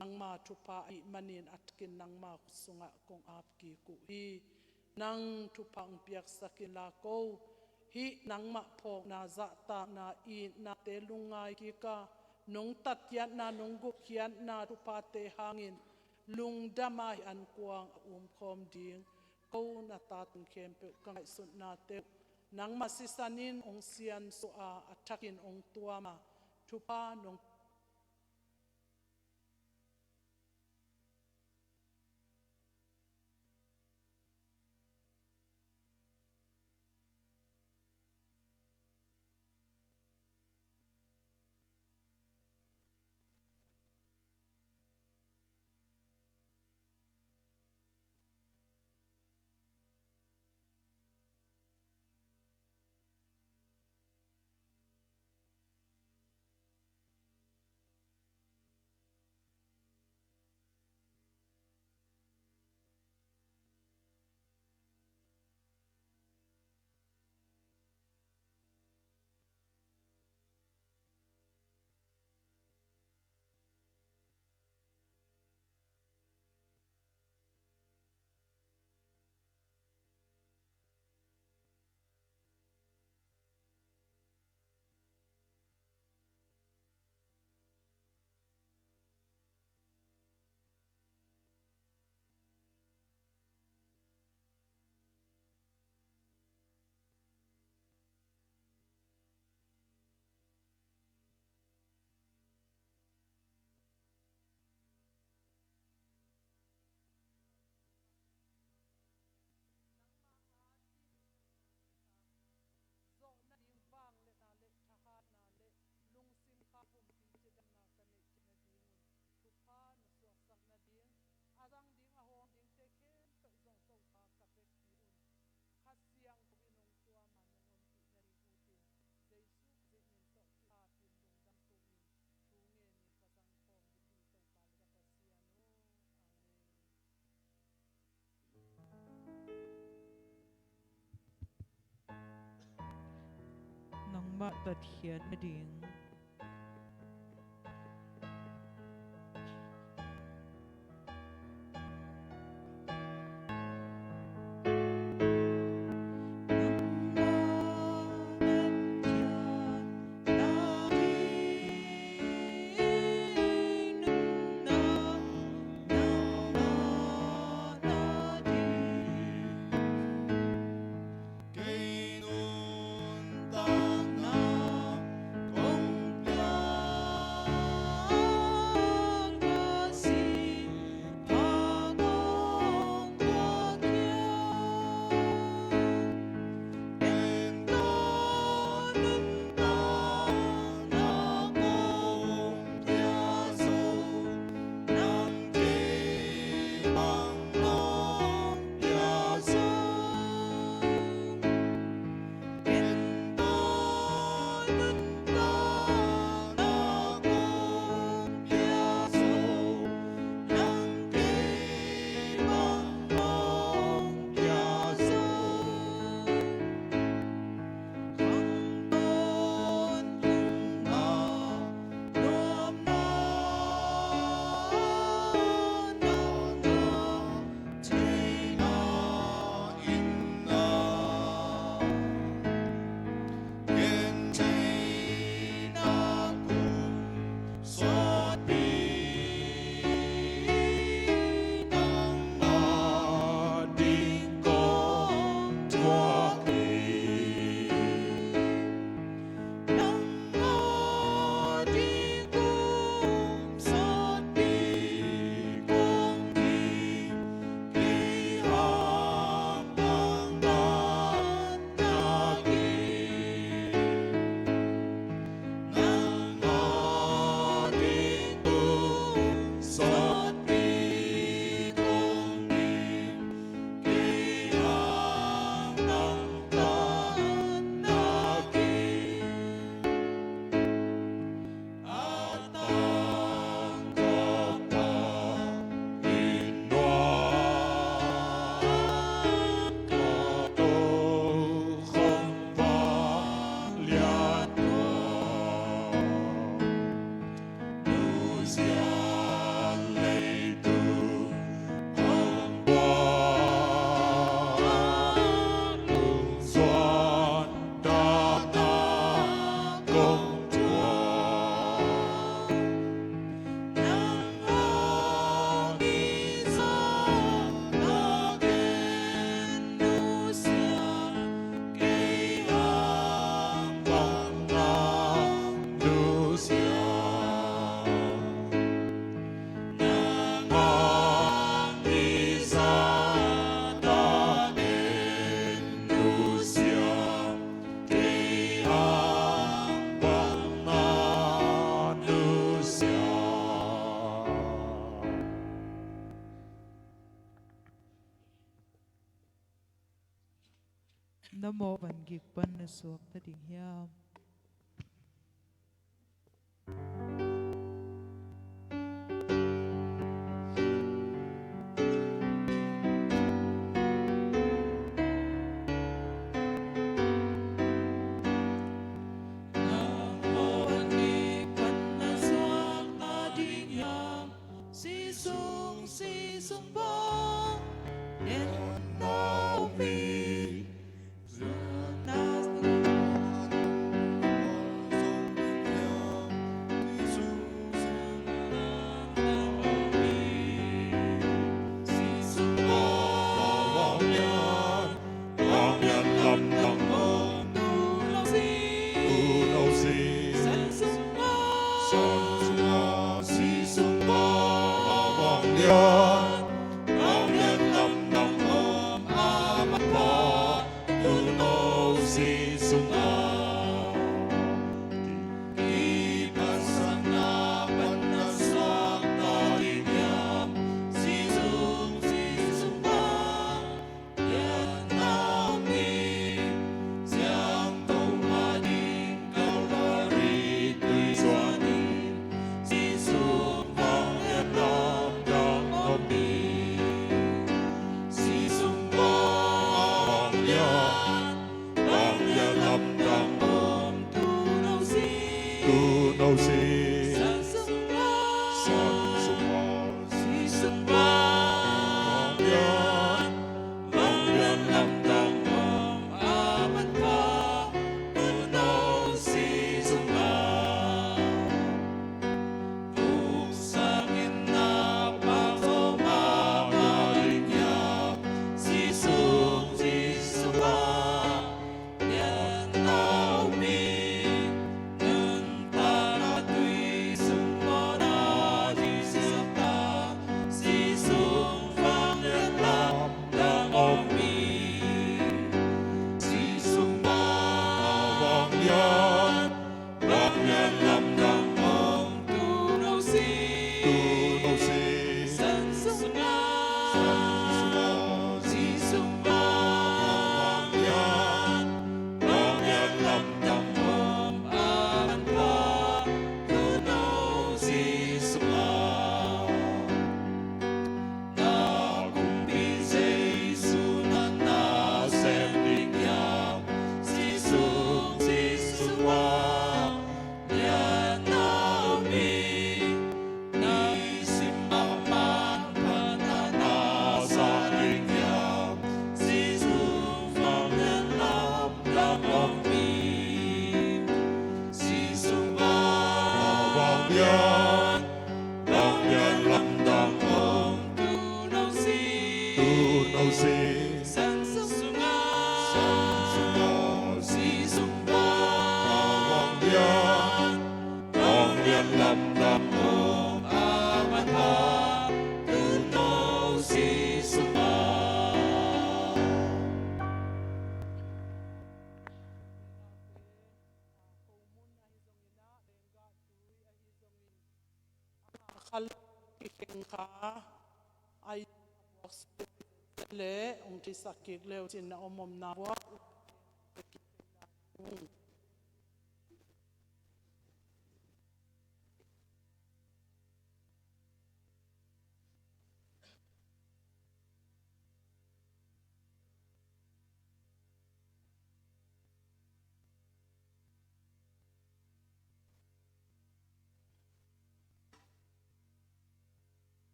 nangma thupha ahih manin a thakin nangma khut sungah kong ap kik uh hi. Nang thupha hong piaksak inla ko, hih nangmah phawkna, zahtakna, itnate lungngai kik a, nong tatkhiatna, nong gupkhiatna thuphate hangin lungdam a hih ankuang a umkhawm ding ko na tatung khempeuh ka ngaihsutnate uh nangmah sisan in hong siansuah a, a thakin hong tuam a, thupha nong Pathian na ding. Na maw van gik pan na suak ta ding hiam? Tuuno si. San sungah, san sungah, Jesuh mah vanglian, vanglian lamdang om a manpha. Tuuno Jesuh mah. Na kumpi Jesuh na na sem ding hiam? Jesuh, Jesuh mah lian na om hi. Nisim a manpha na na sa ding hiam? Jesuh vanglian lamdang om hi. Jesuh mah vanglian, vanglian lamdang om. Tuuno si, tuuno si. San sungah, san sungah, Jesuh mah vanglian, vanglian lamdang om a manpha. Tuuno Jesuh mah. Khomun ahi zongin ah, lenggah tui ahi zongin, a ngah kha lo kikheng kha, a i buak suk le hong theisak kik le uh cin, na om omna vuah. Topa Jesuh, nang le kei mawhna hong tan dingin,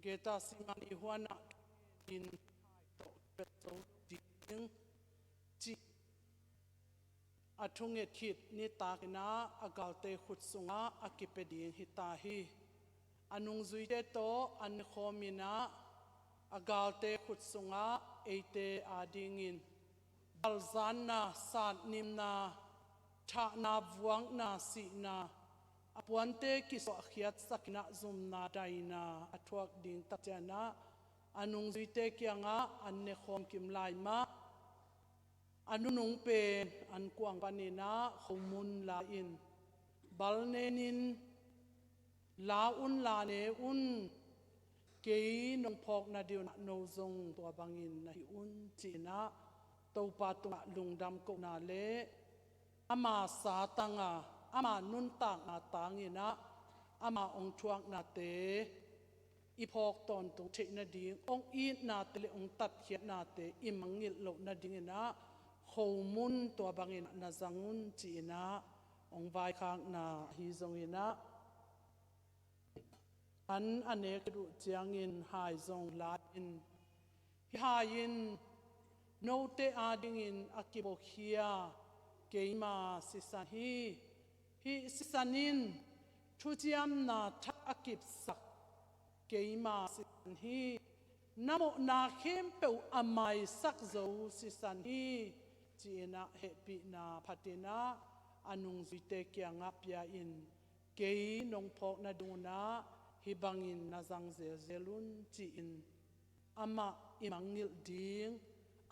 Gethsemane huanah thungen in, hai tawh kipat zo lo ding, ci a thunget khit nitakin ah a galte khut sungah a kipia ding hi ta hi. A nungzuite tawh an nekhawm in ah a galte khut sungah eite adingin balzanna, satnimna, thahna, vuakna, sihna, a puante kisuahkhiatsak in ah zumna, daina a thuak ding tak ciangin ah a nungzuite kiangah an nekhawm kim lai mah. A nunung pen ankuang panin ah khomun la-in, bal nen in, "La un, la ne un, kei nong phawk nading un ah no zong tua bangin na hi un," ci-in ah Topa tungah lungdam kohna le ama sa tangah, ama nuntakna tangin ah ama hong thuaknate i phawk tawntung theih nading, hong itnate le hong tatkhiatnate i mangngilh loh nadingin ah khomun tua bangin ah na zang un, ci-in ah hong vaikhakna ahi zongin ah, an a nek khit uh ciangin hai zong la-in, "Hih hai in note adingin a kibuakhia keima sisan hi. Hih sisan in thuciamna thak a kipsak keima sisan hi. Na mawhna khempeuh a maisak zo sisan hi," ci-in ah hehpihna phatin ah a nungzuite kiangah pia-in, "Kei nong phawk nading un ah hih bangin na zang zelzel un," ci-in amah i mangngilh ding,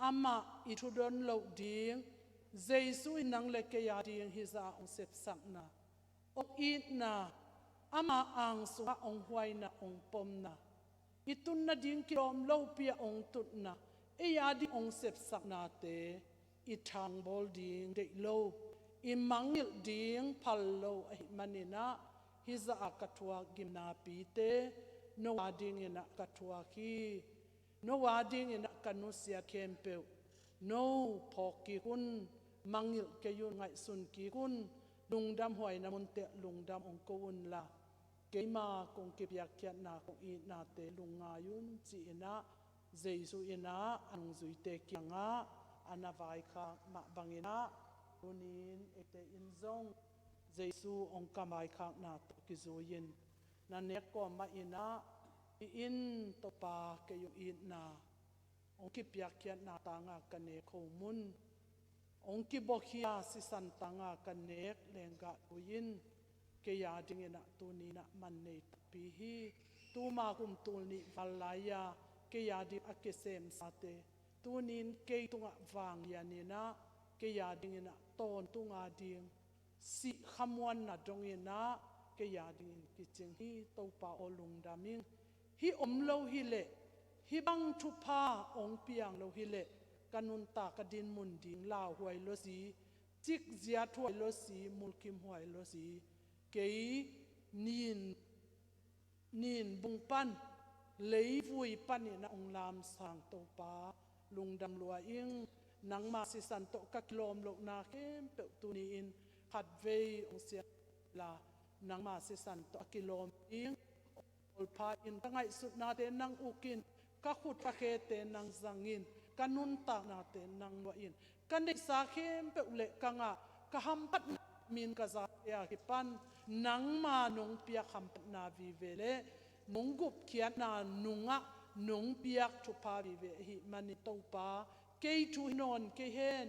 amah i thudon loh ding, Jesuh in nang le kei ading hih zah hong sepsakna, hong itna, ama ang sungah hong huaina, hong pomna, i tun nading kilawm lopi-ah hong tutna, ei ading hong sepsaknate i thangbawl ding deih lo, i mangngilh ding phal lo ahih manin ah hih zah a ka thuak gimnapite no adingin ah ka thuak hi. No a dingin ah ka nusia khempeuh no phawk kik un, mangngilh kei un, ngaihsun kik un, lungdamhuaina munte ah lungdam hong ko unla, keima kong kipiakkhiatna, kong itnate lungngai un, ci-in ah Jesu in ah a nungzuite kiangah a na vaikhak mah bangin ah, tuni-in eite in zong Jesu hong kam vaikhakna tawh kizui-in na nek kawm mah in ah, hih in Topa kei hong itna, hong kipiakkhiatna tanga ka nek khomun, hong kibawkhia sisan tanga ka nek lenggah thu in, kei a dingin ah tuni-in ah man nei takpi hi. Tuma kum tul nih val lai-a kei a ding a kisemsate, tuni-in kei tungah vanglianin ah kei a dingin ah tawntung a ding sih khamuanna dongin ah kei a dingin kicing hi. Topa aw, lungdam ing. Hih om lo hileh, hih bang thupha hong piang lo hileh, ka nuntak, ka dinmun ding lauhuai lo si, cikziathuai lo si, mulkimhuai lo si, kei nin, nin bung pan, leivui panin ah hong lamsang Topa, lungdam lua ing. Nangma sisan tawh ka kilawm lohna khempeuh tuni-in khatvei hong siam la, nangma sisan tawh a kilawm ding, hawlpha in ka ngaihsutnate nang uk in, ka khut ka khete nang zang in, ka nuntaknate nang nuah in, ka neihsa khempeuh le ka ngah, ka hamphatna min ka zate a kipan nangma nong piak hamphatna vive le nong gupkhiatna nungah nong piak thupha vive ahih manin Topa, kei thu hi nawn kei hen,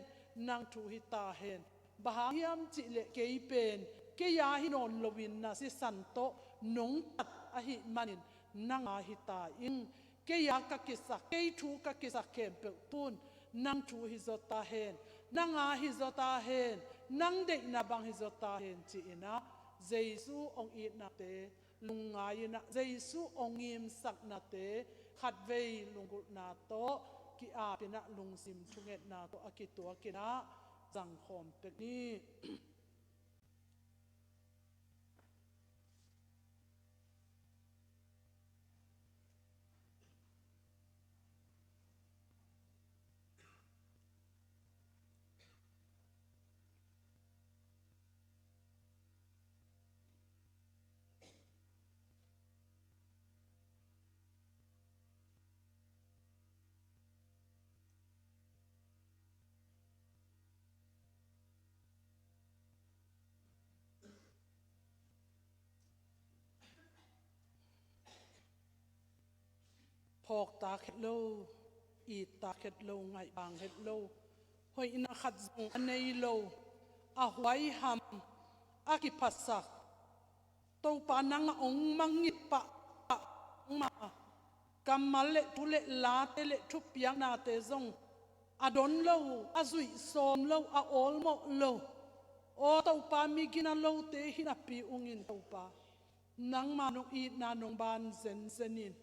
nang thu hi ta hen. Bang hang hiam cihleh kei pen kei a hi nawn loin na sisan tawh nong tat ahih manin nang a hi ta ing. Kei a ka kisak, kei thu ka kisak khempeuh tun nang thu hi zaw ta hen, nang a hi zaw ta hen, nang deihna bang hi zaw ta hen, ci-in ah Jesu hong itnate lungngai-in ah, Jesu hong ngimsaknate khatvei lunggulhna tawh ki-ap-in ah, lungsim thungetna tawh a kituak-in ah zangkhawm pek ni. Phawktak het lo, ittak het lo, ngaihbang het lo, hoihna khat zong a nei lo, a huaiham, a kiphasak, Topa nang a hong mangngilh pahpah, nangma kammal le thu le late le thupiaknate zong a don lo, a zuih sawm lo, a awlmawh lo. Aw Topa, mi gina lote hi napi ung in Topa, nangma nong itna nong ban zenzen in,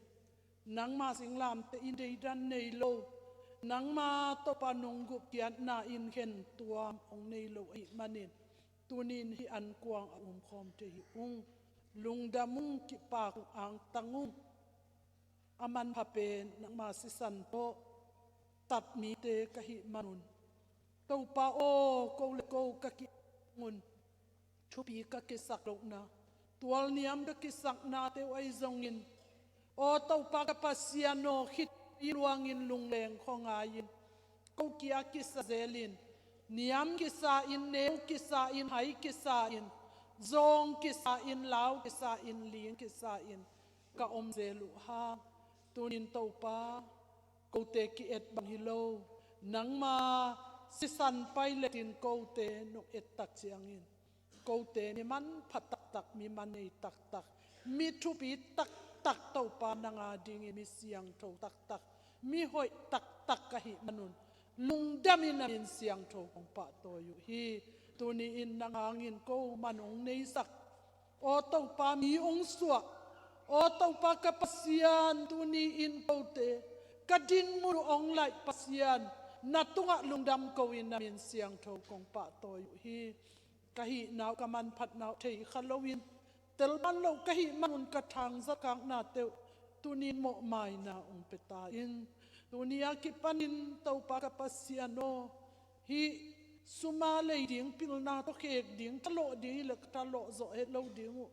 nangma singlamteh in deidan nei lo, nangma Topa nong gupkhiatna in khentuam hong nei lo ahih manin, tuni-in hih ankuang a umkhawm thei hi ung. Lungdam ung, kipak ung, angtang ung. A manpha pen nangma sisan tawh tat mite ka hih manun, Topa aw, ko le ko ka ki-ang un, thupi ka kisak lohna, tualniam ka kisaknate uh ahi zongin, aw Topa ka Pasian aw, khit i luangin lungleng khuangai-in ko kia kisa zelin, niam kisa-in, neu kisa-in, hai kisa-in, zawng kisa-in, lau kisa-in, ling kisa-in ka om zel uh hang, tunin Topa, kote ki-et bang hi lo, nangma sisan pailetin kote nong et tak ciangin, kote mi manpha taktak, mi man nei taktak, mi thupi taktak, Topa nang a dingin mi siangtho taktak, mi hoih taktak ka hih manun, lungdamin na min siangtho kong pahtawi uh hi. Tuni-in nang hangin ko man hong neisak, aw Topa mi hong suah, aw Topa ka Pasian, tuni-in kote ka dinmun uh hong laih Pasian, na tungah lungdam ko-in na min siangtho kong pahtawi uh hi. Ka hihna uh, ka manphatna uh thei kha loin, telman lo ka hih manun ka thangzak kaknate uh tuni-in mawhmaina hong pia ta in. Tuni a kipanin Topa ka Pasian aw, hih sum a lei ding, pilna tawh khek ding, thalawh ding hileh ka thalawh zawh het lo ding uh.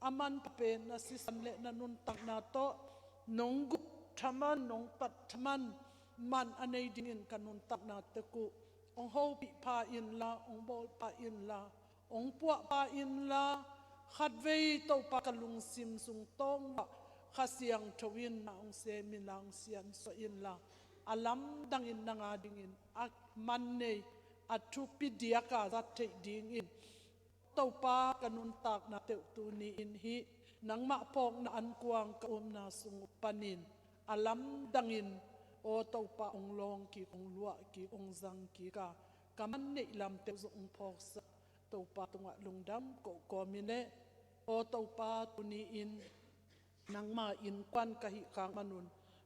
A manpha pen na sisan le na nuntakna tawh nong guh thaman, nong pat thaman man a nei dingin ka nuntakna tek uh hong hopih pha inla, hong bawl pha inla, hong puah pha inla, khatvei Topa ka lungsim sung tawng uah Kha Siangtho in na hong sem inla, hong siansuah inla, a lamdangin nang a dingin a man nei, a thupi diaka zat theih dingin Topa ka nuntakna teuh tuni-in hih nangmah phawkna ankuang ka umna sung uh panin a lamdangin aw Topa hong lawng kik, hong luah kik, hong zang kik a, ka man neih lam teuh zong hong phawksak Topa tungah lungdam ko kawmin le aw Topa tuni-in nangma innkuan ka hih khak manun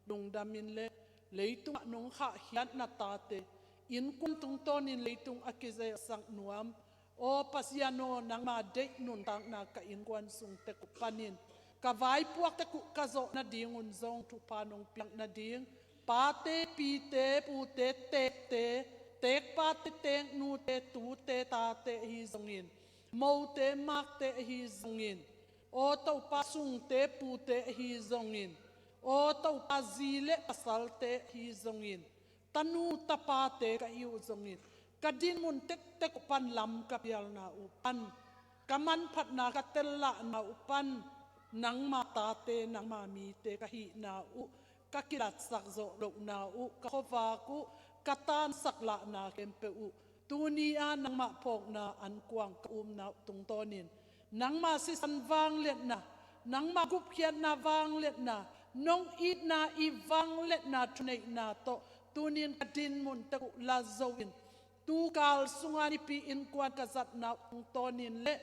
lungdamin le leitungah nong khahkhiat na tate innkuan tungtawnin leitung a kizelsak nuam aw Pasian aw, nangma deih nuntakna ka innkuan sung tek uh panin ka vaipuak tek uh ka zawh nadingun zong thupha nong piak nading pate, pite, pute, tekte, tekpate, teknute, tute, tate ahi zongin, mote, makte ahi zongin, aw Topa sungte, pute ahi zongin, aw Topa zi le pasalte ahi zongin, tanu tapate ka hi uh zongin, ka dinmun tektek uh pan lam ka pialna uh pan, ka manphatna ka tellahna uh pan, nangma tate, nangma mite ka hihna uh, ka kilatsak zawh lohna uh, ka khuavak uh, ka tansak lahna khempeuh uh, tuni a nangmah phawkna ankuang ka umna uh tungtawnin nangma sisan vangliatna, nangma gupkhiatna vangliatna, nong itna i vangliatna thuneihna tawh tunin ka dinmun tek uh la zo in, tukal sunga nipi innkuan ka zatna uh tungtawnin le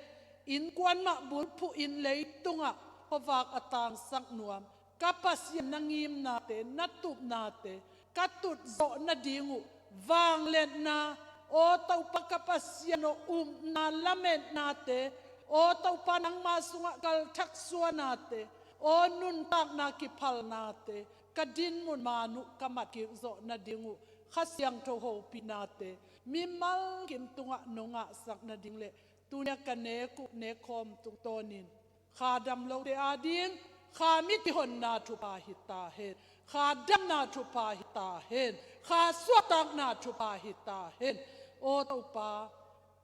innkuan mah bulphuh in leitungah khuavak a tangsak nuam ka Pasian na ngimnate, na tupnate ka tut zawh nading uh vangliatna, aw Topa ka Pasian aw, upna lametnate, aw Topa nangma sungah kalthak suanate, aw nuntakna kiphalnate, ka dinmun man uh ka mat kik zawh nading uh Kha Siangtho hopihnate mimal kim tungah nong ngahsak nading le tunia ka nek uh nek khawm tungtawnin kha dam lote ading kha mit kihonna thupha hi ta hen. Kha damna thupha hi ta hen. Kha suahtakna thupha hi ta hen. Aw Topa,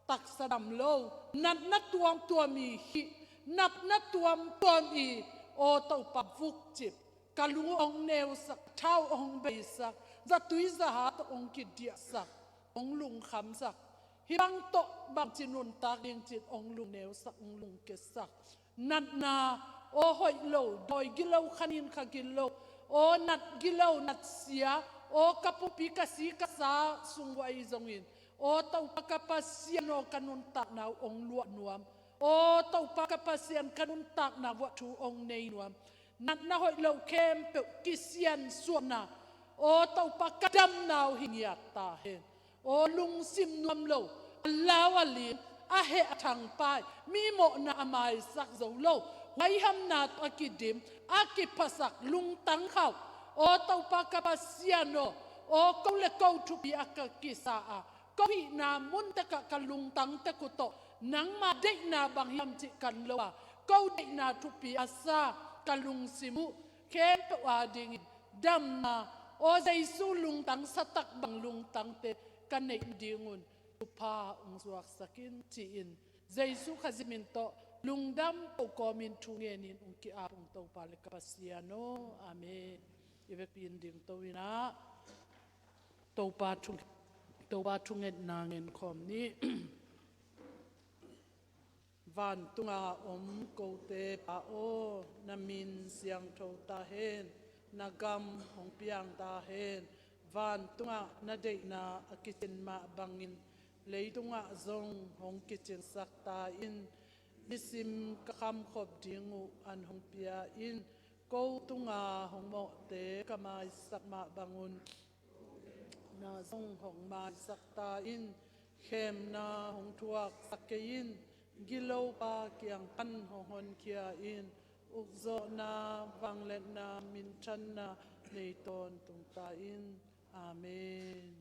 taksa dam lo, natna tuamtuam i hih, natna tuamtuam i, aw Topa, vukcip, ka lung uh hong neusak, thau uh hong beisak, zatui zaha tawh hong kidiahsak, hong lungkhamsak, hih bang tawh bangci nuntak ding cin hong lungneusak, hong lungkiatsak. Natna, aw hoih lo, dawi gilo, khanin kha gilo, aw nat gilo, natsia, aw ka pumpi ka si ka sa sung uh ahi zongin, aw Topa ka Pasian aw, ka nuntakna uh hong luah nuam, aw Topa ka Pasian, ka nuntakna uah thu hong nei nuam, natna hoih lo khempeuh kisiansuahna, aw Topa ka damna uh hi ngiat ta hen. Aw lungsim nuam lo, a lau a lim, a heh a thangpai, mi mawhna a maisak zo lo, huaihamna tawh a kidim, a kiphasak lungtang khauh, aw Topa ka Pasian aw, aw ko le ko thupi a ka kisa a, ko hihna mun tekah ka lungtang tek uh tawh nangma deihna bang hiam cih kan lo a, ko deihna thupi a sa ka lungsim uh khempeuh adingin damna, aw Jesu lungtang satak bang lungtangte ka neih dingun thupha hong suaksak in ci-in Jesu Khazih min tawh lungdam ko kawmin thu ngenin hong ki-ap ung Topa le ka Pasian aw. Amen. I vekpi in dingto inah Topa thu, Topa thungetna ngen khawm ni. Vantunga om kote Pa aw, na min siangtho ta hen, na gam hong piang ta hen, vantungah na deihna a kicin mah bangin leitungah zong hong kicinsak ta in, nisim ka khamkhop ding uh an hong pia in, ko tunga hong mawhte ka maisak mah bangun na zong hong maisak ta in, khemna hong thuaksak kei in, gilopa kiang pan hong honkhia in, ukzawhna, vangliatna, minthanna, nei tawntung ta in. Amen.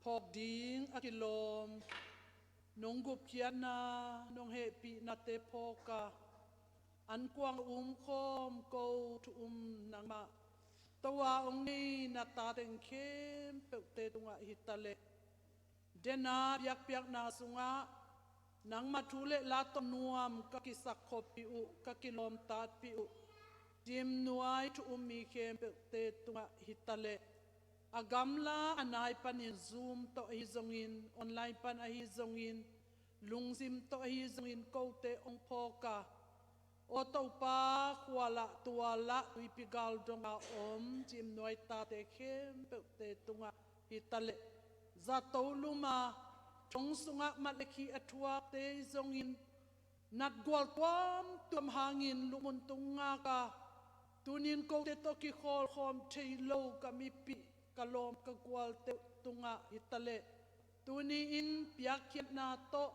Phawk ding a kilawm nong gupkhiatna, nong hehpihnate phawk a, ankuang a umkhawm ko thu-um nangmah, tua hong nei na tateng khempeuhte tungah hi ta leh, dena biakpiakna sungah nangmah thu le la tawh nuam ka kisakkhopih uh, ka kilawmtatpih uh Team Nuai thu-um mi khempeuhte tungah hi ta leh, a gamla a nai panin Zoom tawh ahi zongin, online pan ahi zongin, lungsim tawh ahi zongin kote hong phawk a, aw Topa, khualah tualah tuipi gal donga om Team Nuai tate khempeuhte tungah hi ta leh, zato luma thong sungah mat le khih a thuakte hi zongin, natgual tuamtuam hangin lukmun tung ngak a, tunin kote tawh kikhawlkhawm thei lo ka mipih, ka lawm, ka gualte tungah hi ta leh, tuni-in piakkhiatna tawh,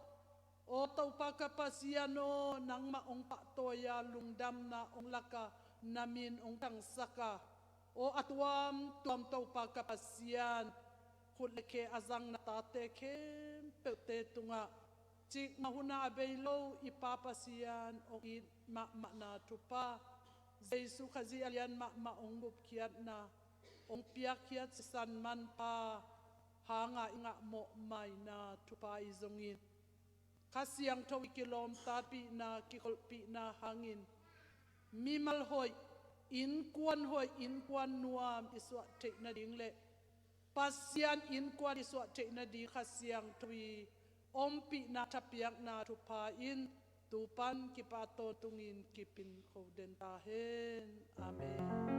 aw Topa ka Pasian aw, nangmah hong pahtawi a, lungdamna hong lak a, na min hong thangsak a, aw a tuamtuam Topa ka Pasian, khut le khe a zang na tate khempeuhte tungah, cikmah hun a bei lo i Pa Pasian, hong it mahmahna thupha, Jesu Khazih a lian mahmah hong gupkhiatna, hong piakkhiat sisan manpha hanga i ngah mawhmaina thupha hi zongin, Kha Siangtho i kilawmtatpihna, kikholhpihna hangin mimal hoih, innkuan hoih, innkuan nuam i suah theih nading le Pasian innkuan i suah theih nading Kha Siangtho i ompihna, thapiakna thupha in tu pan kipat tawntungin kipin kho den ta hen. Amen.